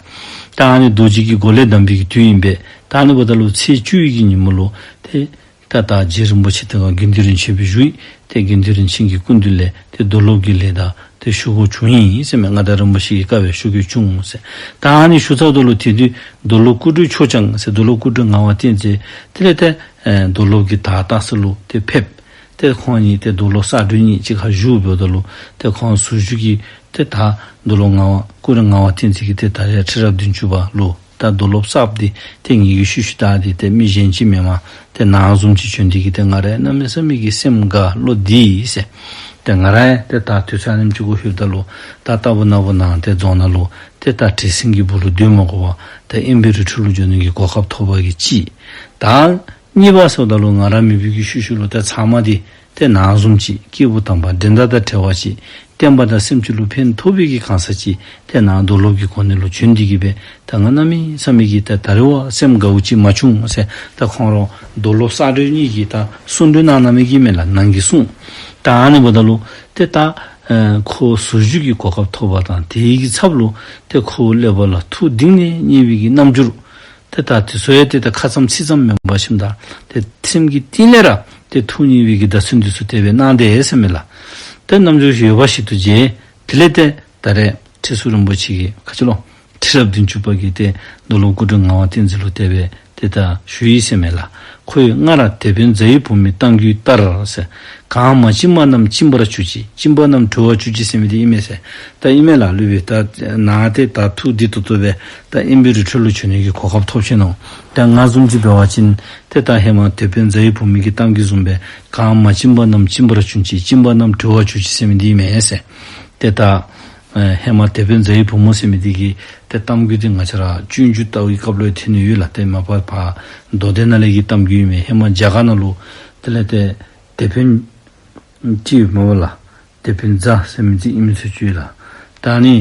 ད་ཨ་ནི་རྡོ་རྗེ་གི་སྒོ་ཀླད་བསྡམས་པའི་གི་དུས་ཨིན་པས། ད་ཨ་ནི་འབདཝ་ད་ལུ་ཚེས་བཅུ་པའི་གི་ཉིནམ་ལུ་ཏེ་ད་ད་རྗེ་རིན་པོ་ཆེ་དེ་སྒང་དགེ་འདུན་རིན་ཆེན་སྦེ་བཞུགས་ཡི། ཏེ་དགེ་འདུན་རིན་ཆེན་གྱི་སྐུ་མདུན་ལས་ཏེ་རྡོར་སློབ་ཀྱི་ལས་དང་ཏེ་ཞུ་དགོཔ་བྱུང་ཡི་ཟེར་མས། མངའ་བདག་རིན་པོ་ཆེ་གི་བཀའ་སྦེ་ཞུ་དགོཔ་བྱུང་ཟེར། ད་ཨ་ནི་ཞུ་ཚརཝ་ད་ལུ་དེ་དུས་རྡོར་སློབ་སྐུ་སྒྲུབ་མཆོག་སྦྱང་ཟེར་རྡོར་སློབ་སྐུ་སྒྲུབ་ངག་དབང་བསྟན་འཛིན་དེ་ལས་ཏེ་ཨེ་རྡོར་སློབ་ཀྱི་དར་བཏགས་ས་ལུ་ཏེ་ཕེབས། ཏེ་ཁོང་གཉིས་ཏེ་རྡོར་སློབ་གསར་སྒྲོན་གཉིས་གཅིག་ཁར་བཞུགས་འབདཝ་ད་ལུ་ཏེ་ཁོང་ཟུར་བཞུགས་ཀྱི་ཏེ་ད་རྡོར་སློབ་ངག་དབང་སྐུ་སྒྲུབ་ངག་དབང་བསྟན་འཛིན་གྱིས་ཏེ་ད་རེས་ཁྲི་རབས་བདུན་ཅུ་པ་ལུ་ད་རྡོར་སློབ་གསརཔ་འདི་ཏེ་ངེ་གི་ཤུལ་ཤུལ་བདའ་སྟེ་ཏེ་མི་གཞན་ཅིག་མེན་པར་ཏེ་ནཱ་བཟུམ་ཅིག་བྱོན་ཏེ་གི་ཏེ་ང་ར་གནམ་མེད་ས་མེད་ཀྱི་སེམས་དགའ་བློ་བདེ་ཟེར། ཏེ་ང་ར་ཡང་ཏེ་ད་དུས་ཚོད་ཨ་ནེམ་ཅིག་གུ་ལྷོདཔ་ད་ལུ་ད་རྟག་བུ་ན་བུ་ནང་ཏེ་རྫོང་ནང་ལུ་ཏེ་ད་འདྲེ་སྲིན་གྱི་སྦུག་ལུ་སྡོད་མ་དགོ་པར་ཏེ་དབེན་པའི་རི་ཁྲོད་ལུ་འགྱོ་ནི་གི་གོ་སྐབས་ཐོབ་པ་གི་གཅིག། ད་གཉིས་པ་ཟེརཝ་ད་ལུ་ང་ར་མེད་པའི་གི་ཤུལ་ཤུལ་ལུ་ཏེ་ཚབ་མ་འདི་ཏེ་ནཱ་བཟུམ་ཅིག་སྐྱེས་བུ་དམ་པ་འགྲན་ཟླ་དང་བྲལ་བ་ཅིག་བསྟན་པ་དང་སེམས་ཅན་ལུ་ཕན་ཐོགས་པའི་གི་གང་ཟག་ཅིག་ཏེ་ནཱ་རྡོར་སློབ་ཀྱི་གོ་གནས་ལུ་བྱོན་ཏེ་གི་སྦེ་ད་ང་གནམ་མེད་ས་མེད་ཀྱི་ད་ད་རེས་བ་སེམས་དགའཝ་ཅིག་མ་བྱུང་ཟེར། ད་ཁོང་ར་རྡོར་སློབ་གསར་སྒྲོན་གཉིས་ཀྱིས་ད་གསུང་གྲོས་གནང་གནང་མི་གི་མས་ལགས། ནང་གི་གསུང་། ད་ཨ་ནི་འབདཝ་ད་ལུ་ཏེ་ད་ཨེ་ཁོ་ཟུར་བཞུགས་ཀྱི་གོ་སྐབས་ཐོབ་པ་དང་དེ་གི་ཚབ་ལུ་ཏེ་ཁོ་ཀླད་པ་ལུ་ཐུགས་གཏིང་ནས་མཉེས་པའི་གི་རྣམ་འགྱུར། ཏེ་ད་དེ་ཚུ་ཡང་ཏེ་ད་ཁ་ཙམ་ཚིག་ཙམ་མེན་པར་ཞིནམ་ད་ཏེ་སེམས་ཀྱི་གཏིང་ལས་ར་ཏེ་ཐུགས་མཉེས་པའི་གི་བརྡ་མཚོན་འདི་ཚུ་དེ་སྦེ་གནང་དེས་ཟེར་མས་ལགས། ཏེ་རྣམ་འགྱུར་ཞིག་ཡོད་པ་ཞིག་ཏུ་མཇལ། དེ་ལས་ཏེ་ད་རེས་ཁྲི་ཟུར་རིན་པོ་ཆེ་གིས་ག་ཅི་ལོ་ཁྲི་རབས་བདུན་ཅུ་པ་གི་ཏེ་རྡོར་སློབ་སྐུ་སྒྲུབ་ངག་དབང་བསྟན་འཛིན་ལུ་དེ་སྦེ་ཏེ་ད་ཞུ་ཡི་ཟེར་མས་ལགས། ཁོ་ཡིས་སྔར་དེད་དཔོན་རྫ་ཡི་བུ་མོའི་གཏམ་རྒྱུད་ལྟར་ཟེར། གང་མ་བྱིན་པ་རྣམས་བྱིན་པར་གྱུར་ཅིག། བྱིན་པ་རྣམས་གྲོལ་བར་གྱུར་ཅིག་ཟེར་མི་འདི་ཨིན་མས་ཟེར། ད་ཨིན་མས་ལགས། ལུས་པའི་ད་ནང་ཏེ་ད་ཐུགས་བདེ་ཏོག་ཏོ་སྦེ་ད་ཨིན་པའི་རི་ཁྲོད་ལུ་བྱོན་ནི་གི་གོ་སྐབས་ཐོབ་ཅི་ནོ། ད་ང་བཟུམ་ཅིག་འབད་བ་ཅིན་ཏེ་ད་ཧེ་མ་དེད་དཔོན་རྫ་ཡི་བུ་མོ་གི་གཏམ་རྒྱུད་བཟུམ་སྦེ་གང་མ་བྱིན་པ་རྣམས་བྱིན་པར་གྱུར་ཅིག། བྱིན་པ་རྣམས་གྲོལ་བར་གྱུར་ཅིག་ཟེར་མི་འདི་ཨིན་མས་ཟེར། ཏེ་ད་ཨེ་ཧེ་མ་དེད་དཔོན་རྫ་ཡི་བུ་མོ་ཟེར་མི་འདི་གི་ཏེ་གཏམ་རྒྱུད་འདི་ང་བཅས་ར་སྤྱོད་འཇུག་ལྟ་བུའི་སྐབས་ལུ་ཐོན་ནི་ཡོད་ལགས། ཏེ་མ་པ་ཕར་མདོ་སྡེ་ནང་ལས་ཀྱི་གཏམ་རྒྱུད་ཨིན་མས། ཧེ་མ་རྒྱ་གར་ནང་ལུ་དེ་ལས་ཏེ་དེད་དཔོན་ཅིག་མ་པ་ལགས། དེད་དཔོན་རྫ་ཟེར་མི་འདི་ཨིན་མི་ཚུ་ཅིག་ལགས། ད་ཨ་ནི་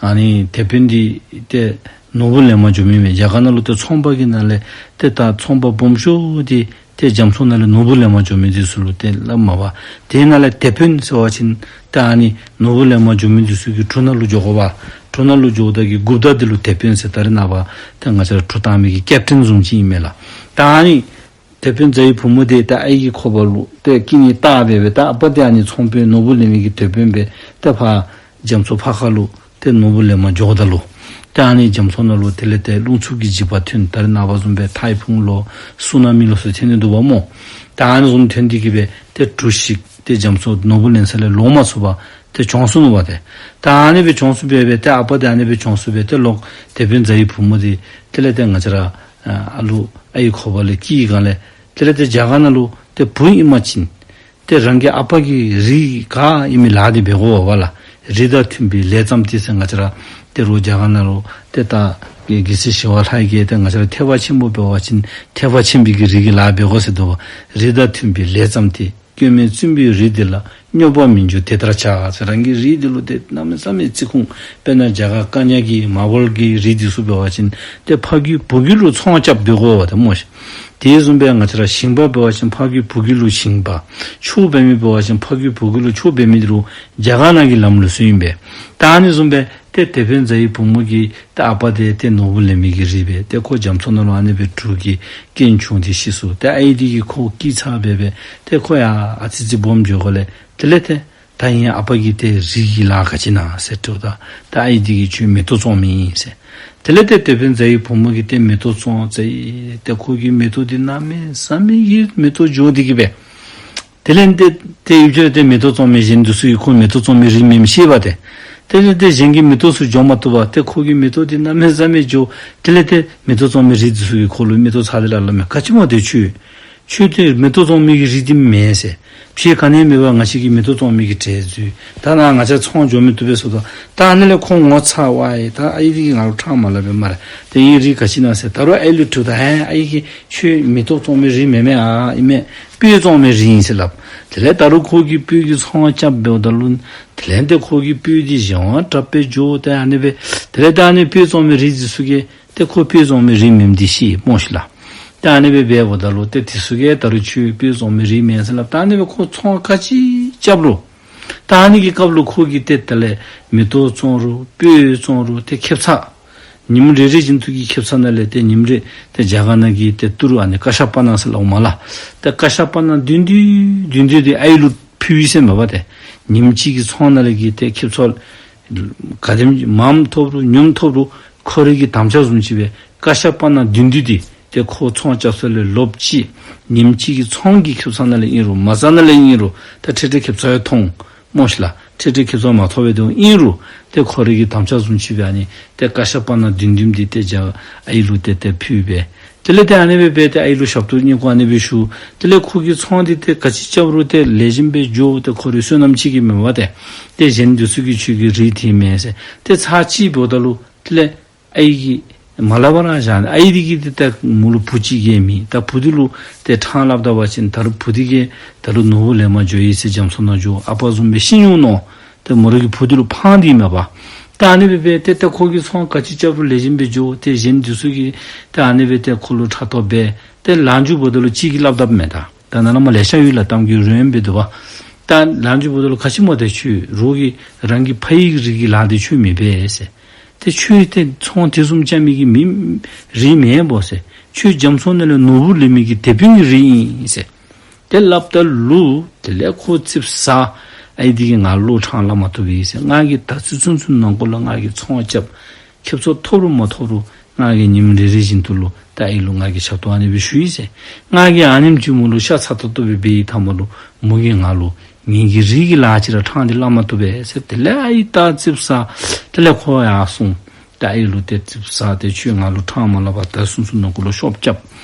ཨ་ནི་དེད་དཔོན་འདི་ཏེ་ནོར་བུ་ལེན་པར་འགྱོ་མི་མས། རྒྱ་གར་ནང་ལུ་ཏེ་ཚོང་པ་གི་ནང་ལས་ཏེ་ད་ཚོང་པ་སྦོམ་ཤོས་འདི་ཏེ་རྒྱ་མཚོ་ནང་ལས་ནོར་བུ་ལེན་པར་འགྱོ་མི་འདི་ཚུ་ལུ་ཏེ་སླབ་མ་པ། དེ་ནང་ལས་དེད་དཔོན་ཟེར་བ་ཅིན་ཏེ་ཨ་ནི་ནོར་བུ་ལེན་པར་འགྱོ་མི་འདི་ཚུ་གི་གྲུ་ནང་ལུ་འགྱོ་དགོ་པ། གྲུ་ནང་ལུ་འགྱོཝ་ད་གི་འགོ་བདག་འདི་ལུ་དེད་དཔོན་ཟེར། ད་རེས་ནངས་པ་ཏེ་ང་བཅས་ར་གྲུ་བཏང་མི་གི་ཀེབ་ཊེན་བཟུམ་ཅིག་ཨིན་མས་ལགས། ད་ཨ་ནི་དེད་དཔོན་རྫ་ཡི་བུ་མོ་འདི་ད་ཨའི་གི་ཁོག་པ་ལུ་ཏེ་སྐྱེ་ནི་བལྟ་སྦེ་སྦེ་ད་ཨ་པ་འདི་ཨ་ནི་ཚོང་དཔོན་ནོར་བུ་ལེན་མི་གི་དེད་དཔོན་སྦེ་ཏེ་ཕར་རྒྱ་མཚོ་ཕར་ཁ་ལུ་ཏེ་ནོར་བུ་ལེན་པར་འགྱོཝ་ད་ལུ་ཏེ་ཨ་ནི་རྒྱ་མཚོ་ནང་ལུ་དེ་ལས་ཏེ་རླུང་འཚུབ་ཀྱི་འཇིགས་པ་ཐོན། ད་རེས་ནངས་པ་བཟུམ་སྦེ་ཐའི་ཕུང་ལོ་སུ་ན་མི་ལོ་ཚུ་ཐོན་ནི་འདུག་པ་སྨོ། ད་ཨ་ནི་བཟུམ་ཐོན་ཏེ་གི་སྦེ་ཏེ་གྲུ་ཞིག་ཏེ་རྒྱ་མཚོ་ནོར་བུ་ལེན་ས་ལས་ལོག་མ་ཚུགས་པར་ཏེ་གྱོངས་སོ་ནུག་པ་ཏེ། ད་ཨ་ནི་སྦེ་གྱོངས་སོ་སྦེ་སྦེ་ཏེ་ཨ་པ་འདི་ཨ་ནི་སྦེ་གྱོངས་སོ་སྦེ་ཏེ་ལོག་དེད་དཔོན་རྫ་ཡི་བུ་མོ་འདི་དེ་ལས་ཏེ་ང་བཅས་ར་ཨ་ལུ་ཨའི་ཁོག་པ་ལས་སྐྱེས་སྒང་ལས་དེ་ལས་ཏེ་རྒྱ་གར་ནང་ལུ་ཏེ་བུ་ཨིན་པ་ཅིན་ཏེ་རང་གི་ཨ་པ་གི་རིགས་ག་ཨིན་མི་ལཱ་འདི་འབད་དགོ་པ་ལགས། རིགས་དང་མཐུན་པའི་ལས་བརྩམས་ཏེ་ཟེར། ང་བཅས་ར་ཏེ་རུང་རྒྱ་གར་ནང་ལུ་ཏེ་ད་རྒྱལ་སྲས་ཞི་བ་ལྷ་གིས་ཏེ་ང་བཅས་ར་ཐེག་པ་ཆེན་པོ་འབད་བ་ཅིན་ཐེག་པ་ཆེན་པོའི་གི་རིགས་ཀྱི་ལཱ་འབད་དགོ་ཟེར་འདུག་པ། རིགས་དང་མཐུན་པའི་ལས་བརྩམས་ཏེ། སྐྱོན་མེད་བཙུན་པའི་རིགས་འདི་ལ། སྙོབ་པར་མི་འགྱུར་དེ་ལྟར་བྱ་ཟེར། རང་གི་རིགས་འདི་ལུ་ཏེ་གནམ་མེད་ས་མེད་བརྩི་ཁུངས། དཔེར་ན་རྒྱ་གར་ཀ་ཉ་གི་མར་བལ་གྱི་རིགས་འདི་ཚུ་འབད་བ་ཅིན་ཏེ་ཕ་རྒྱུད་བུ་རྒྱུད་ལུ་ཚོང་རྐྱབ་སྡོད་དགོ་པ་ཏེ་སྨོ་ཤིག། དེ་བཟུམ་སྦེ་ང་བཅས་ར་ཞིང་པ་འབད་བ་ཅིན་ཕ་རྒྱུད་བུ་རྒྱུད་ལུ་ཞིང་པ། ཆོས་འབད་མི་འབད་བ་ཅིན་ཕ་རྒྱུད་བུ་རྒྱུད་ལུ་ཆོས་འབད་མི། འདི་རུང་རྒྱ་གར་ནང་གི་ལམ་ལུགས་ཚུ་ཨིན་པས། ད་ཨ་ནི་བཟུམ་སྦེ་ཏེ་དེད་དཔོན་རྫ་ཡི་བུ་མོ་གི་ཏེ་ཨ་པ་འདི་ཏེ་ནོར་བུ་ལེན་མི་གི་རིགས་སྦེ་ཏེ་ཁོ་རྒྱ་མཚོ་ནང་ལུ་ཨ་ནི་སྦེ་གྲུ་གིས་རྐྱེན་བྱུང་སྟེ་ཤི་སོ། ཏེ་ཨའི་འདི་གིས་ཁོ་སྐྱེས་ཚར་སྦེ་སྦེ་ཏེ་ཁོ་ཡང་ཨ་ཙི་ཙི་སྦོམ་འགྱོ་སྒང་ལས་དེ་ལས་ཏེ་ད་ཨིན་ཨ་པ་གི་ཏེ་རིགས་ཀྱི་ལཱ་ག་ཅི་ཨིན་ན་ཟེར་དྲིཝ་ད་ཏེ་ཨའི་འདི་གིས་ཁྱོད་མེ་ཏོག་བཙོང་མི་ཨིན་ཟེར། དེ་ལས་ཏེ་དེད་དཔོན་རྫ་ཡི་བུ་མོ་གིས་ཏེ་མེ་ཏོག་བཙོང་ཟེར། ཏེ་ཁོ་གིས་མེ་ཏོག་འདི་གནམ་མེད་ས་མེད་ཀྱི་མེ་ཏོག་འགྱོ་སྟེ་གི་སྦེ། དེ་ལས་ཏེ་ཏེ་ཡུདཔ་ཅིག་ལས་ཏེ་མེ་ཏོག་བཙོང་མི་གཞན་འདི་ཚུ་གིས་ཁོ་མེ་ཏོག་བཙོང་མི་རིགས་མེནམ་ཤེས་པ་ཏེ། དེ་ལས་ཏེ་གཞན་གྱི་མེ་ཏོག་ཚུ་འགྱོ་མ་བཏུབ་པར་ཏེ་ཁོ་གི་མེ་ཏོག་འདི་གནམ་མེད་ས་མེད་འགྱོ། དེ་ལས་ཏེ་མེ་ཏོག་བཙོང་མི་རིགས་འདི་ཚུ་གིས་ཁོ་ལུ་མེ་ཏོག་ཚར་དེ་ལས་སླབ་མས། ག་ཅི་སྨོ་ཏེ་ཁྱོད། ཁྱོད་ཏེ་མེ་ཏོག་བཙོང་མི་གི་རིགས་འདི་མེན་ཟེར། ཕྱི་ག་ནི་མེད་པར་ང་བཅས་ཀྱི་མེ་ཏོག་བཙོང་མི་གི་གྲལ་འཛུལ། ད་ནཱ་ང་བཅས་ཚོང་འགྱོ་མི་བཏུབ་པས་ཟེརཝ་ད། ད་ཨ་ནི་ལས་ཁོ་ངོ་ཚ་བ་ཡི། ད་ཨའི་འདི་གིས་ང་ལུ་ཕྲང་མ་སླབ་པས་སྨ་རེ། ཏེ་ཨའི་རིགས་ག་ཅི་ཨིན་ན་ཟེར། ད་རུང་ཨའི་ལུ་དྲིཝ་ད་ཧེ་ཨའི་གིས་ཁྱོད་མེ་ཏོག་བཙོང་མི་རིགས་མེན་མས་ཨ་ཨིན་མས། སྤོས་བཙོང་མི་རིགས་ཨིན་ཟེར་སླབ། དེ་ལས་ད་རུང་ཁོ་གིས་སྤོས་ཀྱི་ཚོང་རྐྱབ་འབདཝ་ད་ལུ་དེ་ལས་ཏེ་ཁོ་གིས་སྤོས་འདི་གཞན་དབང་དྲག་སྦེ་འགྱོ། ཏེ་ཨ་ནི་སྦེ་དེ་ལས་ད་ཨ་ནི་སྤོས་བཙོང་མི་རིགས་འདི་ཚུ་གིས་ཏེ་ཁོ་སྤོས་བཙོང་མི་རིགས་མེནམ་འདི་ཤེས་སྨོ་ཤིག་ལགས། ཏེ་ཨ་ནི་སྦེ་འབདཝ་ད་ལུ་ཏེ་འདི་ཚུ་གིས་ད་རུང་ཁྱོད་སྤོས་བཙོང་མི་རིགས་མེན་ཟེར་སླབ། ད་ཨ་ནི་སྦེ་ཁོ་ཚོང་ག་ཅི་རྐྱབ་རུང་ད་ཨ་ནི་གི་སྐབས་ལུ་ཁོ་གིས་ཏེ་དེ་ལས་མེ་ཏོག་བཙོང་རུང་སྤོས་བཙོང་རུང་ཏེ་ཁེབ་ཚང་ཉིནམ་རེ་རེ་བཞིན་དུ་གི་ཁེབ་ཚང་ནང་ལས་ཏེ་ཉིནམ་རེ་ཏེ་རྒྱ་གར་ནང་གི་ཏེ་ཏི་རུ་ཨ་ནི་ཀ་ཤ་པ་ན་ཟེར་སླབ་མས་ལགས། ཏེ་ཀ་ཤ་པ་ན་བདུན་བདུན་བདུན་བདུན་འདི་ཨའི་ལུ་ཕུལ་ཡི་ཟེར་མས་པ་ཏེ། ཉིནམ་གཅིག་གི་ཚོང་ནང་ལས་ཀྱི་ཏེ་ཁེབ་ཚང་ག་དེམ་མངམ་ཐོབ་རུང་ཉུངམ་ཐོབ་རུང་ཁོ་རའི་གི་དམ་བཅའ་བཟུམ་ཅིག་སྦེ་ཀ་ཤ་པ་ན་བདུན་བདུན་འདི་ཏེ་ཁོ་ཚོང་རྐྱབ་ས་ལས་ལོག་ཅི། ཉིནམ་གཅིག་གི་ཚོང་གི་ཁེབ་ཚང་ནང་ལས་ཨིན་རུང་མ་རྩ་ནང་ལས་ཨིན་རུང་ད་ཁྲེ་ཁྲེ་ཁེབ་ཚང་ཡང་ཐོང་སྨོ་ཤིག་ལགས། ཁྲེ་ཁྲེ་ཁེབ་ཚང་མ་ཐོབ་པའི་དོན་ཨིན་རུང་ཏེ་ཁོ་རའི་གི་དམ་བཅའ་བཟུམ་ཅིག་སྦེ་ཨ་ནི་ཏེ་ཀ་ཤ་པ་ན་བདུན་བདུན་འདི་ཏེ་རྒྱ་ཨའི་ལུ་ཏེ་ཏེ་ཕུལ་སྦེ། དེ་ལས་ཏེ་ཨ་ནི་སྦེ་སྦེ་ཏེ་ཨའི་ལུ་ཞབས་ཏོག་བསྙེན་བཀུར་ཨ་ནི་སྦེ་ཞུ། དེ་ལས་ཁོ་གི་ཚོང་འདི་ཏེ་ག་ཅི་རྐྱབ་རུང་ཏེ་ལེགས་ཤོམ་སྦེ་འགྱོ། ཏེ་ཁོ་རའི་བསོད་ནམས་ཅིག་གིས་མེན་པ་ཏེ། ཏེ་གཞན་འདི་ཚུ་གིས་ཁྱོད་ཀྱི་རིགས་འདི་མེན་ཟེར། ཏེ་ཚར་གཅིག་འབདཝ་ད་ལུ་དེ་ལས་ཨའི་གིས་མ་སླབ་པར་ར་བཞག་ནི། ཨའི་འདི་གིས་ཏེ་ད་མོ་ལུ་བུ་གཅིག་གིས་མེད། ད་བུ་འདི་ལུ་ཏེ་ཕྲང་སླབ་ད་པ་ཅིན་ད་རུང་བུ་འདི་གིས་ད་རུང་ནོར་བུ་ལེན་པར་འགྱོ་ཡི་ཟེར་རྒྱ་མཚོ་ནང་འགྱོ། ཨ་པ་བཟུམ་སྦེ་ཤི་འོང་མནོ། ཏེ་མོ་རའི་གི་བུ་འདི་ལུ་ཕངས་ཏེ་མས་པ། ད་ཨ་ནི་སྦེ་སྦེ་ཏེ་ད་ཁོ་གིས་ཚོང་ག་ཅི་རྐྱབ་རུང་ལེགས་ཤོམ་སྦེ་འགྱོ། ཏེ་གཞན་འདི་ཚུ་གིས་ཏེ་ཨ་ནི་སྦེ་ཏེ་ཁོ་ལུ་ཕྲག་དོག་འབད། ཏེ་ལོག་འགྱོཝ་ད་ལུ་གཅིག་གིས་སླབ་དཔ་མས་ད། ད་ནཱ་ལས་མར་ལེ་ཤ་ཡོད་ལགས། གཏམ་རྒྱུད་རིངམོ་སྦེ་འདུག་པ། ད་ལོག་འགྱོཝ་ད་ལུ་ག་ཅི་སྨོ་ཏེ་ཁྱོད་རོགས་ཀྱི་རང་གི་ཕ་ཡི་རིགས་ཀྱི་ལཱ་འདི་ཁྱོད་མི་འབད་ཟེར། ཏེ་ཁྱོད་ཏེ་ཚོང་དེ་བཟུམ་རྐྱབ་མི་གི་མི་རིགས་མེན་པོ་ཟེར། ཁྱོད་རྒྱ་མཚོ་ནང་ལས་ནོར་བུ་ལེན་མི་གི་དེད་དཔོན་གྱི་རིགས་ཨིན་ཟེར། ཏེ་སླབ་ད་ལུ་དེ་ལས་ཁོ་ཙིགཔ་ཟ། ཨའི་འདི་གིས་ང་ལུ་ཕྲང་སླབ་མ་བཏུབ་པས་ཟེར། ང་གིས་ད་ཚུན་ཚོད་ནང་འཁོད་ལུ་ང་གིས་ཚོང་རྐྱབ། ཁེབ་ཚང་ཐོབ་རུང་མ་ཐོབ་རུང་ ང་གིས་ཉིནམ་རེ་རེ་བཞིན་དུ་ལུ་ད་ཨའི་ལུ་ང་གིས་ཞབས་ཏོག་ཨ་ནི་སྦེ་ཞུ་ཡི་ཟེར། ང་གིས་ཨ་ནེམ་ཅིག་མོ་ལུ་ཤ་ཚ་ཏོག་ཏོ་སྦེ་འབད་བའི་མཐའ་མ་ལུ་མོ་གིས་ང་ལུ་ངེ་གི་རིགས་ཀྱི་ལཱ་ཅིག་ར་ཕྲང་སྟེ་སླབ་མ་བཏུབ་པས་ཟེར། དེ་ལས་ཨའི་ད་ཙིགཔ་ཟ། དེ་ལས་ཁོ་ཡར་སོང་། ད་ཨའི་ལུ་ཏེ་ཙིགཔ་ཟ་སྟེ་ཁྱོད་ང་ལུ་ཕྲང་མ་སླབ་པར་ད་སོ་སོ་ནང་འཁོད་ལུ་ཤོབ་རྐྱབ།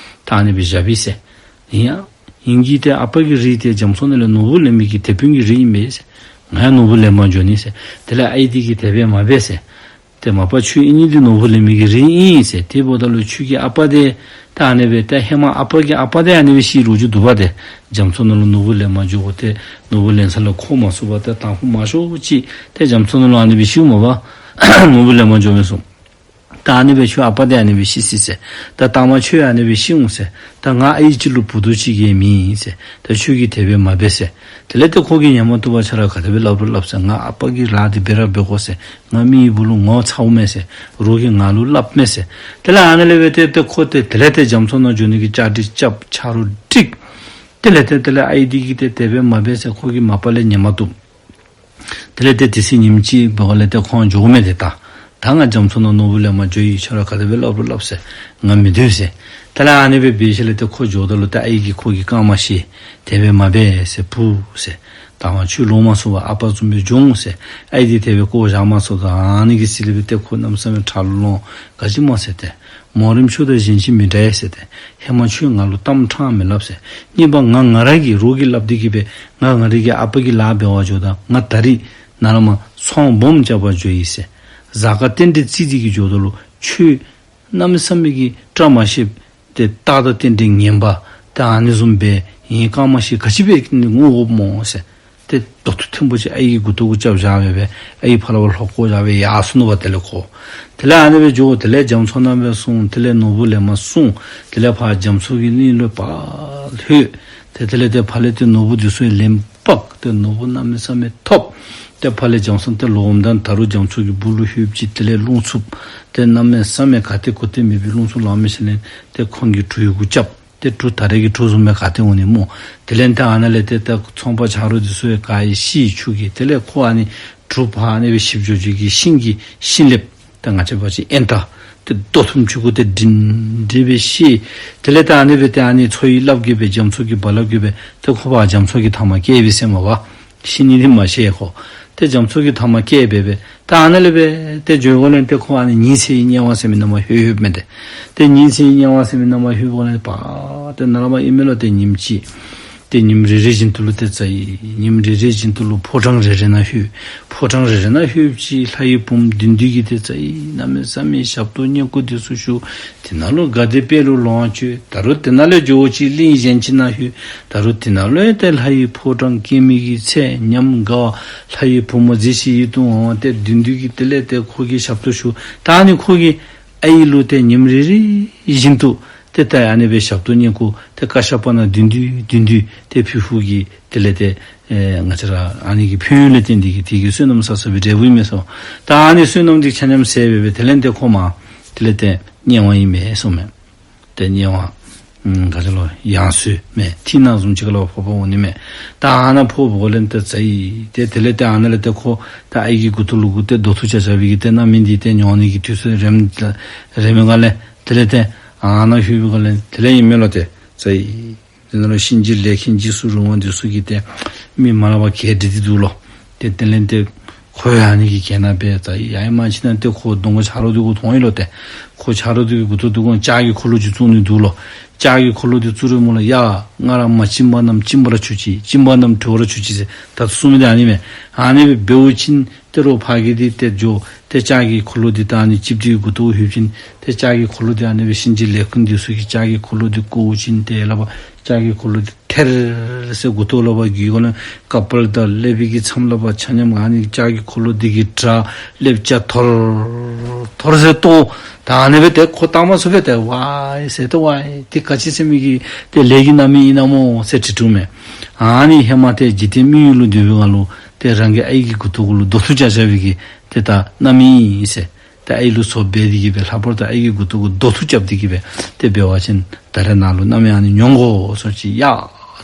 ད་ཨ་ནི་སྦེ་བཞག་པས་ཟེར། ཨིན་ཡ། ངེ་གི་ཏེ་ཨ་པ་གི་རིགས་ཏེ་རྒྱ་མཚོ་ནང་ལས་ནོར་བུ་ལེན་མི་གི་དེད་དཔོན་གྱི་རིགས་ཨིན་པས་ཟེར། ང་ཡང་ནོར་བུ་ལེན་པར་འགྱོ་ནི་ཟེར། དེ་ལས་ཨའི་འདི་གིས་དེ་སྦེ་མ་འབད་ཟེར། ཏེ་མ་པ་ཁྱོད་ཨིན་ནི་འདི་ནོར་བུ་ལེན་མི་གི་རིགས་ཨིན་ཟེར། དེ་འབདཝ་ད་ལུ་ཁྱོད་ཀྱི་ཨ་པ་འདི་ད་ཨ་ནི་སྦེ་ད་ཧེ་མ་ཨ་པ་གི་ཨ་པ་འདི་ཨ་ནི་སྦེ་ཤི་ལོ་རྒྱུས་འདུག་པ། ཏེ་རྒྱ་མཚོ་ནང་ལུ་ནོར་བུ་ལེན་པར་འགྱོཝ་ད་ནོར་བུ་ལེན་ས་ལུ་འཁོར་མ་ཚུགས་པར་ཏེ་དང་ཕུ་མང་ཤོས་ཅིག་ཏེ་རྒྱ་མཚོ་ནང་ལུ་ཨ་ནི་སྦེ་ཤིཝ་མས་པ། ནོར་བུ་ལེན་པར་འགྱོ་མི་ཚུ། ད་ཨ་ནི་སྦེ་ཁྱོད་ཨ་པ་འདི་ཨ་ནི་སྦེ་ཤི་ཅི་ཟེར། ད་ད་མ་ཁྱོད་ཨ་ནི་སྦེ་ཤི་འོང་ཟེར། ད་ང་ཨའི་ཅིག་ལུ་བུ་རྡོག་ཅིག་གིས་མེད་ཟེར། ད་ཁྱོད་ཀྱིས་དེ་སྦེ་མ་འབད་ཟེར། དེ་ལས་ཏེ་ཁོ་གིས་ཉན་མ་བཏུབ་པར་ཁྱོད་ར་ག་དེ་སྦེ་སླབ་རུང་སླབ་ཟེར། ང་ཨ་པ་གི་ལཱ་འདི་འབད་ར་འབད་དགོ་ཟེར། ང་མི་གི་བུ་ལུ་ངོ་ཚ་འོང་མས་ཟེར། རོགས་ཀྱིས་ང་ལུ་སླབ་མས་ཟེར། དེ་ལས་ཨ་ནི་ལས་འབད་ཏེ་ཏེ་ཁོ་ཏེ་དེ་ལས་ཏེ་རྒྱ་མཚོ་ནང་འགྱོ་ནི་གི་བཅའ་སྒྲིག་རྐྱབ། ཆ་རོགས་བསྒྲིགས། དེ་ལས་ཏེ་དེ་ལས་ཨའི་འདི་གིས་ཏེ་དེ་སྦེ་མ་འབད་ཟེར། ཁོ་གིས་མ་པ་ལས་ཉན་མ་བཏུབ། དེ་ལས་ཏེ་དེ་ཚེ་ཉིནམ་ཅིག་འབདཝ་ལས་ཏེ་ཁོང་འགྱོཝ་མས་ཏེ། ད་ད་ང་རྒྱ་མཚོ་ནང་ནོར་བུ་ལེན་པར་འགྱོ་ཡི། ཁྱོད་ར་ག་དེ་སྦེ་སླབ་རུང་སླབ་ཟེར། ང་མི་སྡོད་ཟེར། དེ་ལས་ཨ་ནི་སྦེ་འབད་ཞིནམ་ལས་ཏེ་ཁོ་འགྱོཝ་ད་ལུ་ཏེ་ཨའི་གིས་ཁོ་གི་རྐངམ་བཤེད། དེ་སྦེ་མ་འབད་ཟེར། བུ་ཟེར། ད་མ་ཁྱོད་ལོང་མ་ཚུགས་པར་ཨ་པ་བཟུམ་སྦེ་འགྱོ་འོང་ཟེར། ཨའི་འདི་དེ་སྦེ་བཀོ་བཞག་མ་ཚུགས་ད། ཨ་ནི་གི་ཚེ་ལས་འབད་ཏེ་ཁོ་གནམ་མེད་ས་མེད་ཁྲག་ལོང་ལོང་། ག་ཅི་སྨོ་ཟེར་ཏེ། མོ་རེ་ཁྱོད་དང་གཞན་ཅིག་མི་འདྲ་ཡ་ཟེར་ཏེ། ཧེ་མ་ཁྱོད་ང་ལུ་གཏམ་ཕྲང་མི་སླབ་ཟེར། གཉིས་པ་ང་ང་ར་གིས་རོགས་ཀྱིས་སླབ་འདི་གིས་སྦེ་ང་ང་ར་གི་ཨ་པ་གི་ལཱ་འབད་བར་འགྱོཝ་ད་ང་ད་རིས་ནཱ་ལས་མར་ཚོང་སྦོམ་རྐྱབ་པར་འགྱོ་ཡི་ཟེར། གཟའ་སྐར་རྟེན་འབྲེལ་བརྩི་འདི་གིས་འགྱོཝ་ད་ལུ་ཁྱོད་གནམ་མེད་ས་མེད་ཀྱི་བཀྲ་མ་ཤིསཔ་ཏེ་རྟགས་དང་རྟེན་འབྲེལ་ངན་པ་ཏེ་ཨ་ནི་བཟུམ་སྦེ་ངེའི་རྐངམ་བཤེད་ག་ཅི་སྦེ་ནི་ངུ་དགོཔ་སྨོ་ཟེར། ཏེ་རྡོག་ཐུག་ཐེམ་པོ་ཅིག་ཨའི་གི་མགུ་ཏོ་གུ་རྐྱབ་བཞག་སྦེ་སྦེ་ཨའི་ཕར་ལས་ཕར་ལྷོག་བཀོ་བཞག་སྦེ་ཡར་སོ་ནུག་པ། དེ་ལས་ཁོ་དེ་ལས་ཨ་ནི་སྦེ་འགྱོ། དེ་ལས་རྒྱ་མཚོ་ནང་སྦེ་སོང་། དེ་ལས་ནོར་བུ་ལེན་པར་སོང་། དེ་ལས་ཕར་རྒྱ་མཚོ་གི་གླིང་ལུ་ཕར་ལྷོད། ཏེ་དེ་ལས་ཏེ་ཕར་ལས་ཏེ་ནོར་བུ་འདི་ཚུ་ལེན་འབག། ཏེ་ནོར་བུ་གནམ་མེད་ས་མེད་ཐོབ། ཏེ་ཕར་ལས་རྒྱ་མཚོ་ཏེ་ལོག་འོངམ་ད་ད་རུང་རྒྱ་མཚོ་གི་སྦུག་ལུ་ལྷོདཔ་ཅིག་དེ་ལས་རླུང་འཚུབ། ཏེ་གནམ་མེད་ས་མེད་ག་ཏེ་གོ་ཏེ་མེད་པའི་རླུང་འཚུབ་ལང་མི་ཤེས་ལས་ཏེ་ཁོང་གི་གྲུ་ཡི་གུ་རྐྱབ། ཏེ་གྲུ་ད་རེས་ཀྱི་གྲུ་བཟུམ་སྦེ་ག་ཏེ་འོང་ནི་སྨོ། དེ་ལས་ཏེ་ཨ་ནཱ་ལས་ཏེ་ད་ཚོང་པ་ཆ་རོགས་འདི་ཚུ་ཡང་ག་ཡི་ཤི་ཆུ་གི། དེ་ལས་ཁོ་ཨ་ནི་གྲུ་ཕར་ཨ་ནི་སྦེ་ཞིབ་འཇུག་གི་ཤིང་གི་ཤིང་ལེབ་ད་ང་བཅས་འབད་བ་ཅིན་ཨེན་ཏ་ཏེ་རྡོག་ཐུམ་ཅིག་གུ་ཏེ་སྒྲིང་སྒྲི་སྦེ་བཤེད། དེ་ལས་ད་ཨ་ནི་སྦེ་ཏེ་ཨ་ནི་མཚོ་ཡི་རླབས་ཀྱིས་སྦེ་རྒྱ་མཚོ་གི་རྦ་རླབས་ཀྱིས་སྦེ་ཏེ་ཁོ་ཕར་རྒྱ་མཚོ་གི་མཐའ་མར་བསྐྱལ་བས་ཟེར་མས་པ། ཤི་ནི་འདི་མ་ཤེས་ཁོ། ཏེ་རྒྱ་མཚོ་གི་མཐའ་མར་བསྐྱལ་སྦེ་སྦེ་ད་ཨ་ནཱ་ལས་སྦེ་ཏེ་འགྱོ་དགོ་ལས་ཏེ་ཁོ་ཨ་ནི་ཉི་ཚེ་ཡི་དམྱལ་བ་ཟེར་མི་ནང་མར་ལྷོད་ལྷོདཔ་མས་ཏེ། ཏེ་ཉི་ཚེ་ཡི་དམྱལ་བ་ཟེར་མི་ནང་མར་ལྷོད་དགོ་ལས་ཏེ་ནཱ་ལས་མར་ཨིན་མས་ལོ། ཏེ་ཉིནམ་ཅིག་ཏེ་ཉིནམ་རེ་རེ་བཞིན་དུ་ལུ་ཏེ་བཙའ་ཡི། ཉིནམ་རེ་རེ་བཞིན་དུ་ལུ་ཕོ་བྲང་རེ་རེ་ནང་ལྷོད། ཕོ་བྲང་རེ་རེ་ནང་ལྷོདཔ་ཅིག་ལྷ་ཡི་བུམོ་བདུན་བདུན་གྱིས་ཏེ་བཙའ་ཡི། གནམ་མེད་ས་མེད་ཞབས་ཏོག་བསྙེན་བཀུར་འདི་ཚུ་ཞུ། དེ་ནང་ལུ་དགའ་བདེ་དཔལ་ལུ་ལོངས་སྤྱོད། ད་རུང་དེ་ནང་ལས་འགྱོ་ཅིག་གླིང་གཞན་ཅིག་ནང་ལྷོད། ད་རུང་དེ་ནང་ལུ་ཡང་ཏེ་ལྷ་ཡི་ཕོ་བྲང་སྐྱེ་མེད་ཀྱི་ཚལ་ཉམས་དགའ་བ་ལྷ་ཡི་བུམོ་མཛེས་ཤིང་ཡིད་དུ་འོང་བ་ཏེ་བདུན་བདུན་གྱིས་དེ་ལས་ཏེ་ཁོ་གིས་ཞབས་ཏོག་ཞུ། ད་ཨ་ནི་ཁོ་གིས་ཨའི་ལུ་ཏེ་ཉིནམ་རེ་རེ་བཞིན་དུ་ཏེ་ད་ཨ་ནི་སྦེ་ཞབས་ཏོག་བསྙེན་བཀུར་ཏེ་བཀའ་ཤག་པ་ནང་བདུན་བདུན་བདུན་བདུན་ཏེ་ཕུལ་ཕུལཝ་གིས་དེ་ལས་ཏེ་ཨེ་ང་བཅས་ར་ཨ་ནི་གི་ཕན་ཡོན་ལས་བརྟེན་ཏེ་གིས་དེ་གིས་བསོད་ནམས་བསགས་བསགས་པའི་འབྲས་བུ་ཨིན་མས་ཟེར། ད་ཨ་ནི་བསོད་ནམས་འདི་ཆ་མཉམ་ཟད་སྦེ་སྦེ་དེ་ལས་ཏེ་ཁོ་མར་དེ་ལས་ཏེ་དམྱལ་བ་ཨིན་མས་ཟེར་མས། ཏེ་དམྱལ་བ་ཨམ་ག་ཅི་ལོ་ཡང་སོས་མས། ཐིག་ནག་བཟུམ་ཅིག་ལུ་ཕོག་པར་འོང་ནི་མས། ད་ཨ་ནཱ་ཕོགཔ་གོ་ལས་ཏེ་བཙའ་ཡི། ཏེ་དེ་ལས་ཏེ་ཨ་ནཱ་ལས་ཏེ་ཁོ་ད་ཨའི་གི་མགུ་ཏོ་ལུ་གུ་ཏེ་རྡོག་ཐུག་རྐྱབ་རྐྱབ་པའི་གི་ཏེ་རྣམ་སྨིན་འདི་ཏེ་མྱོང་ནི་གི་དུས་ཚོད་རནམ་རནམ་ག་ལས་དེ་ལས་ཏེ་ཨ་ནཱ་ལྷོད་པའི་གོ་ལས་དེ་ལས་ཨིན་མས་ལོ། ཏེ་བཙའ་ཡི། དེ་ནང་ལུ་གཤིན་རྗེ་ལས་མཁན་འཇིགས་སུ་རུང་བ་འདི་ཚུ་གིས་ཏེ་མི་མ་ལག་པ་གྱལ་སྒྲིག་སྟེ་འདུག་ལོ། ཏེ་དེ་ལས་ཏེ་ཁོ་ཡང་ཨ་ནི་གི་གྱལ་ནང་སྦེ་བཙའ་ཡི། ཡང་མ་ཅིག་ནང་ཏེ་ཁོ་གདོང་ཁར་ཆ་རོགས་འདི་གུ་མཐོང་ཡི་ལོ། ཏེ་ཁོ་ཆ་རོགས་འདི་གི་མགུ་ཏོ་འདི་གུ་ལྕགས་ཀྱི་འཁོར་ལོ་ཅིག་བཙུགས་ནི་འདུག་ལོ། ལྕགས་ཀྱི་འཁོར་ལོ་འདི་བཙུགས་རུང་སྨོ་ལགས། ཡ་ང་ར་མ་བཅིངས་པ་རྣམས་བཅིངས་པར་གྱུར་ཅིག། བཅིངས་པ་རྣམས་གྲོལ་བར་གྱུར་ཅིག་ཟེར་ད་གསུངས་མི་འདི་ཨ་ནི་མས། ཨ་ནི་སྦེ་འབདཝ་ཅིན་ཏེ་རོགས་ཕ་གི་འདི་ཏེ་འགྱོ། ཏེ་ལྕགས་ཀྱི་འཁོར་ལོ་འདི་ད་ཨ་ནི་ཅིག་འདི་གི་མགུ་ཏོ་ལྷོད་པ་ཅིན་ཏེ་ལྕགས་ཀྱི་འཁོར་ལོ་འདི་ཨ་ནི་སྦེ་གཤིན་རྗེ་ལས་མཁན་འདི་ཚུ་གིས་ལྕགས་ཀྱི་འཁོར་ལོ་འདི་བཀོ་བ་ཅིན་ཏེ་ལག་པར་ལྕགས་ཀྱི་འཁོར་ལོ་འདི་ཐེར་ཟེར་མགུ་ཏོ་ལག་པར་གྱོན་གོ་ལས་ཀ་པཱ་ལ་དང་ཀླད་པའི་གི་མཚམས་ལག་པར་ཆ་མཉམ་ཨ་ནི་ལྕགས་ཀྱི་འཁོར་ལོ་འདི་གིས་དྲ་ལེབ་ལྕགས་ཐོར་ཐོར་ཟེར་གཏོར། ད་ཨ་ནི་སྦེ་ཏེ་ཁོ་བལྟ་མ་ཚུགས་པས། ཏེ་ཝའི་ཟེར་ཏེ་ཝའི་ཏེ་ག་ཅི་ཟེར་མི་གི་ཏེ་ལས་ཀྱི་རྣམ་སྨིན་ཨིན་ན་སྨོ་ཟེར་དྲི་དྲིཝ་མས། ཨ་ནི་ཧེ་མ་ཏེ་འཇིག་རྟེན་མི་ཡུལ་ལུ་སྡོད་པའི་སྒང་ལུ་ཏེ་རང་གི་ཨའི་གི་མགུ་ཏོ་གུ་ལུ་རྡོག་ཐུག་རྐྱབ་རྐྱབ་པའི་གི་ཏེ་ད་རྣམ་སྨིན་ཨིན་ཟེར། ཏེ་ཨའི་ལུ་ཚོགས་འབད་དེ་གིས་སྦེ་ལྷག་པར་དུ་ཨའི་གི་མགུ་ཏོ་གུ་རྡོག་ཐུག་རྐྱབ་སྟེ་གིས་སྦེ་ཏེ་འབད་བ་ཅིན་ད་རེས་ནངས་ལུ་རྣམ་སྨིན་ཨ་ནི་མྱོང་དགོ་ཟེར་ཅི། ཡ་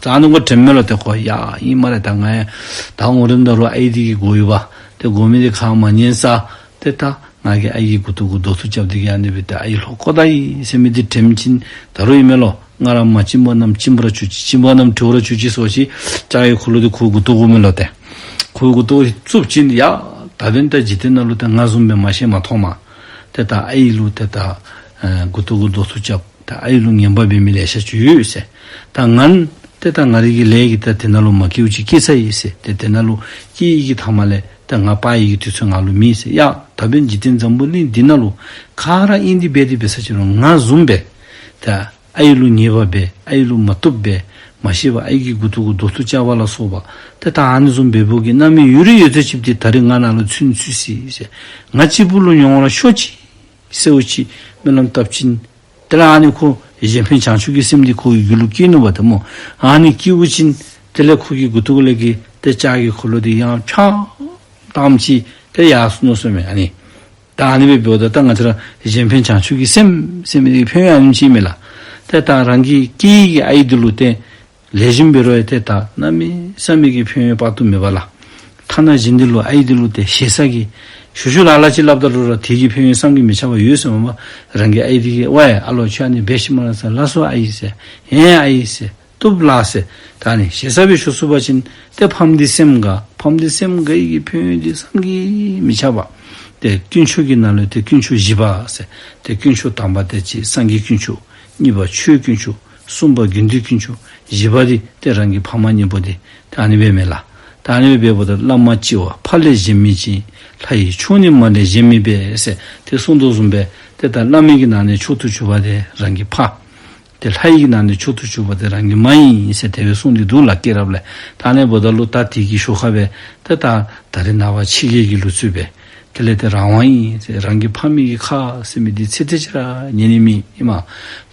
ད་ཨ་ནི་གུ་དྲན་མས་ལོ། ཏེ་ཁོ་ཡ་ཨིན་སྨ་རེ། ད་ང་ཡང་ད་ངོ་རིམ་ད་རུང་ཨའི་འདི་གིས་དགོ་ཡོདཔ། ཏེ་དགོ་མི་འདི་ཁ་མ་ཉན་ས། ཏེ་ད་ ང་གིས་ཨའི་གི་མགུ་ཏོ་གུ་རྡོག་ཐུག་རྐྱབ་སྟེ་གིས་ཨ་ནི་སྦེ་ཏེ་ཨའི་ལྷོད་བཀོ་ད་ཡི་ཟེར་མི་འདི་དྲནམ་ཅིག་ད་རུང་ཨིན་མས་ལོ། ང་ར་མ་བཅིངས་པ་རྣམས་བཅིངས་པར་གྱུར་ཅིག། བཅིངས་པ་རྣམས་གྲོལ་བར་གྱུར་ཅིག་ཟེར་བ་ཅིན་ལྕགས་ཀྱི་འཁོར་ལོ་འདི་ཁོ་མགུ་ཏོ་གུ་མས་ལོ། ཏེ་ཁོ་མགུ་ཏོ་གུ་བཙུགས་ཅི། ཡ་ད་འབདན་ད་འཇིག་རྟེན་ནང་ལུ་ཏེ་ང་བཟུམ་སྦེ་མ་ཤེས་མ་མཐོང་མས། ཏེ་ད་ཨའི་ལུ་ཏེ་ད་ཨེ་མགུ་ཏོ་གུ་རྡོག་ཐུག་རྐྱབ། ད་ཨའི་ལུ་ངན་པ་འབད་མི་ལེ་ཤ་ཅིག་ཡོད་ཟེར། ད་ང་ཏེ་ད་ང་རའི་གི་ལས་ཀྱིས་ད་དེ་ནང་ལུ་མ་སྐྱེཝ་ཅིག་སྐྱེས་ཚར་ཡི་ཟེར། ཏེ་དེ་ནང་ལུ་སྐྱེ་ནི་གི་ཐ་མ་ལས་ད་ང་སྤར་ནི་གི་དུས་ཚོད་ང་ལུ་མེད་ཟེར། ཡ་ད་འབདན་འཇིག་རྟེན་འཛམ་བུ་གླིང་འདི་ནང་ལུ་ག་ར་ཨིན་ཏེ་འབད་དེ་འབད་ས་ཅིག་རུང་ང་བཟུམ་སྦེ་ད་ཨའི་ལུ་ཉེས་པ་འབད། ཨའི་ལུ་མ་བཏུབ་འབད། མ་ཤེས་པར་ཨའི་གི་མགུ་ཏོ་གུ་རྡོག་ཐུག་རྐྱབ་པ་ལ་སོགས་པ་ཏེ་ད་ཨ་ནི་བཟུམ་འབདཝ་གི་རྣམ་སྨིན་ཡོད་རིགས་ཡོད་ཚད་ཅིག་འདི་ད་རིས་ང་ནང་ལུ་ཚུད་ཚུད་ཅི་ཟེར། ང་གཅིག་པུ་ལུ་མྱོང་བར་ཤོག་ཅིག་ཟེར་བ་ཅིན་སྨོན་ལམ་བཏབ་ཅི། དེ་ལས་ཨ་ནི་ཁོ་གཞན་ཕན་བྱང་ཆུབ་ཀྱི་སེམས་འདི་ཁོ་གི་རྒྱུད་ལུ་སྐྱེ་ནུག་པ་ཏེ་སྨོ། ཨ་ནི་སྐྱེ་བ་ཅིན་དེ་ལས་ཁོ་གི་མགུ་ཏོ་གུ་ལས་ཀྱི་ཏེ་ལྕགས་ཀྱི་འཁོར་ལོ་འདི་ཡང་ཕྱག་བཏངམ་ཅིག་ཏེ་ཡར་སོ་ནུག་ཟེར་མས། ཨ་ནི་ད་ཨ་ནི་སྦེ་འབདཝ་ད་ད་ང་བཅས་ར་གཞན་ཕན་བྱང་ཆུབ་ཀྱི་སེམས་ཟེར་མི་འདི་ཕན་ཡོན་ཨ་ནེམ་ཅིག་མས་ལགས། ཏེ་ད་རང་གི་སྐྱེ་ནི་གི་ཨའི་འདི་ལུ་ཏེ་ལེགས་ཤོམ་འབད་རུང་ཡང་ཏེ་ད་གནམ་མེད་ས་མེད་ཀྱི་ཕན་ཡོན་དཔག་ཏུ་མེད་པ་ལགས། ཐ་ན་གཞན་འདི་ལུ་ཨའི་འདི་ལུ་ཏེ་ཞེ་ས་གི་ཞུ་ཞུ་ལགས་ལགས་ཅིག་སླབ་ད་ལུ་ར་དེ་གི་ཕན་ཡོན་བསམ་གྱིས་མི་ཁྱབ་པ་ཡོད་ཟེར་མས་པ། རང་གི་ཨའི་འདི་གིས་ཝའེ་ཨ་ལོ་ཁྱོད་ཨ་ནི་འབད་ཤིག་སྨ་རེ་ཟེར། ལགས་སོ་ཨའི་ཟེར། ཧེ་ཨའི་ཟེར། བཏུབ་ལགས་ཟེར། ད་ཨ་ནི་ཞེ་ས་སྦེ་ཞུ་ཚུགས་པ་ཅིན་ཏེ་ཕམ་འདི་སེམས་དགའ། ཕམ་འདི་སེམས་དགའ་ནི་གི་ཕན་ཡོན་འདི་བསམ་གྱིས་མི་ཁྱབ་པ། ཏེ་དཀོན་མཆོག་གི་ནང་ལས་ཏེ་དཀོན་མཆོག་བཞི་པ་ཟེར། ཏེ་དཀོན་མཆོག་དང་པ་དེ་ཅིག་སངས་རྒྱས་དཀོན་མཆོག། གཉིས་པ་ཆོས་དཀོན་མཆོག། གསུམ་པ་དགེ་འདུན་དཀོན་མཆོག། བཞི་པ་འདི་ཏེ་རང་གི་ཕ་མ་གཉིས་པོ་འདི་ཏེ་ཨ་ནི་སྦེ་མས་ལགས། ད་ཨ་ནི་སྦེ་འབདཝ་ད་བླ་མ་གཅིག་པ་ཕ་ལས་གཞན་མི་གཅེས། ལྷ་ཡི་མཆོག་ནི་མ་ལས་གཞན་མི་འབད་ཟེར་ཏེ་གསུངས་དོ་བཟུམ་སྦེ་ཏེ་ད་བླ་མའི་གི་ནང་ནས་མཆོག་ཏུ་གྱུར་པ་འདི་རང་གི་ཕ། ཏེ་ལྷ་ཡི་གི་ནང་ནས་མཆོག་ཏུ་གྱུར་པ་འདི་རང་གི་མ་ཨིན་ཟེར་དེ་སྦེ་གསུངས་ཏེ་འདུག་ལགས་སྐྱེས་རབས་ལས། ད་ཨ་ནི་འབདཝ་ད་ལུ་ད་དེ་གི་ཞོར་ཁར་སྦེ་ཏེ་ད་ད་རེས་ནངས་པ་ཕྱི་རྒྱལ་གྱི་ལུགས་སྲོལ་སྦེ་དེ་ལས་ཏེ་རང་དབང་ཨིན་ཟེར། རང་གི་ཕ་མའི་གི་ཁ་ཟེར་མི་འདི་ཚིག་དེ་ཅིག་ར་ཉན་ནི་མེད་ཨིན་མས།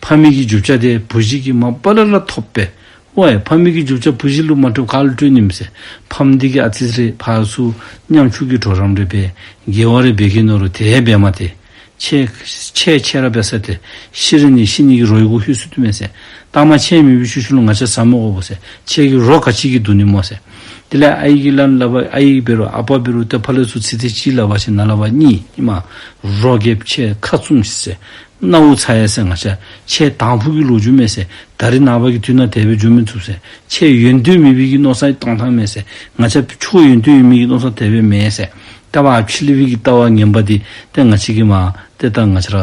ཕ་མའི་གི་རྒྱུ་ཆ་འདི་བུ་གཞི་གིས་མ་པ་ལས་ར་ཐོབ་པས། ཝའེ་ཕ་མའི་གི་རྒྱུ་ཆ་བུ་གཞི་ལུ་མ་སྤྲོད་ག་ལུ་སྤྲོད་ནི་ཟེར། ཕམ་འདི་གིས་ཨ་ཙི་རེ་ཕར་ཚུར་ཉམ་ཆུང་གི་གྲོགས་རམ་རེ་འབད། དགེ་བ་རེ་འབད་གེ་མནོ་རུང་དེ་འབད་མ་སྟེར། ཆེ་ཆེ་ཆེ་ར་འབད་ས་ཏེ་ཤི་རན་ནི་ཤི་ནི་གི་རོ་ཡི་གུ་ལྷོད་སུ་དུ་མས་ཟེར། ད་མ་ཁྱེད་མེད་པའི་ཤུལ་ཤུལ་ལུ་ང་བཅས་ཟ་མི་དགོ་པས་ཟེར། ཁྱེད་ཀྱི་རོ་ག་ཅི་གིས་བསྡུ་ནི་སྨོ་ཟེར། དེ་ལས་ཨའི་གིས་ལན་སླབ་པ་ཨའི་འབད་རུང་ཨ་པ་འབད་རུང་ཏེ་ཕར་ལས་ཚུར་ཚིག་དེ་ཅིག་སླབ་པ་ཅིན་ནཱ་ལས་ཕར་གཉིད་ཨིན་མས། རོ་རྒསཔ་ཁྱེད་ཁ་བཙུམ་ཤིག་ཟེར། སྣའུ་ཚ་ཡི་ཟེར། ང་བཅས་ཁྱེད་དང་ཕུ་གི་ལོ་རྒྱུས་མས་ཟེར། ད་རེས་ནངས་པ་གི་དུས་ནང་དེ་སྦེ་འགྱོ་མི་ཚུགས་ཟེར། ཁྱེད་ཡོན་ཏན་མེད་པའི་གི་མནོ་བསམ་གཏང་ཐངས་མས་ཟེར། ང་བཅས་ཁྱོད་ཡོན་ཏན་ཡོད་མི་གི་མནོ་བསམ་དེ་སྦེ་མེན་ཟེར། ལྟ་བ་ཕྱི་གླིང་པའི་གི་ལྟ་བ་ངན་པ་འདི་ཏེ་ང་བཅས་ཀྱིས་མ་ཏེ་ད་ང་བཅས་ར་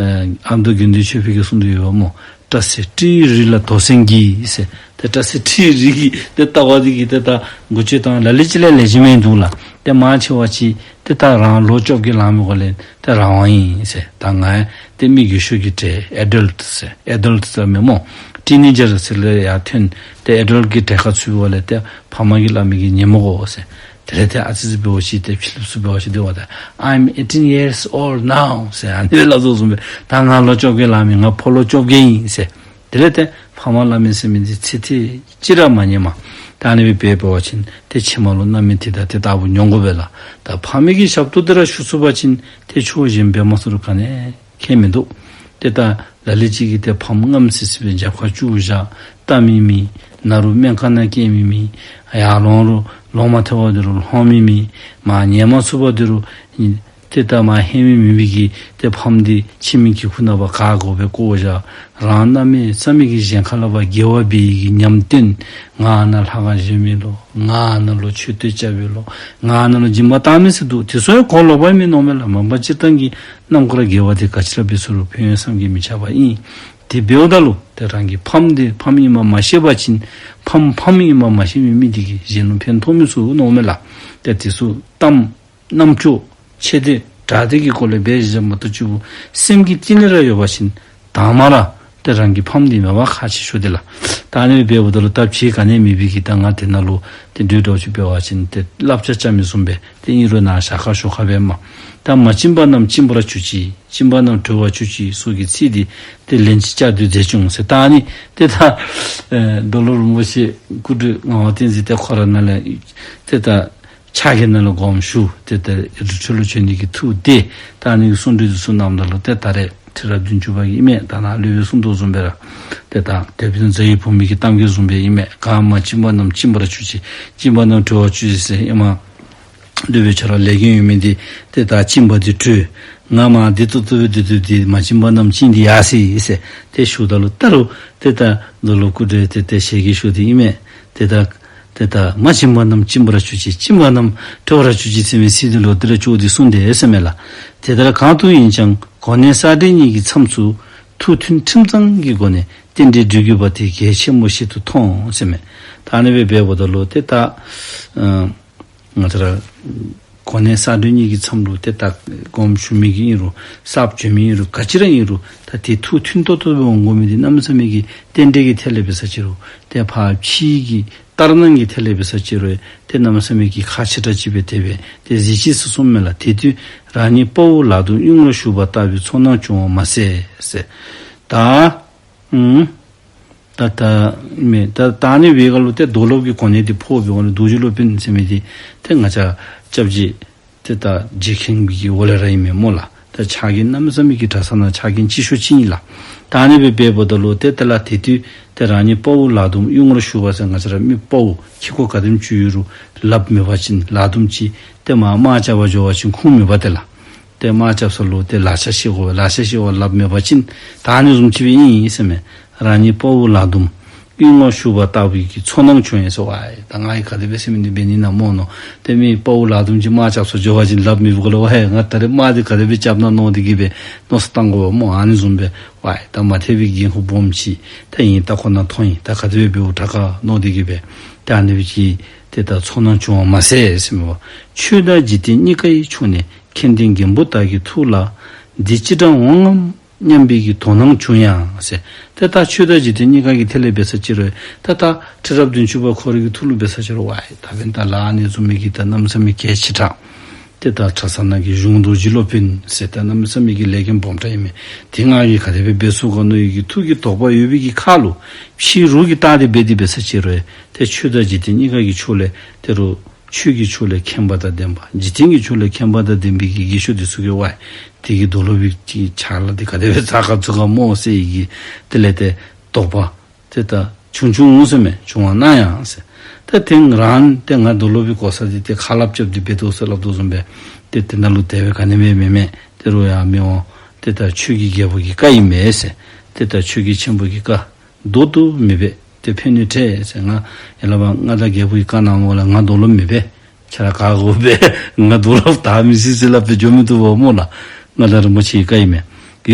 ཨ་མདོ་དགེ་འདུན་ཆོས་འཕེལ་གྱིས་གསུངས་ཏེ་ཡོདཔ་སྨོ། སྐྲ་སེར་སྤྲེའུའི་རིགས་ལ་དོ་སེམས་ཀྱིས་ཟེར། ཏེ་སྐྲ་སེར་སྤྲེའུའི་རིགས་ཀྱི་ཏེ་ལྟ་བ་འདི་གིས་ཏེ་ད་འགུལ་སྐྱོད་བཏང་ལ་ལུ་ཅིག་ལས་ལེགས་ཤོམ་མིན་འདུག་ལགས། ཏེ་མང་ཆེ་བ་ཅིག་ཏེ་ད་རང་ལོ་བཅོ་བརྒྱད་ལང་མི་གུ་ལས་ཏེ་རང་དབང་ཨིན་ཟེར། ད་ང་ཡང་ཏེ་མི་རྒས་ཤོས་ཀྱི་གྲས་ཨེ་ཌལཊ་ཟེར་ཨེ་ཌལཊ་ཟེར་མི་སྨོ། ཊི་ནེ་ཇར་ཟེར་ལས་ཡར་ཐོན་ཏེ་ཨེ་ཌལཊ་གི་གྲས་ཁར་ཚུད་པའི་སྒང་ལས་ཏེ་ཕ་མ་གིས་སླབ་མི་གིས་ཉན་མི་དགོ་ཟེར། དེ་ལས་ཏེ་ཨ་ཙི་ཙི་འབད་བ་ཅིན་ཏེ་ཕྱི་གླིངཔ་ཚུ་འབད་བ་ཅིན་ཏེ་ཝ་ད་I'm eighteen years old now ཟེར། ཨ་ནི་སྦེ་སླབ་དོ་བཟུམ་སྦེ་ད་ང་ལོ་བཅོ་བརྒྱད་ལང་མི་ང་ཕོ་ལོ་བཅོ་བརྒྱད་ཨིན་ཟེར། དེ་ལས་ཏེ་ཕ་མ་སླབ་མི་ཟེར་མི་འདི་ཚིག་དེ་ཅིག་ར་མ་ཉནམ། ད་ཨ་ནི་སྦེ་འབད་བ་ཅིན་ཏེ་ཕྱི་མ་ལུ་རྣམ་སྨིན་དེ་དང་དེ་ལྟ་བུ་མྱོང་དགོ་པས་ལགས། ད་ཕ་མའི་གི་ཞབས་ཏོག་འདི་ར་ཞུ་ཚུགས་པ་ཅིན་ཏེ་ཆོས་གཞན་འབད་མ་ཚུགས་རུང་ག་ནི་ཁྱད་མིན་འདུག། ཏེ་ད་ལ་ལུ་ཅིག་གིས་ཏེ་ཕམ་རྔམ་སི་སི་སྦེ་རྒྱབ་ཁར་བཙུགས་བཞག། ལྟ་མི་མེད། ན་རུང་སྨན་ཁང་ནང་སྐྱེལ་མི་མེད། ཡར་ལོང་རུང་ལོང་མ་ཐེག་པ་འདི་རུ་ལོང་མི་མེད། མར་ཉལ་མ་ཚུགས་པ་འདི་རུ་ཏེ་ད་མར་ཧེ་མི་མེད་པའི་གི་ཏེ་ཕམ་འདི་ཁྱིམ་གྱི་ཁུག་ནང་ཕར་ག་དགོ་པའི་བཀོ་བཞག། རང་གནམ་མེད་ས་མེད་ཀྱི་གཞན་ཁ་ལས་ཕར་དགེ་བ་འབད་ནི་གི་ཉམས་བསྟན། ང་ནཱ་ལྷ་ཁང་བཞེངས་མི་ལོ། ང་ནཱ་ལུ་མཆོད་རྟེན་རྐྱབ་པའི་ལོ། ང་ནཱ་ལུ་སྦྱིན་པ་བཏང་མི་ཟེར་འདུག། དེ་ཚུ་ཡང་གོ་ལོག་པ་མིན་ནོ་མས་ལགས། མ་པ་སྤྱིར་བཏང་གི་རྣམ་དཀར་དགེ་བ་དེ་ག་ཅི་ར་འབད་ཚུགས་རུང་ཕན་ཡོན་བསམ་གྱིས་མི་ཁྱབ་པ་ཨིན། དེ་འབདཝ་ད་ལུ་ཏེ་རང་གི་ཕམ་འདི་ཕམ་ཨིནམ་མ་ཤེས་པ་ཅིན་ཕམ་ཕམ་ཨིནམ་མ་ཤེས་མི་མི་འདི་གིས་གཞན་ལུ་ཕན་ཐོགས་མི་ཚུགས་ནོ་མས་ལགས། ཏེ་དེ་ཚུ་གཏམ་རྣམ་ཅོ་ཆེ་འདི་དྲག་འདི་གི་སྐོར་ལས་འབད་བཞག་མ་གཏོགས་ཅིག་སེམས་ཀྱི་གཏིང་ལས་ར་ཡོད་པ་ཅིན་དང་མ་ར་ཏེ་རང་གི་ཕམ་འདི་མེད་པར་ཁག་ཆེ་ཤོས་འདི་ལགས། ད་ཨ་ནི་འབདཝ་ད་ལུ་ད་ཕྱི་ག་ནི་མེད་པའི་གི་ད་ང་དེ་ནང་ལུ་ཏེ་འདྲུད་འདྲཝ་ཅིག་འབད་བ་ཅིན་ཏེ་བསླབ་བྱ་རྐྱབ་མི་བཟུམ་སྦེ་ཏེ་ཨིན་རུང་ནཱ་ཞག་ཁ་ཞོགས་ཁ་སྦེ་མ་ད་མ་བཅིངས་པ་རྣམས་བཅིངས་པར་གྱུར་ཅིག། བཅིངས་པ་རྣམས་གྲོལ་བར་གྱུར་ཅིག་སོགས་ཀྱི་ཚིག་འདི་ཏེ་ལན་ཅིག་བསྐྱར་ཟློས་མཛད་བྱུང་ཟེར། ད་ཨ་ནི་ཏེ་ད་ཨེ་རྡོར་སློབ་རིན་པོ་ཆེ་སྐུ་དྲིན་ངག་དབང་བསྟན་འཛིན་ཏེ་ཁོ་ར་ནཱ་ལས་ཏེ་ད་ཕྱག་གི་ནང་ལུ་དགོངསམ་ཞུ། ཏེ་ད་རི་ཁྲོད་ལུ་བྱོན་ནི་གི་ཐུགས་འདོད། ད་ཨ་ནི་གི་གསུང་གྲོས་འདི་ཚུ་གནངམ་ད་ལུ་ཏེ་ད་རེས་ཁྲི་རབས་བདུན་ཅུ་པ་གི་ཨིན་མས། ད་ནཱ་སློབ་དཔོན་གསུང་དོ་བཟུམ་སྦེ་ར་ཏེ་ད་དེ་བཟུམ་རྫ་ཡི་བུ་མོ་གི་གཏམ་རྒྱུད་བཟུམ་སྦེ་ཨིན་མས། གང་མ་བཅིངས་པ་རྣམས་བཅིངས་པར་གྱུར་ཅིག། བཅིངས་པ་རྣམས་གྲོལ་བར་གྱུར་ཅིག་ཟེར་ཨིན་མས། སློབ་དཔོན་ཁྱོད་ར་ལས་འགན་ཡོད་མི་འདི་ཏེ་ད་གཅིན་པ་འདི་གྲོལ། ང་མ་འདི་ཏོག་ཏོ་སྦེ་སྡོད་སྡོད་འདི་མ་གཅིན་པ་རྣམས་གཅིན་ཏེ་ཡར་སོ་ཡི་ཟེར་ཏེ་ཞུཝ་ད་ལུ་ད་རུང་ཏེ་ད་རྡོར་སློབ་སྐུ་བགྲེས་ཏེ་ཏེ་ཞལ་གྱིས་ཞུ་སྟེ་ཨིན་མས། ཏེ་ད་ཏེ་ད་མ་གཅིན་པ་རྣམས་གཅིན་པར་གྱུར་ཅིག། གཅིན་པ་རྣམས་གྲོལ་བར་གྱུར་ཅིག་ཟེར་མི་ཚིག་འདི་ལུ་ཏེ་ར་ཅོག་འདི་གསུངས་ཏེ་ཟེར་མས་ལགས། དེ་ལྟར་གང་དུ་ཡིན་ཀྱང་གོ་གནས་གསར་བསྒྲིགས་གཉིས་ཀྱི་མཚམས་སུ་ཐུགས་མཐུན་ཁྲིམས་གཙང་གི་སྒོ་ནས་རྟེན་འབྲེལ་འགྲིག་དགོས་པ་དེ་གལ་ཆེན་པོ་ཞིག་ཏུ་མཐོང་ཟེར་མས། ད་ཨ་ནི་སྦེ་འབདཝ་ད་ལུ་ཏེ་ད་ཨ་ང་བཅས་ར་གོ་གནས་གསར་བསྒྲིགས་གཉིས་ཀྱི་མཚམས་ལུ་ཏེ་ད་དགོངསམ་ཞུ་མི་གི་ཨིན་རུང་གསརཔ་བྱོན་མི་ཨིན་རུང་ག་ཅི་ར་ཨིན་རུང་ད་ཏེ་ཐུགས་མཐུན་ཏོག་ཏོ་སྦེ་འོང་དགོ་མི་འདི་གནམ་མེད་ས་མེད་ཀྱི་རྟེན་འབྲེལ་གྱི་ཐད་ལས་འབད་ས་ཅི་རུང་ཏེ་ཕར་ཕྱི་གི་ལྟར་སྣང་གི་ཐད་ལས་འབད་ས་ཅི་རུང་ཏེ་གནམ་མེད་ས་མེད་ཀྱི་ཁག་ཆེ་དྲགས་ཅིག་སྦེ་དེ་སྦེ་ཏེ་གཟིགས་ཅི་ཟེར་གསུངམ་མས་ལགས། དེ་དུས་རང་ཉིད་དཔའ་བོ་ལག་རྡུམ་གཡུལ་ངོར་ཞུགས་པ་ལྟ་བུའི་ཚོར་སྣང་བྱུང་བ་མ་ཟད་ཟེར། ད་ཨུམ། ད་ད་མེན་ད་ད་ཨ་ནི་སྦེ་ག་ལུ་ཏེ་རྡོར་སློབ་ཀྱི་གོ་གནས་འདི་ཕོག་པའི་འོག་ལུ་རྡོ་རྗེ་སློབ་དཔོན་ཟེར་མི་འདི་ཏེ་ང་བཅས་སྐྱབས་རྗེ་ཏེ་ད་རྗེ་མཁན་གྱི་འོག་ལས་ར་ཨིན་མས་སྨོ་ལགས། ད་ཕྱག་འགན་གནམ་མེད་ས་མེད་ཀྱི་གྲྭ་ཚང་ནང་ཕྱག་འགན་ཆེ་ཤོས་ཅིག་ཨིན་ལགས། ད་ཨ་ནི་སྦེ་འབདཝ་ད་ལུ་ཏེ་ཏེ་ལགས་དེ་དུས་ཏེ་རང་ཉིད་དཔའ་བོ་ལག་རྡུམ་གཡུལ་ངོར་ཞུགས་པ་ཟེར་ང་བཅས་ར་མི་དཔའ་བོ་ཁྱི་ཁོ་ག་དེམ་ཅིག་ཡོད་རུང་ལགཔ་མེད་པ་ཅིན་ལག་རྡུམ་ཅིག་ཏེ་མར་དམག་རྐྱབ་པར་འགྱོ་བ་ཅིན་ཁུངས་མེད་པ་ཏེ་ལགས། ཏེ་དམག་རྐྱབ་ས་ལུ་ཏེ་ལག་ཆ་བཤེད་དགོ་པས། ལག་ཆ་བཤེད་པར་ལགཔ་མེད་པ་ཅིན་ད་ཨ་ནི་བཟུམ་ཅིག་སྦེ་ཨིན་ཟེར་མས། རང་ཉིད་དཔའ་བོ་ལག་རྡུམ་གཡུལ་ངོར་ཞུགས་པ་ལྟ་བུའི་གི་ཚོར་སྣང་བྱུང་ཡི་ཟེར་ཝའི། ད་ང་གིས་ག་དེ་སྦེ་ཟེར་མི་འདི་འབད་ནི་ན་སྨོ་མནོ། ཏེ་མི་དཔའ་བོ་ལག་རྡུམ་ཅིག་དམག་རྐྱབ་སར་འགྱོ་བ་ཅིན་ལགཔ་མེད་པའི་སྒང་ལས་ཝའི་ང་ད་རེས་དམག་འདི་ག་དེ་སྦེ་རྐྱབ་ན་མནོ་སྟེ་གིས་སྦེ་མནོ་བསམ་བཏང་དགོ་པས་སྨོ། ཨ་ནི་བཟུམ་སྦེ་ཝའི་ད་མ་ཐེག་པའི་འགན་ཁུར་སྦོམ་ཅིག་ད་ཨིན། ད་ཁོ་ན་མཐོང་ཡི། ད་ག་དེ་སྦེ་འབདཝ་དྲག་ག་མནོ་སྟེ་གིས་སྦེ་ད་ཨ་ནི་སྦེ་ཅིག་ཏེ་ད་ཚོར་སྣང་བྱུང་བ་མ་ཟད་ཟེར་མས་པ། ཆོས་དང་འཇིག་རྟེན་གཉིས་ཀ་ཡི་ཕྱོགས་ནས་མཁྱེན་ལྡན་རྒན་པོ་དག་གི་ཐུགས་ལ་འདི་ཅི་འདྲ་འོང་ངམ་སྙམ་པའི་གི་དོ་སྣང་བྱུང་ཡང་ཟེར། ཏེ་ད་ཆོས་དང་འཇིག་རྟེན་གཉིས་ཀ་གི་ཐད་ལས་འབད་ས་ཅི་རུང་ད་ད་ཁྲི་རབས་བདུན་ཅུ་པ་ཁོ་རའི་གི་ཐུགས་ལུ་འབད་ས་ཅི་རུང་ཝའི་ད་འབདན་ད་ལཱ་ཨ་ནི་བཟུམ་མའི་གི་ད་གནམ་མེད་ས་མེད་གལ་ཆེ་དྲགས། ཏེ་ད་གྲྭ་ཚང་ནང་གི་གཞུང་རྡོ་རྗེ་སློབ་དཔོན་ཟེར་ད་གནམ་མེད་ས་མེད་ཀྱི་ལས་འགན་སྦོམ་དྲགས་ཨིན་མས། ཏེ་ང་གིས་ག་དེ་སྦེ་འབད་ཚུགས་ག་མནོ་བའི་གི་ཐུགས་ཀྱི་དོགས་པ་ཡོད་པའི་གི་ཁར་ལུ་ཕྱི་རོལ་གྱི་ལྟ་སྟེ་འབད་དེ་འབད་ས་ཅི་རུང་ཏེ་ཆོས་དང་འཇིག་རྟེན་གཉིས་ཀ་གི་ཕྱོགས་ལས་ད་རུང་ཆོས་ཀྱི་ཕྱོགས་ལས་མཁྱེན་པ་དང་ལྡན་པ་འཇིག་རྟེན་གྱི་ཕྱོགས་ལས་མཁྱེན་པ་དང་ལྡན་པའི་གི་རྒས་ཤོས་འདི་ཚུ་གིས་ཝའི་དེ་གི་རྡོར་སློབ་ཀྱི་ཕྱག་ལཱ་འདི་ག་དེ་སྦེ་ཚར་ག་ཚུགས་ག་སྨོ་ཟེར་བའི་གི་དེ་ལས་ཏེ་དོགས་པ་ཏེ་ད་བྱུང་བྱུང་འོང་ཟེར་མས། བྱུང་བ་ན་ཡང་ཟེར། ད་དེ་རང་ཏེ་ང་རྡོར་སློབ་ཀྱི་གོ་ས་འདི་ཏེ་ཁ་སླབ་རྐྱབ་སྟེ་འབད་དོ་ཟེར་སླབ་དོ་བཟུམ་སྦེ་ཏེ་དེ་ནང་ལུ་དེ་སྦེ་ག་ནི་མེད་མེད་མེད། ད་རུང་ཡང་མི་འོང་། ཏེ་ད་ཆོས་ཀྱི་རྒྱལ་པོ་གི་བཀའ་ཨིན་མས་ཟེར། ཏེ་ད་ཆོས་ཀྱི་ཆེན་པོ་གི་བཀའ་ཟློག་ཏུ་མེད་པས། ཏེ་ཕན་ནུས་ཏེ་ཟེར། ང་ཡ་ལ་བ་མངའ་བདག་རྒྱལ་པོ་གི་བཀའ་གནང་བ་ལས་ང་རྡོར་སློབ་མེན་པས། ཁྱེད་ར་ག་དགོ་པས། ང་རྡོར་སློབ་དར་མི་སྲིད་ཟེར་སླབ་སྦེ་འགྱོ་མི་བཏུབ་པས་སྨོ་ལགས། མངའ་བདག་རིན་པོ་ཆེའི་བཀའ་ཨིན་མས།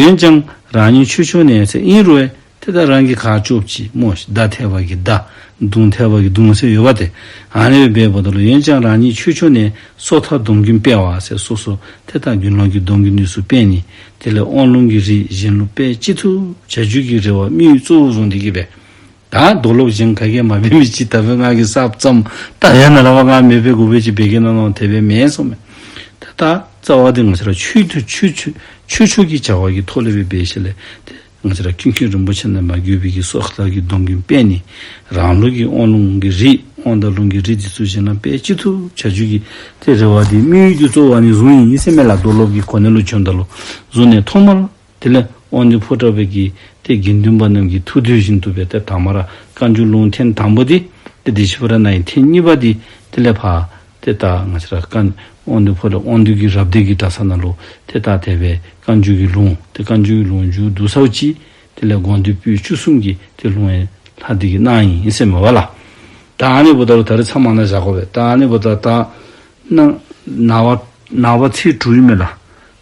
འོན་ཀྱང་རང་ཉིད་ཆོས་ཕྱོགས་ནས་ཟེར་ཨིན་རུང་ཏེ་ད་རང་གིས་ག་ལྕོགསཔ་ཅིག་སྨོ་ཤིག། མདའ་ཐེབས་པ་གིས་མདའ། མདུང་ཐེབས་པ་གིས་མདུང་ཟེར་ཡོད་པ་ཏེ། ཨ་ནི་སྦེ་འབདཝ་ད་ལུ་འོན་ཀྱང་རང་ཉིད་ཆོས་ཕྱོགས་ནས་སོ་ཐར་སྡོམ་རྒྱུན་སྤེལ་བ་ཟེར་སོ་སོ་ཏེ་ད་དགེ་སློང་གི་སྡོམ་རྒྱུན་འདི་ཚུ་སྤེལ་ནི། དེ་ལས་དབང་ལུང་གི་རིགས་གཞན་ལུ་སྤེལ་ཅི་ཐུབ་བྱ་རྒྱུ་གི་རེ་བ་དམིགས་ཡུལ་གཙོ་བོ་བཟུང་སྟེ་གིས་སྦེ། ད་རྡོར་སློབ་གཞན་ག་གིས་མ་འབད་མི་ཅིག་ད་འབདན་ང་གིས་གསརཔ་ཙམ་ད་ཡ་ན་ལ་བ་ང་མེད་པའི་དགོ་པའི་ཅིག་འབད་གེ་ན་མནོ་དེ་སྦེ་མེན་གསུངམ་མས། ད་ད་རྩ་བ་འདི་ང་བཅས་ར་ཆོས་དུ་ཆོས་ཆོས་ཆོས་ཕྱོགས་ཀྱི་བྱ་བ་གི་ཐོག་ལས་སྦེ་འབད་ཞིནམ་ལས་ཏེ་ང་བཅས་ར་ཀུན་མཁྱེན་རིན་པོ་ཆེ་རྣམ་པར་བསྒྱུར་བའི་གི་སོ་ཐར་གྱི་སྡོམ་རྒྱུན་སྤེལ་ནི། རང་ལུགས་ཀྱི་དབང་ལུང་གི་རིགས་དབང་དང་ལུང་གི་རིགས་འདི་ཚུ་གཞན་ལ་སྤེལ་ཅི་ཐུབ་བྱ་རྒྱུ་གི་ཏེ་རེ་བ་འདི་དམིགས་ཡུལ་འདི་གཙོ་བོ་ཨ་ནི་བཟུང་ཡི་ཟེར་མས་ལགས། རྡོར་སློབ་ཀྱི་གོ་གནས་ལུ་བྱོནམ་ད་ལུ་བཟུང་ནི་ཐོག་མར་དེ་ལས་དབང་འདུས་ཕོ་བྲང་པའི་གི་ཏེ་དགེ་འདུན་པ་རྣམས་ཀྱི་ཐུགས་འདོད་བཞིན་དུ་སྦེ་ཏེ་དང་པ་ར་བཀའ་འགྱུར་ལུང་ཐེངས་དང་པ་འདི་ཏེ་བདེ་ཆེན་ཕོ་བྲང་ནང་ཨིན། ཐེངས་གཉིས་པ་འདི་དེ་ལས་ཕར་ཏེ་ད་ང་བཅས་ར་བཀའ་དབང་འདུས་ཕོ་བྲང་དབང་འདུས་ཀྱི་རབ་སྡེ་གི་གྲྭ་ཚང་ནང་ལུ་ཏེ་ད་དེ་སྦེ་བཀའ་འགྱུར་གྱི་ལུང་ཏེ་བཀའ་འགྱུར་གྱི་ལུང་མཇུག་བསྡུ་ཚརཝ་ཅིག་དེ་ལས་དགོངས་འདུས་པོད་བཅུ་གསུམ་གྱི་ཏེ་ལུང་ཡང་ལྷག་སྟེ་གིས་གནང་ཡི་ཟེར་མས་པ་ལགས། ད་ཨ་ནི་འབདཝ་ད་ལུ་ད་རེས་ཚབ་མ་གནང་བཞག་དགོ་པས། ད་ཨ་ནི་འབདཝ་ད་ད་ནངས་ནངས་པ་ནངས་པ་ཚེས་དྲུག་ཨིན་མས་ལགས།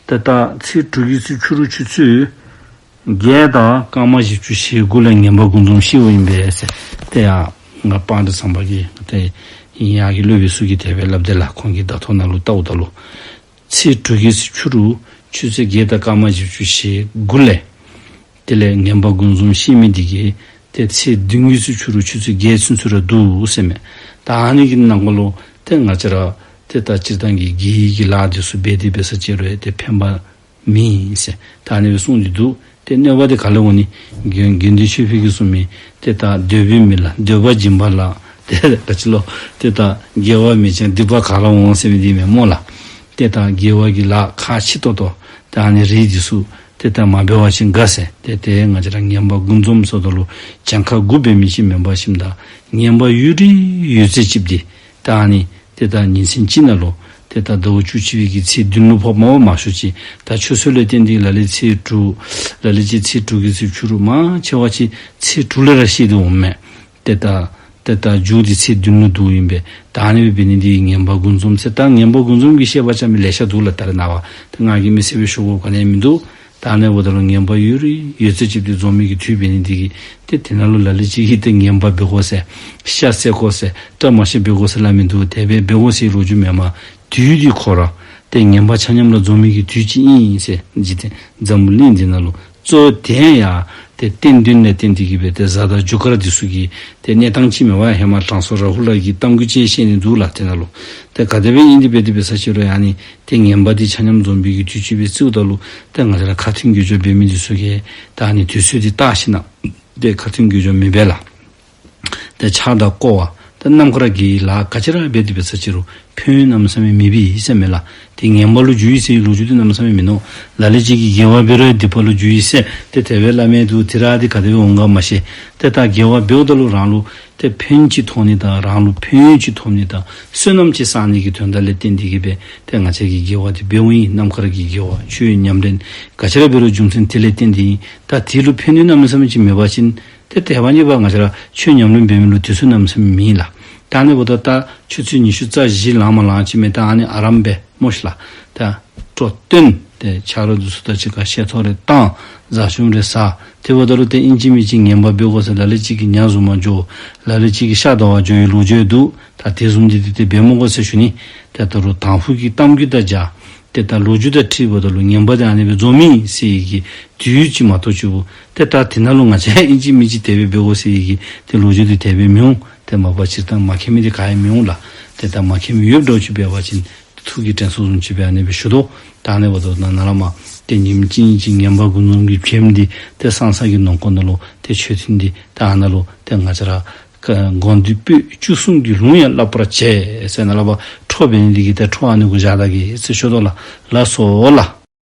ཏེ་ད་ཚེས་དྲུག་གི་ཚེ་ཕྱི་རུ་ཆུ་ཚོད་བརྒྱད་དང་སྐར་མ་བཞི་བཅུ་ཞེ་དགུ་ལས་ངན་པ་དགུ་འཛོམས་ཤེས་པ་ཨིན་པས་ཟེར། ཏེ་ཡ་ང་པང་འདི་ཚང་པ་གི་ཏེ་ཡ་གི་སློབ་དཔོན་ཚུ་གིས་དེ་སྦེ་སླབ་དེས་ལགས། ཁོང་གི་བརྡ་ཐོ་ནང་ལུ་བལྟཝ་ད་ལུ་ཚེས་དྲུག་གི་ཚེ་ཕྱི་རུ་ཆུ་ཚོད་བརྒྱད་དང་སྐར་མ་བཞི་བཅུ་ཞེ་དགུ་ལས་དེ་ལས་ངན་པ་དགུ་འཛོམས་ཤེས་མི་འདི་གིས་ཏེ་ཚེས་བདུན་གྱི་ཚེ་ཕྱི་རུ་ཆུ་ཚོད་བརྒྱད་ཚུན་ཚོད་ར་འདུག་ཟེར་མས། ད་ཨ་ནི་གི་ནང་འཁོད་ལུ་ཏེ་ང་བཅས་ར་ཏེ་ད་སྤྱིར་བཏང་གི་དགེ་བའི་གི་ལཱ་འདི་ཚུ་འབད་དེ་འབད་ས་ཅིག་རུང་ཏེ་ཕན་པ་མེད་ཟེར་ད་ཨ་ནི་སྦེ་གསུངས་ཏེ་འདུག། ཏེ་གནོད་པ་འདི་ག་ལས་འོང་ནི། དགེ་དགེ་འདུན་ཆོས་འཕེལ་གྱིས་གསུངས་མི་ཏེ་ད་འདོད་པའི་མི་ལ་འདོད་པ་སྦྱིན་པ་ལ་ཏེ་ག་ཅི་ལོ་ཏེ་ད་དགེ་བ་མེད་ཀྱང་སྡིག་པ་ག་ལ་འོང་ཟེར་མི་འདི་མས་སྨོ་ལགས། ཏེ་ད་དགེ་བ་གི་ལཱ་ཁག་ཆེ་ཏོག་ཏོ་ཏེ་ཨ་ནི་རིགས་འདི་ཚུ་ཏེ་ད་མ་འབད་བ་ཅིན་དགའ་ཟེར། ཏེ་ཏེ་ང་བཅས་ར་ངན་པ་དགུ་འཛོམས་ཟེརཝ་ད་ལུ་གྱངས་ཁ་དགུ་འབད་མི་ཅིག་མེན་པར་ཞིནམ་ད་ངན་པ་ཡུན་རིང་ཡུན་ཚད་ཅིག་འདི་ད་ཨ་ནི་ཏེ་ད་ཉིན་མཚན་གཅིག་ནང་ལུ་ ཏེ་ད་ཟླཝ་བཅུ་གཅིག་པའི་གི་ཚེས་བདུན་ལུ་ཕོགཔ་མས་པ། མང་ཤོས་ཅིག་ད་ཆུ་ཚོད་ལས་བརྟེན་ཏེ་ལ་ལུ་ཚེས་དྲུག་ལ་ལུ་ཅིག་ཚེས་དྲུག་གི་ཚེས་ཕྱི་རུ་མང་ཆེ་བ་ཅིག་ཚེས་དྲུག་ལས་ར་ཤེས་ཏེ་འོང་མས། ཏེ་ད་ཏེ་ད་མཇུག་འདི་ཚེས་བདུན་ལུ་འདུཝ་ཨིན་པས། ད་ཨ་ནི་སྦེ་འབད་ནི་འདི་ངན་པ་དགུ་འཛོམས་ཟེར། ད་ངན་པ་དགུ་འཛོམས་ཀྱི་བཤད་པ་རྐྱབ་མི་ལེ་ཤ་འདུག་ལགས། ད་རེས་ནངས་པ་ཏེ་ང་གིས་མི་སེར་སྦེ་ཞུ་དགོཔ་ག་ནི་ཡང་མིན་འདུག། ད་ཨ་ནི་འབདཝ་ད་ལུ་ངན་པ་ཡོད་རུང་ཡོད་ཚད་ཅིག་འདི་འཛོམས་མི་གི་དུས་འབད་ནི་འདི་གིས་ཏེ་དེ་ནང་ལུ་ལ་ལུ་ཅིག་གིས་ཏེ་ངན་པ་འབད་དགོ་ཟེར་ཤ་བསད་དགོ་ཟེར་བཀྲ་མ་ཤིས་འབད་དགོ་ཟེར་སླབ་མི་འདུག། དེ་སྦེ་འབད་དགོ་ཟེར་ལོ་རྒྱུས་མེན་མས། དུས་འདི་ཁོ་ར་ཏེ་ངན་པ་ཆ་མཉམ་ར་འཛོམས་མི་གི་དུས་ཅིག་ཨིན་ཟེར། འཇིག་རྟེན་འཛམ་བུ་གླིང་འདི་ནང་ལུ་གཙོ་བོ་དེ་ཡང་ཏེ་གཏན་དོན་ལས་བརྟེན་ཏེ་གིས་སྦེ་ཏེ་གཟའ་དང་རྒྱུ་སྐར་འདི་ཚུ་གི་ཏེ་གནས་སྟངས་ཅིག་མས་པ། ཧེ་མ་དྲང་སྲོང་རཱ་ཧུ་ལ་གི་གཏམ་རྒྱུད་ཅིག་བཤད་ནི་འདུག་ལགས། དེ་ནང་ལུ་ཏེ་ག་དེ་སྦེ་ཨིན་ཏེ་འབད་དེ་འབད་ས་ཅིག་རུང་ཨ་ནི་ཏེ་ངན་པ་འདི་ཆ་མཉམ་འཛོམས་པའི་གི་དུས་ཅིག་སྦེ་བརྩིཝ་ད་ལུ་ཏེ་ང་བཅས་ར་ཁ་ཐུན་དགེ་སྦྱོར་འབད་མི་འདི་ཚུ་གིས་ད་ཨ་ནི་དུས་ཚོད་འདི་བལྟ་ཞིན་ན་ཏེ་ཁ་ཐུན་དགེ་སྦྱོར་མི་འབད་ལགས། ཏེ་ཆརཔ་དང་བསྐོར་བ་ཏེ་ནམ་མཁའ་གི་ལཱ་ག་ཅི་ར་འབད་དེ་འབད་ས་ཅིག་རུང་ཕན་ཡོན་གནམ་མེད་ས་མེད་མི་འབད་ཟེར་མས་ལགས། ཏེ་ངན་པ་ལུ་འགྱུར་ཡི་ཟེར་བའི་ལོ་རྒྱུས་འདི་གནམ་མེད་ས་མེད་མིན་ནུག། ལ་ལུ་ཅིག་གིས་དགེ་བ་འབད་རུང་སྡིག་པ་ལུ་འགྱུར་ཡི་ཟེར་ཏེ་དེ་སྦེ་སླབ་མི་འདུག། དེ་ར་འདི་ག་དེ་སྦེ་འོང་ག་མ་ཤེས། ཏེ་ད་དགེ་བ་འབདཝ་ད་ལུ་རང་ལུ་ཏེ་ཕན་ཅིག་ཐོགས་ནི་དང་རང་ལུ་ཕན་ཡོན་ཅིག་ཐོགས་ནི་དང་བསོད་ནམས་ཅིག་བསག་ནི་གི་དོན་དག་ལས་བརྟེན་ཏེ་གིས་སྦེ་ཏེ་ང་བཅས་ཀྱིས་དགེ་བ་འདི་འབདཝ་ཨིན། ནམ་མཁའ་གི་དགེ་བ་ཆོས་ཉམས་ལེན་ག་ཅི་ར་འབད་རུང་རྒྱུ་མཚན་དེ་ལས་བརྟེན་ཏེ་ཨིན། ད་དེ་ལུ་ཕན་ཡོན་གནམ་མེད་ས་མེད་ཅིག་མེད་པ་ཅིན་ཏེ་དེ་བ་ཉིད་པ་ང་བཅས་ར་ཆོས་ཉམས་ལེན་འབད་མི་ལུ་དུས་ཚོད་གནམ་མེད་ས་མེད་མེད་ལགས། ད་ཨ་ནི་འབདཝ་ད་ད་ཆུ་ཚོད་ཉི་ཤུ་རྩ་བཞི་ལང་མ་ལང་ཅིག་མས། ད་ཨ་ནི་ཨ་རམ་སྦེ་སྨོ་ཤིག་ལགས། ད་སྤྲོ་སྟོན་ཏེ་ཆ་རོགས་འདི་ཚུ་དང་གཅིག་ཁར་བཤད་ཐོ་རེ་བཏང་། བཟའ་བཅའ་རེ་ཟ། དེ་འབདཝ་ད་ལུ་ཏེ་ཨིན་ཅི་མིན་ཅི་ངན་པ་འབད་དགོ་ཟེར་ལ་ལུ་ཅིག་གིས་ཉ་བཟུང་མ་འགྱོ། ལ་ལུ་ཅིག་གིས་ཤ་བདའ་བར་འགྱོ་བའི་ལོ་རྒྱུས་འདུག། ད་དེ་བཟུམ་འདི་ཏེ་ཏེ་འབད་མི་དགོ་ཟེར་ཞུ་ནི། ཏེ་ད་རུང་དང་ཕུ་གི་གཏམ་རྒྱུད་དང་སྦྱར་ཏེ་ད་ལོ་རྒྱུས་དང་འཁྲིལཝ་ད་ལུ་ངན་པ་འདི་ཨ་ནི་སྦེ་འཛོམས་ཡི་ཟེར་བའི་གི་དུས་ཅིག་མ་གཏོགས་ཅིག་པོ་ཏེ་ད་དེ་ནང་ལུ་ང་བཅས་ཨིན་ཅི་མིན་ཅི་དེ་སྦེ་འབད་དགོ་ཟེར་བའི་གི་ཏེ་ལོ་རྒྱུས་འདི་དེ་སྦེ་མི་འོང་། ཏེ་མ་པ་སྤྱིར་བཏང་མ་མཁྱེན་མི་འདི་ག་ཡང་མི་འོང་ལགས། ཏེ་ད་མ་མཁྱེན་མི་ཡོདཔ་འདྲཝ་ཅིག་འབད་བ་ཅིན་ཐུགས་ཀྱི་དྲན་གསོ་བཟུམ་ཅིག་སྦེ་ཨ་ནི་སྦེ་ཞུ་དོ། ད་ཨ་ནི་འབདཝ་ད་ནཱ་ནཱ་ལས་མར་ཏེ་ཉིནམ་གཅིག་གཉིས་ཅིག་ངན་པ་དགུ་འཛོམས་ཀྱི་བྱེམ་འདི་ཏེ་སང་སང་གི་ནང་འཁོད་ནང་ལུ་ཏེ་མཆོད་རྟེན་འདི་ད་ཨ་ནཱ་ལུ་ཏེ་ང་བཅས་ར་དགོངས་འདུས་པོད་བཅུ་གསུམ་གྱི་ལུང་ཡང་བསླབ་པར་བྱེད་ཟེར་ནཱ་ལས་མར་འཕྲོ་འབད་ནི་འདི་གིས་ཏེ་འཕྲོ་ཨ་ནི་གུ་བཞག་ད་གེ་ཟེར་ཞུ་དོ་ལགས། ལགས་སོ་ལགས།